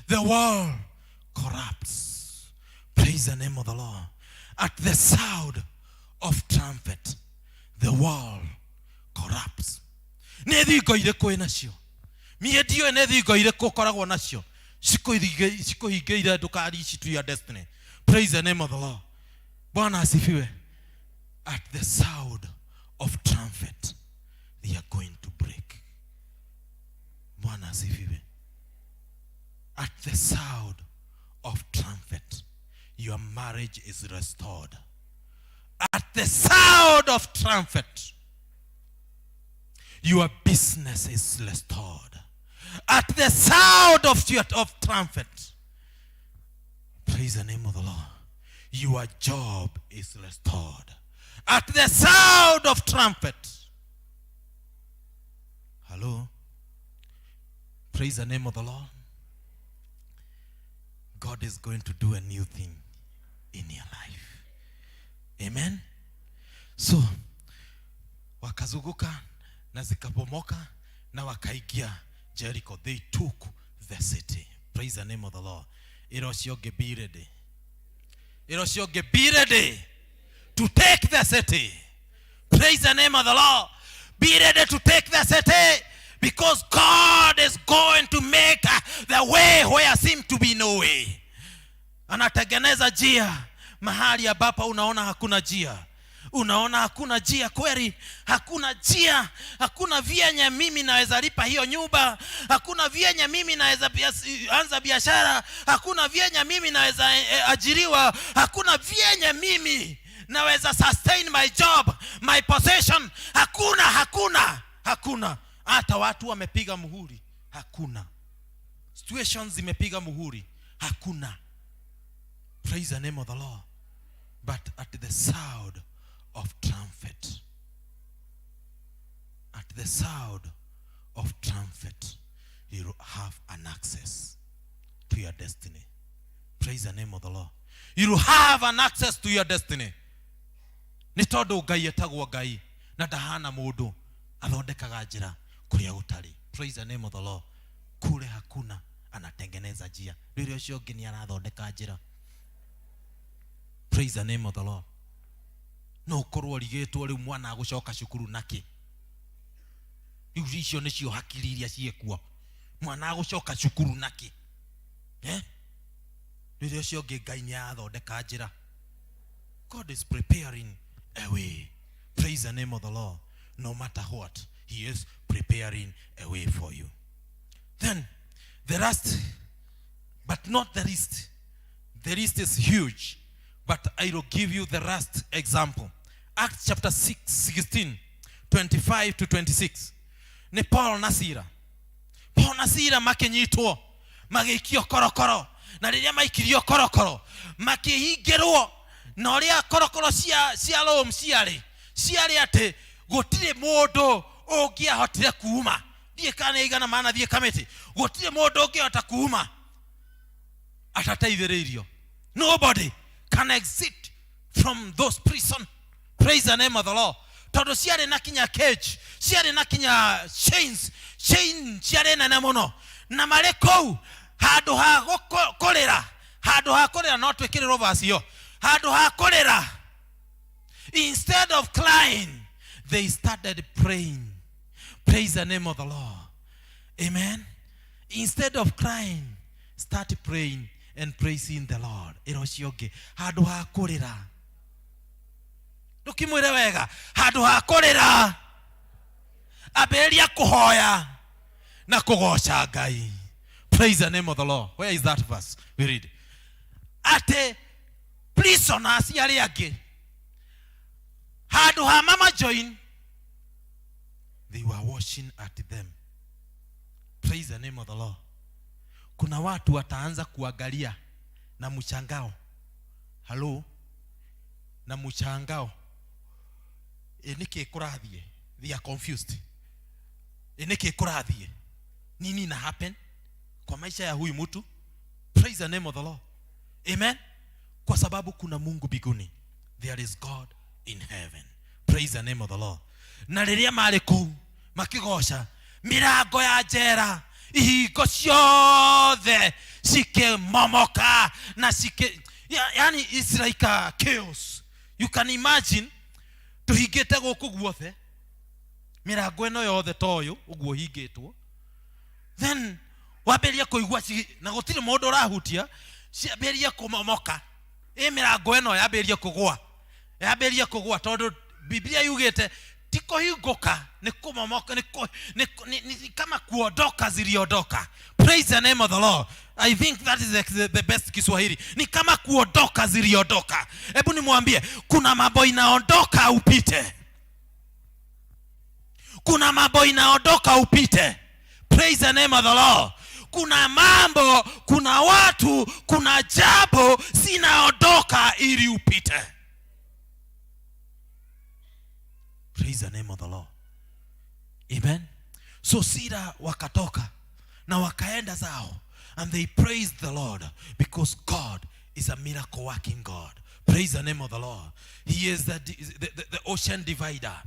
the wall collapsed. Praise the name of the Lord. At the sound of trumpet, the wall collapsed. Nĩ thingo irĩkũ wĩ nacio? Niĩ ndiũĩ nĩ thingo irĩkũ ũkoragwo nacio cikũhingĩire ndũkarici to your destiny. Praise the name of the Lord. Bwana asifiwe. At the sound of trumpet, They are going to break. Bwana asifiwe. At the sound of trumpet, your marriage is restored. At the sound of trumpet, your business is restored. At the sound of trumpet, praise the name of the Lord, your job is restored. At the sound of trumpet. Hello? Praise the name of the Lord. God is going to do a new thing in your life. Amen. So wakazunguka na zikabomoka na wakaingia Jericho. They took the city. Praise the name of the Lord. Ĩra ũcio ũngĩ, be ready. Ĩra ũcio ũngĩ, be ready to take the city. Praise the name of the Lord. Be ready to take the city, because God is going to make the way where seem to be no way. Anatengeneza njia mahali ambapo unaona hakuna njia. Unaona hakuna njia kweli, hakuna njia, hakuna vyenye mimi naweza lipa hiyo nyumba, hakuna vyenye mimi naweza anza biashara, hakuna vyenye mimi naweza ajiriwa, hakuna vyenye mimi naweza sustain my job, my possession. Hakuna, hakuna, hakuna. Hata watu wamepiga muhuri, hakuna. Situations zimepiga muhuri, hakuna. Praise the name of the Lord. But at the sound of trumpet, at the sound of trumpet, you will have an access to your destiny. Praise the name of the Lord. You will have an access to your destiny. Nĩ tondũ Ngai etagwo Ngai na ndahana mũndũ, athondekaga njĩra kũrĩa gũtarĩ. Praise the name of the Lord. Kule hakuna, anatengeneza njia. Rĩrĩa ũcio ũngĩ nĩ arathondeka njĩra. Praise the name of the Lord. No ũkorwo ũrigĩtwo rĩu mwana agũcoka cukuru nakĩ? Rĩu icio nĩcio hakiri iria ciĩkuo. Mwana agũcoka cukuru nakĩ? Eh? Rĩrĩa ũcio ũngĩ Ngai nĩ arathondeka njĩra. God is preparing a way. Praise the name of the Lord. No matter what, he is preparing a way for you. Then, the last, but not the least, the list is huge, but I will give you the last example. Acts chapter 6, 16, 25 to 26. Ni Paul na Sila. Paul na Sila makinyitwo, magĩikio korokoro, na rĩrĩa maikirio korokoro, makĩhingĩrwo, na ũrĩa korokoro cia Rome ciarĩ atĩ gũtirĩ mũndũ ũngĩahotire kuuma. Ndiĩ kana nĩ igana mana thiĩ kamĩtĩ. Gũtirĩ mũndũ ũngĩhota kuuma atateithĩrĩirio. Nobody can exit from those prison. Praise the name of the Lord. Tondũ ciarĩ na kinya cage, ciarĩ na kinya chains, chain ciarĩ nene mũno. Na marĩ kũu handũ ha kũrĩra, handũ ha kũrĩra, no twĩkĩrĩrwo verse ĩyo. Handũ ha kũrĩra, instead of crying, they started praying. Praise the name of the Lord. Amen. Instead of crying, start praying and praising the Lord. Ĩra ũcio ũngĩ, handũ ha kũrĩra. Ndũkĩmwĩre wega, handũ ha kũrĩra, ambĩrĩria kũhoya na kũgoca Ngai. Praise the name of the Lord. Where is that verse? We read. Atĩ prisoners arĩa angĩ, handũ ha mama join, they were watching at them. Praise the name of the Lord. Kuna watu wataanza kuangalia na mshangao. Hello? Na mshangao. Nĩkĩ kũrathiĩ? They are confused. Nĩkĩ kũrathiĩ? Nini ina happen kwa maisha ya huyu mtu? Praise the name of the Lord. Amen. Kwa sababu kuna Mungu mbinguni. There is God in heaven. Praise the name of the Lord. Na rĩrĩa marĩ kũu makĩgoca, mĩrango ya njera, ihingo ciothe cikĩmomoka na cikĩ, yani it's like a chaos. You can imagine tũhingĩte gũkũ guothe, mĩrango ĩno yothe ta ũyũ ũguo hingĩtwo, then wambĩrĩria kũigua na gũtirĩ mũndũ ũrahutia, ciambĩrĩria kũmomoka. Ĩ mĩrango ĩno yambĩrĩria kũgũa, yambĩrĩria kũgũa, tondũ Biblia yugĩte Ti kũhingũka, nĩ kũmomoka, ni kama kuondoka ziliondoka. Praise the name of the Lord. I think that is the best Kiswahili. Ni kama kuondoka ziliondoka. Hebu nimwambie, kuna mambo inaondoka upite. Kuna mambo inaondoka upite. Praise the name of the Lord. Kuna mambo, kuna watu, kuna jambo zinaondoka ili upite. Praise the name of the Lord. Amen. So Sira wakatoka na wakaenda zao, and they praised the Lord because God is a miracle working God. Praise the name of the Lord. He is the ocean divider.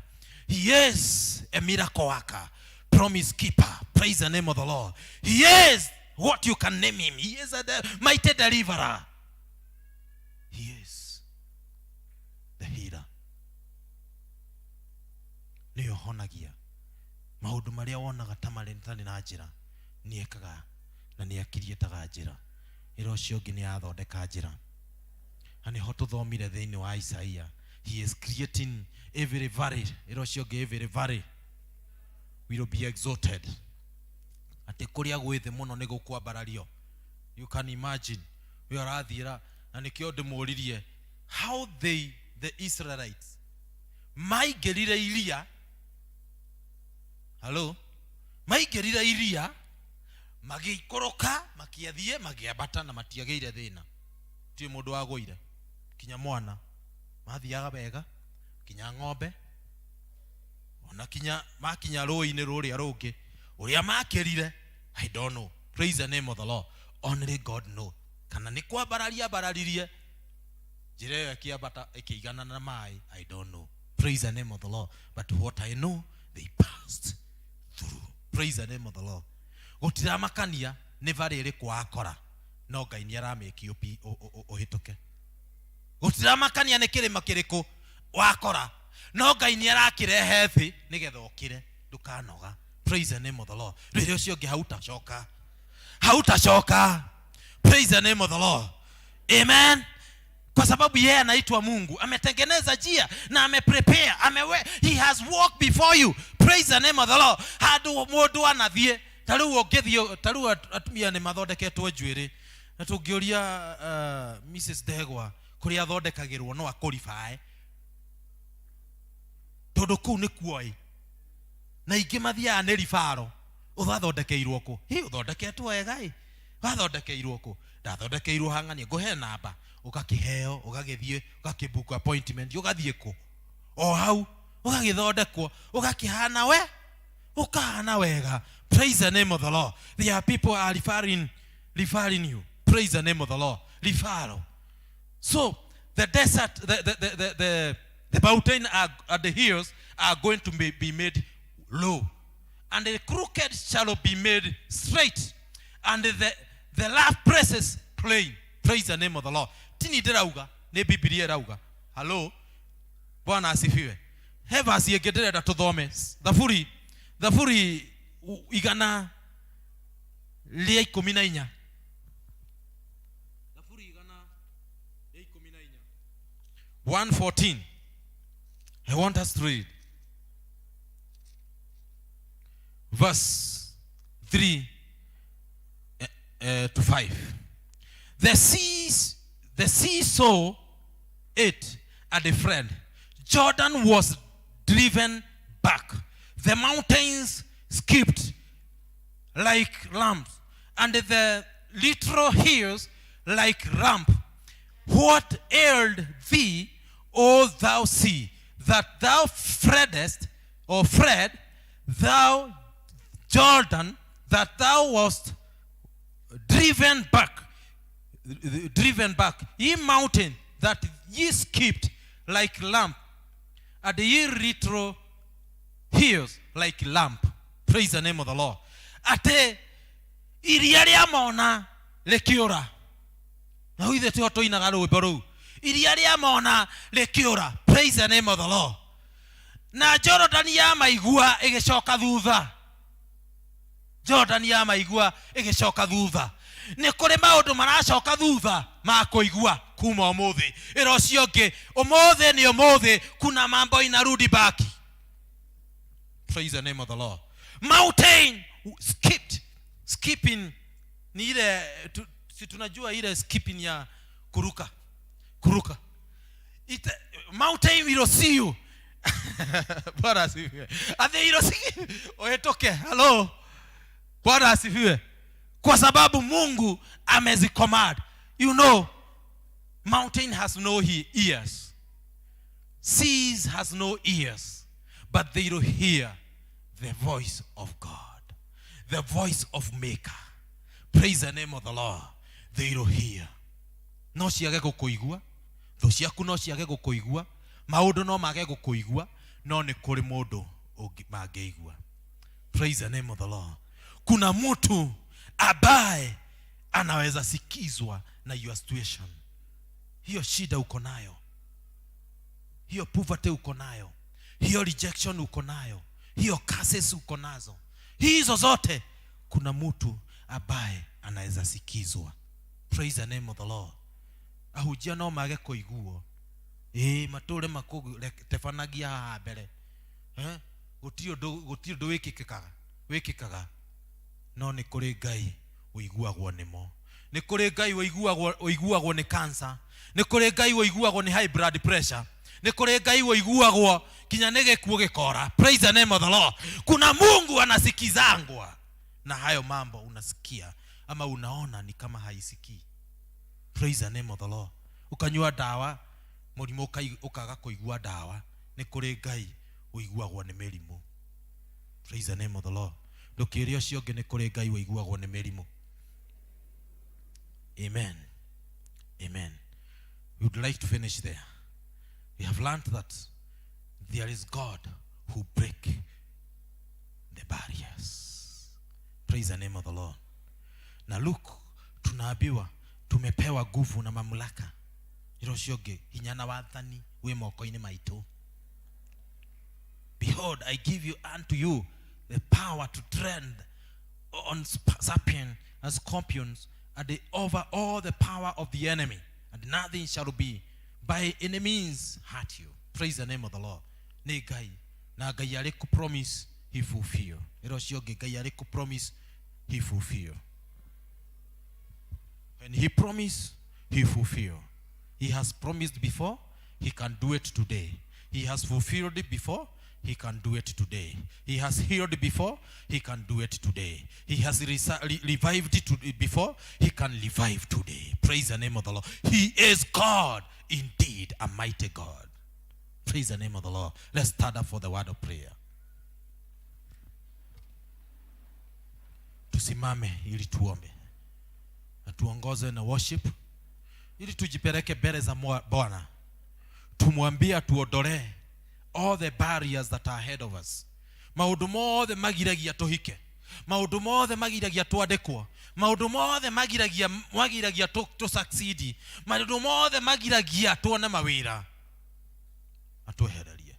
He is a miracle worker, promise keeper. Praise the name of the Lord. He is what you can name him. He is a mighty deliverer. He is the healer. Nĩwe ũhonagia maũndũ marĩa wonaga ta marĩ tarĩ na njĩra, nĩekaga na nĩakiriĩtaga njĩra ĩra ũcio ũngĩ nĩathondeka njĩra. Na nĩho tũthomire thĩinĩ wa Isaia, he is creating every valley, ĩra ũcio ũngĩ, every valley will be exalted, atĩ kũrĩa gwĩ thĩ mũno nĩ gũkwambarario. You can imagine ũyũ arathiĩra, na nĩkĩo ndĩmũririe how they, the Israelites, maingĩrire iria. Hello, maingĩrire iria, magĩikũrũka, makĩathiĩ, makĩambata, na matiagĩire thĩna. Ti mũndũ wagũire, kinya mwana mathiaga wega, kinya ng'ombe, ona kinya makinya rũĩ-inĩ rũrĩa rũngĩ ũrĩa makĩrire, I don't know. Praise the name of the Lord. Only God know kana nĩ kwambararia ambararirie njĩra ĩyo ĩkĩambata ĩkĩigana na maĩ. I don't know. Praise the name of the Lord. But what I know, they passed through. Praise the name of the Lord. Gũtiramakania nĩ varĩ ĩrĩkũ wakora, no Ngai nĩ aramĩki ũhĩtũke. Gũtiramakania nĩ kĩrĩma kĩrĩkũ wakora, no Ngai nĩ arakĩrehe thĩ nĩgetha ũkĩre, ndũkanoga. Praise the name of the Lord. Rĩrĩa ũcio ũngĩ, hautacoka, hautachoka. Praise the name of the Lord. Amen. Kwa sababu yeye anaitwa Mungu, ametengeneza njia na ameprepare, he has walked before you. Praise the name of the Lord. Handũ mũndũ anathiĩ, ta rĩu ũngĩthiĩ, ta rĩu atumia nĩ mathondeketwo njuĩrĩ, na tũngĩũria Mrs Ndegwa kũrĩa athondekagĩrwo, no akũribae, tondũ kũu nĩ kuoĩ, na ingĩ mathiaga nĩ ribaro. Ũgathondekeirwo kũ? Hi, ũthondeketwo wega ĩ, wathondekeirwo kũ? Ndathondekeirwo hang'ania, ngũhe namba, ũgakĩheo, ũgagĩthiĩ, ũgakĩbook appointment, ũgathiĩ kũ o hau, ũgagĩthondekwo, ũgakĩhana we, ũkahana wega. Praise the name of the Lord. There are people are referring you. Praise the name of the Lord. Referral. So the desert, the mountain are the hills are going to be made low, and the crooked shall be made straight, and the rough places plain. Praise the name of the Lord. Tini ndĩrauga, nĩ Bibilia ĩrauga. Hello, Bwana asifiwe. He verse ĩngĩ ndĩrenda tũthome, Thaburi 114. Thaburi 114, 114. I want us to read verse 3 to 5. The sea saw it and fled. Jordan was driven back. The mountains skipped like lambs, and the little hills like ramp. What ailed thee, O thou sea, that thou freddest, or fled, thou Jordan, that thou wast driven back, driven back, ye mountain, that ye skipped like lamb, and ye little hills like lamp? Praise the name of the Lord. Ate iria rĩa mona rĩkĩũra, na hau ithe tiho tũinaga rwĩmbo rũu, iria rĩa mona rĩkĩũra. Praise the name of the Lord. Na Jorodani ya maigua ĩgĩcoka thutha. Jorodani ya maigua ĩgĩcoka thutha. Nĩ kũrĩ maũndũ maracoka thutha ma kũigua kuma ũmũthĩ. Ĩra ũcio ũngĩ, ũmũthĩ nĩ ũmũthĩ, kuna mambo inarudi baki. Praise the name of the Lord. Mountain skipped. Skipping ni ile si tunajua ile skipping ya kuruka. Kuruka. Mountain will see you. Bwana asifiwe. Ate hilo si oetoke. Hello. Bwana asifiwe. Kwa sababu Mungu amezicommand. You know, mountain has no ears. Seas has no ears, but they will hear the voice of God, the voice of Maker. Praise the name of the Lord. They will hear. No ciage gũkũigua, thũ ciaku no ciage gũkũigua, maũndũ no mage gũkũigua, no nĩ kũrĩ mũndũ mangĩigua. Praise the name of the Lord. Kuna mtu ambaye anaweza sikizwa na your situation. Hiyo shida uko nayo, hiyo poverty uko nayo, hiyo rejection uko nayo, hiyo curses uko nazo, hizo zote kuna mtu ambaye anaweza sikizwa. Praise the name of the Lord. Ahunjia no mage kũiguo, ĩĩ matũre makũtebanagia haha mbere, gũtirĩ ũndũ wĩkĩkaga, no nĩ kũrĩ Ngai ũiguagwo nĩmo. Nĩ kũrĩ Ngai ũiguagwo nĩ cancer, nĩ kũrĩ Ngai ũiguagwo nĩ high blood pressure, nĩ kũrĩ Ngai ũiguagwo kinya nĩ gĩkuũ gĩkora. Praise the name of the Lord. Kuna Mungu anasikizangwa na hayo mambo unasikia ama unaona ni kama haisikii. Praise the name of the Lord. Ukanyua dawa mũrimũ ũkaga kũigua dawa, nĩ kũrĩ Ngai ũiguagwo nĩ mĩrimũ. Praise the name of the Lord. Ndũkĩre ũcio ũngĩ, nĩ kũrĩ Ngai ũiguagwo nĩ mĩrimũ. Amen. Amen. We would like to finish there. We have learned that there is God who break the barriers. Praise the name of the Lord. Na look, tunaambiwa tumepewa nguvu na mamlaka. Iro ũcio ũngĩ, hinya na wathani wĩ moko-inĩ maitũ. Behold, I give you unto you the power to tread on serpents and scorpions, and over all the power of the enemy, and nothing shall be by any means hurt you. Praise the name of the Lord. Nĩ Ngai, na Ngai arĩ kũ promise he fulfill. Ĩro ũcio ũngĩ, Ngai arĩ kũ promise he fulfill. When he promise, he fulfill. He has promised before, he can do it today. He has fulfilled it before, he can do it today. He has healed before, he can do it today. He has revived it before, he can revive today. Praise the name of the Lord. He is God, indeed, a mighty God. Praise the name of the Lord. Let's stand up for the word of prayer. Tusimame ili tuombe. Na tuongoze na worship ili tujipeleke mbele za Bwana. Tumwambie atuondolee all the barriers that are ahead of us. Maũndũ mothe magiragia tũhike, maũndũ mothe magiragia twandĩkwo, maũndũ mothe magiragia tũ succeed, maũndũ mothe magiragia tuone mawĩra, atwehererie.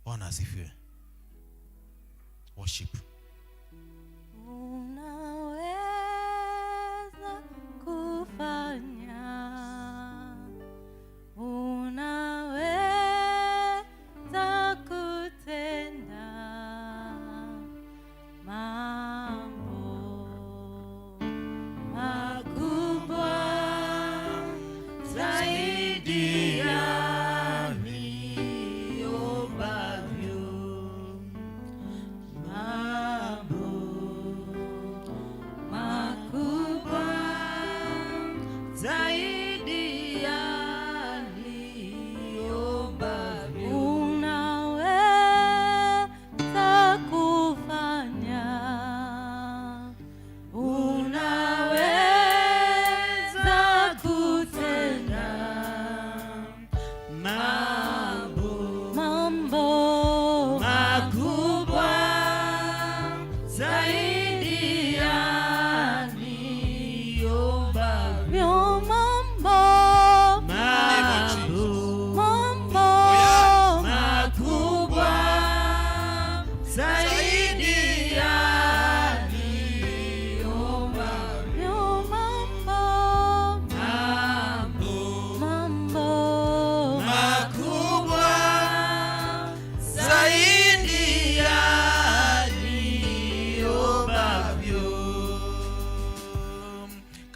Bwana asifiwe. Worship. Unaweza kufanya, unaweza kutenda mambo makubwa zaidi ya niombavyo.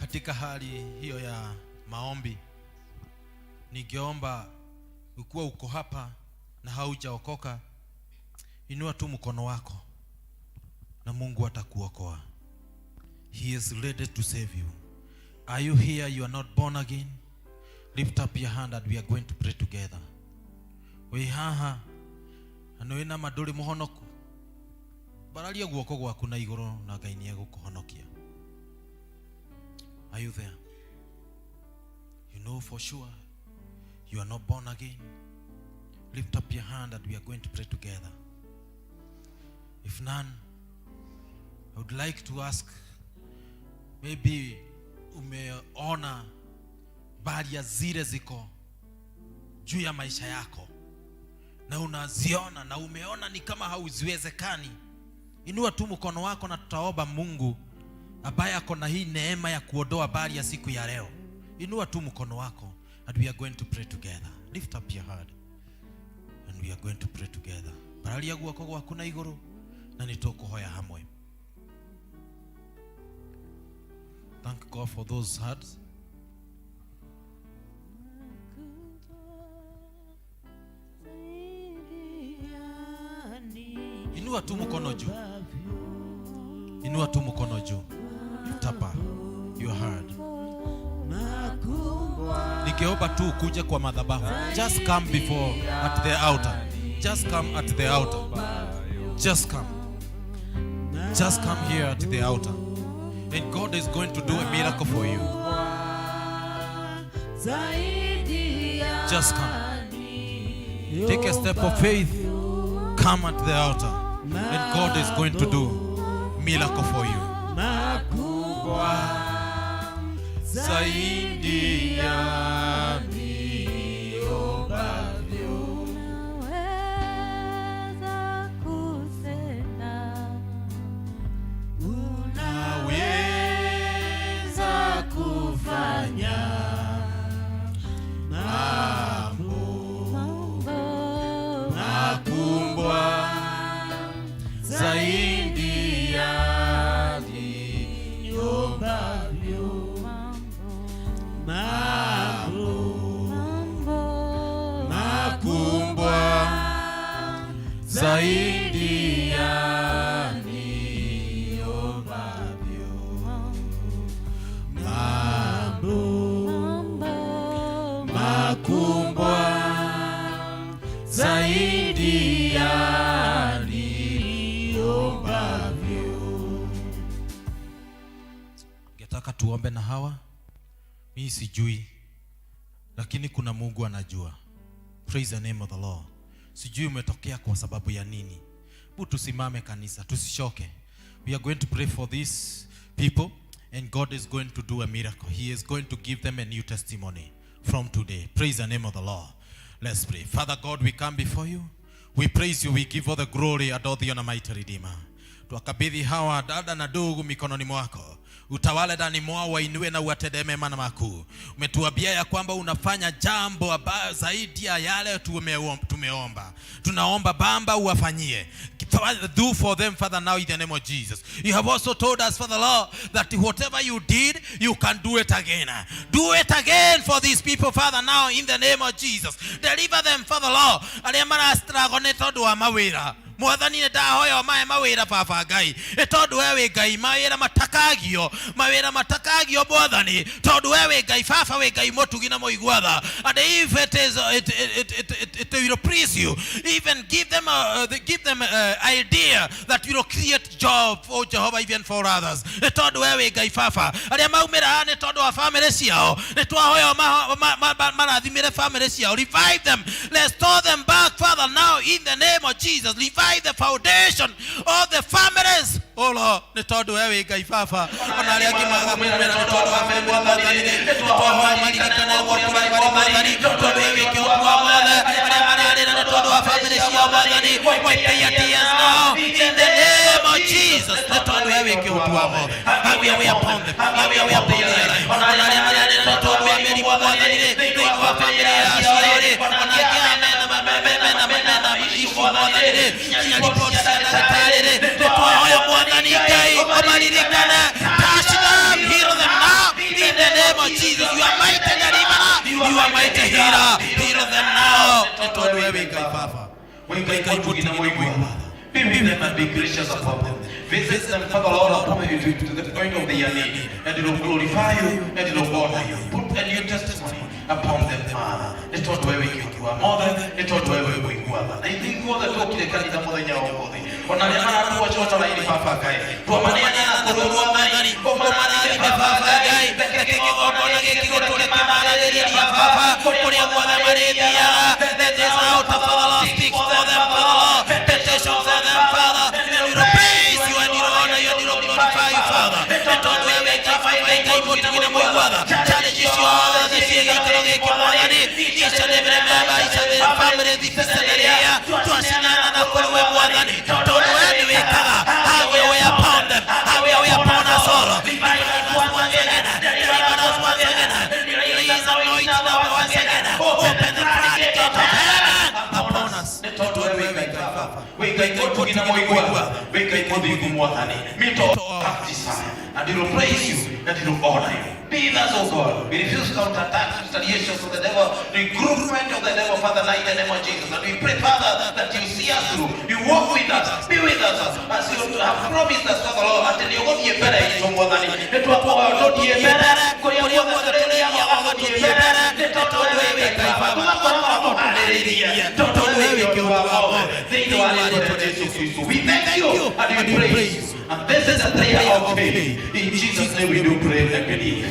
Katika hali hiyo ya maombi, ningeomba ukiwa uko hapa na haujaokoka, inua tu mkono wako na Mungu atakuokoa. He is ready to save you. Are you here? You are not born again? Lift up your hand and we are going to pray together. Wĩ haha na nĩ wĩna ma ndũrĩ mũhonoku, mbararia guoko gwaku na igũrũ na Ngai nĩ egũkũhonokia. Are you there? You know for sure you are not born again. Lift up your hand and we are going to pray together. If none, I would like to ask, maybe umeona barrier zile ziko juu ya maisha yako na unaziona na umeona ni kama hauziwezekani, inua tu mkono wako na tutaomba Mungu ambaye ako na hii neema ya kuondoa barrier siku ya leo. Inua tu mkono wako and we are going to pray together. Lift up your hand and we are going to pray together. Bararia guoko gwaku na igũrũ na nĩ tũkũhoya hamwe. Thank God for those hearts. Inua tu mkono juu. Inua tu mkono juu. Lift up your hand. Ningeomba tu ukuje kwa madhabahu. Just come before at the altar. Just come at the altar. Just come. Just come here at the altar. And God is going to do a miracle for you. Just come. Take a step of faith. Come at the altar. And God is going to do miracle for you. Zaidi ya niombavyo. Unaweza kutenda, Unaweza kufanya mambo makubwa zaidi ya niombavyo. Mambo makubwa zaidi ya niombavyo. Mambo makubwa zaidi ya niombavyo. Ningetaka tuombe na hawa. Mimi sijui, lakini kuna Mungu anajua. Praise the name of the Lord. Sijui umetokea kwa sababu ya nini. Bu tusimame kanisa, tusichoke. We are going to pray for these people and God is going to do a miracle. He is going to give them a new testimony from today. Praise the name of the Lord. Let's pray. Father God, we come before you. We praise you. We give all the glory and all the honor, mighty Redeemer. Twakabidhi hawa dada na ndugu mikononi mwako, utawale ndani mwao, wainue na uwatendee mema na makuu. Umetuambia ya kwamba unafanya jambo ambayo zaidi ya yale tumeomba. Tunaomba Baba uwafanyie. Do for them, Father, now in the name of Jesus. You have also told us, Father Lord, that whatever you did, you can do it again. Do it again for these people, Father, now in the name of Jesus. Deliver them, Father Lord. Arĩa marastruggle nĩ tondũ wa mawĩra, Mwathani, nĩ ndahoya ũmahe mawĩra, Baba Ngai, nĩ tondũ we wĩ Ngai mawĩra matakagio, mawĩra matakagio, Mwathani, tondũ we wĩ Ngai, Baba, wĩ Ngai mũtugi na mũigua tha. And if it is it, it, it, it, it will please you, even give them idea that will create job, oh Jehovah, even for others, nĩ tondũ we wĩ Ngai. Baba, arĩa maumĩra haha nĩ tondũ wa famĩlĩ ciao, nĩ twahoya marathimĩre famĩlĩ ciao. Revive them, restore them back, Father, now in the name of Jesus. Revive the foundation of the families, oh Lord, nĩ tondũ we wĩ Ngai. Baba, ona arĩa angĩ maga kumĩra nĩ tondũ wa famĩlĩ, Mwathani, nĩ twahoya maririkane gwaku marĩ, Mwathani, tondũ we wĩ kĩhoti wa mothe. Arĩa mararĩra nĩ tondũ wa famĩlĩ ciao, Mwathani, wipe your tears now in the name of Jesus, nĩ tondũ we wĩ kĩhoti wa mothe. Have your way upon them, have your way upon their life. Ona arĩa mararĩra nĩ tondũ wa mĩrimũ, Mwathani, rĩ thĩinĩ wa famĩlĩ yacio rĩ, ona angĩ aya mena issue, Mwathani, rĩ nginya report cia ndagĩtarĩ rĩ, nĩ twahoya, Mwathani Ngai, ũmaririkane. Touch them, heal them now in mighty healer. Heal them now. Nĩ tondũ we wĩ Ngai Baba. Wĩ Ngai mũtugi na mũigua tha. Be with them and be gracious upon them. Visit them, Father Lord, upon you to the point of their need, and it will glorify you and it will honor you. Put a new testimony upon them, Father. Nĩ tondũ we wĩ kĩhoti wa mothe, nĩ tondũ we wĩ mũigua tha. Na ithuĩ ithuothe twokire kanitha mũthenya wa ũmũthĩ, ona arĩa maratũgwaca online Baba Ngai, twamaneana kũrĩ Mwathani, ũmarathime Baba Ngai, reke kĩgongona gĩkĩ gĩtũũre kĩmaragĩrĩria Baba, kũrĩa guothe marĩthiaga. Let this altar, Father Lord, speak for them, Father Lord, petition for them, Father, and we will praise you and we will honor you and we will glorify you, Father. Nĩ tondũ we wĩ Ngai Baba, wĩ Ngai mũtugi na mũigua tha. Challenge ciothe ciĩ gĩikaro gĩkĩ Mwathani, each and every member, each and every family represented here, twacineana na kũrĩ we Mwathani, tondũ we nĩ wĩkaga. Have your way upon them, have your way upon us all. Revive us once again, deliver us once again, release anointing once again, open the floodgate of heaven upon us. Nĩ tondũ we wĩ Ngai Baba, wĩ Ngai mũtugi na mũigua tha, wĩ Ngai mũthingu Mwathani. Meet all our desire, and it will praise you and it will honor you. Be with us, O God. We refuse counterattacks, retaliations of the devil, regroupment of the devil, Father, now in the name of Jesus. And we pray, Father, that you see us through, you walk with us, be with us, as you have promised us, Father Lord, atĩ nĩ ũgũthiĩ mbere itũ Mwathani. Nĩ twakũhoya ũtũthiĩ mbere, kũrĩa guothe tũrĩthiaga ũgathiĩ mbere, nĩ tondũ we wĩ Ngai Baba, tũgakoragwo tũkũharĩrĩirie, tondũ we wĩ kĩhoti wa mothe, thĩinĩ wa rĩĩtwa rĩa Jesũ Kristo. We thank you and we praise you. And this is the prayer of faith. In Jesus' name we do pray and believe.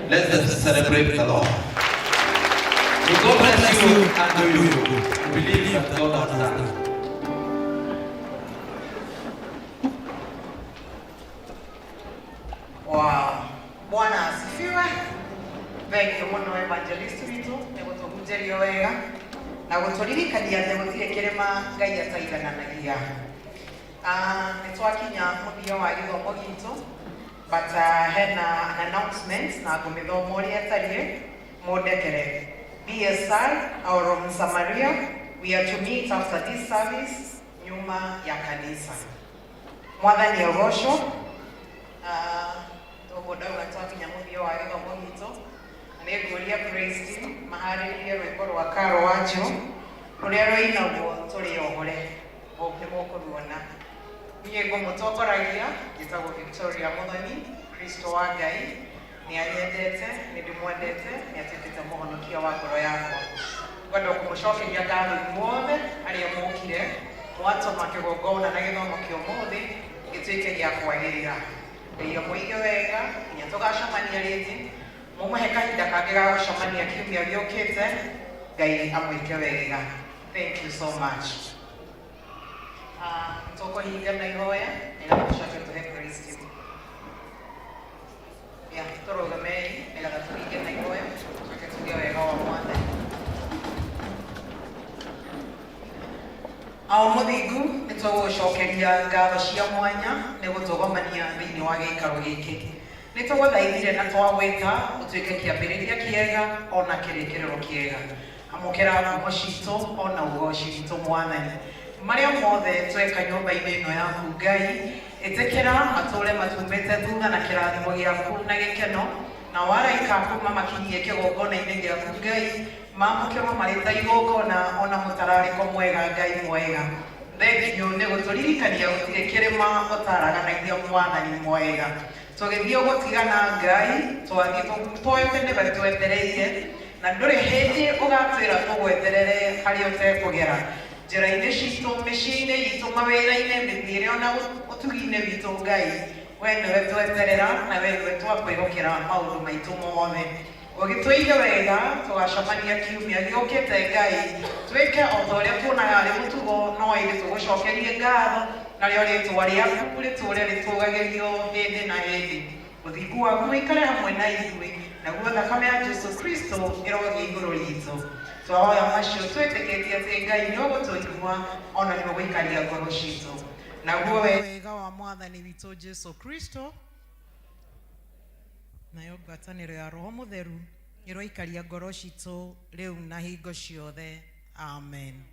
Let's just celebrate the Lord. May God bless you and do you good. Believe that God has done it. Wow. Bwana asifiwe. Thengiũ mũno evangelist witũ nĩ gũtũhunjĩria wega na gũtũririkania atĩ gũtirĩ kĩrĩma Ngai ataigananagia. Ah, nĩ twakinya mũthia wa gĩthomo gitũ but hena an announcement na ngũmĩthoma ũrĩa ĩtariĩ mũndekere. BSR our Msamaria, we are to meet after this service nyuma ya kanisa. Mwathani agocwo. Ah, toguo ndauga twakinya mũthia wa gĩthomo gitũ na nĩ ngũria praise team maharĩrĩrie rwĩmbo rwa Karo Wanjo rũrĩa rũinagwo tũrĩ ohore nĩ mũkũruona. Niĩ ngũmũtongoragia njĩtagwo Victoria Mũthoni, Kristo wa Ngai nĩ anyendete, nĩ ndĩmwendete, nĩ atuĩkĩte mũhonokia wa ngoro yakwa. Ngwenda kũmũcokeria ngatho inyuothe arĩa mũkire mwatũma kĩgongona na gĩthomo kĩa ũmũthĩ gĩtuĩke gĩa kwagĩrĩra. Ngai amũige wega nginya tũgacemania rĩngĩ, mũmũhe kahinda kangĩ ga gũcemania kiumia gĩũkĩte. Ngai amwĩke wega. Thank you so much. Ah, tũkũhinga na ihoya nĩgetha tũcoke tũhe praise team. Yeah, tũrũgamei nĩgetha tũhinge na ihoya tũcoke tuge wega wa Mwathani. Ao mũthingu nĩ tũgũgũcokeria ngatho cia mwanya nĩ gũtũgomania thĩinĩ wa gĩikaro gĩkĩ. Nĩ tũgũthaithire na twagwĩta ũtuĩke kĩambĩrĩria kĩega ona kĩrĩkĩrĩro kĩega. Amũkĩra ngumo citũ ona ũgoci witũ Mwathani. Marĩa mothe tweka nyũmba-inĩ ĩno yaku Ngai, ĩtĩkĩra matũre matumĩte thutha na kĩrathimo gĩaku na gĩkeno, na waraika aku mamakinyie kĩgongona-inĩ gĩaku Ngai, mamũkĩrwo marĩ ta igongona ona mũtararĩko mwega Ngai mwega. Thengiũ nĩ gũtũririkania gũtirĩ kĩrĩma ũtaraganagia Mwathani mwega. Tũgĩthiĩ gũtigana Ngai, twathiĩ tũĩ nĩwe twetereire, na ndũrĩ hĩndĩ ũgatwĩra tũgweterere harĩa ũtekũgera. Njĩra-inĩ citũ, mĩciĩ-inĩ itũ, mawĩra-inĩ, mĩthiĩre ona ũtugi-inĩ witũ Ngai, we nĩwe tweterera na we nĩwe twakwĩhokera maũndũ maitũ mothe. Ũgĩtũige wega tũgacemania kiumia gĩũkĩte Ngai, twĩke o ta ũrĩa tuonaga arĩ mũtugo, no ĩndĩ tũgũcokerie ngatho narĩo rĩtwa rĩaku rĩtũũre rĩtũũgagĩrio hĩndĩ na hĩndĩ. Ũthingu waku ũikare hamwe na ithuĩ, naguo thakame ya Jesũ Kristo ĩrogĩa igũrũ ritũ. Twahoya macio twĩtĩkĩtie atĩ Ngai nĩ ũgũtũigua ona nĩ ũgũikaria ngoro citũ. Naguo wega wa Mwathani witũ Jesũ Kristo nayo ngwatanĩro ya Roho Mũtheru ĩroikaria ngoro citũ rĩu na hingo ciothe. Amen.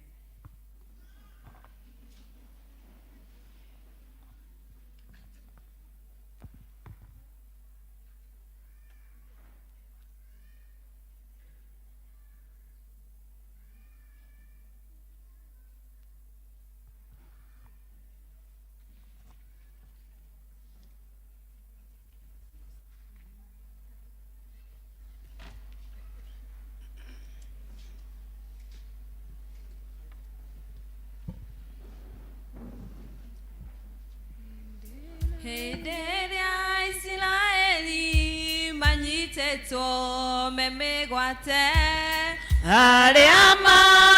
Metĩtwo me mĩgwate, arĩa ma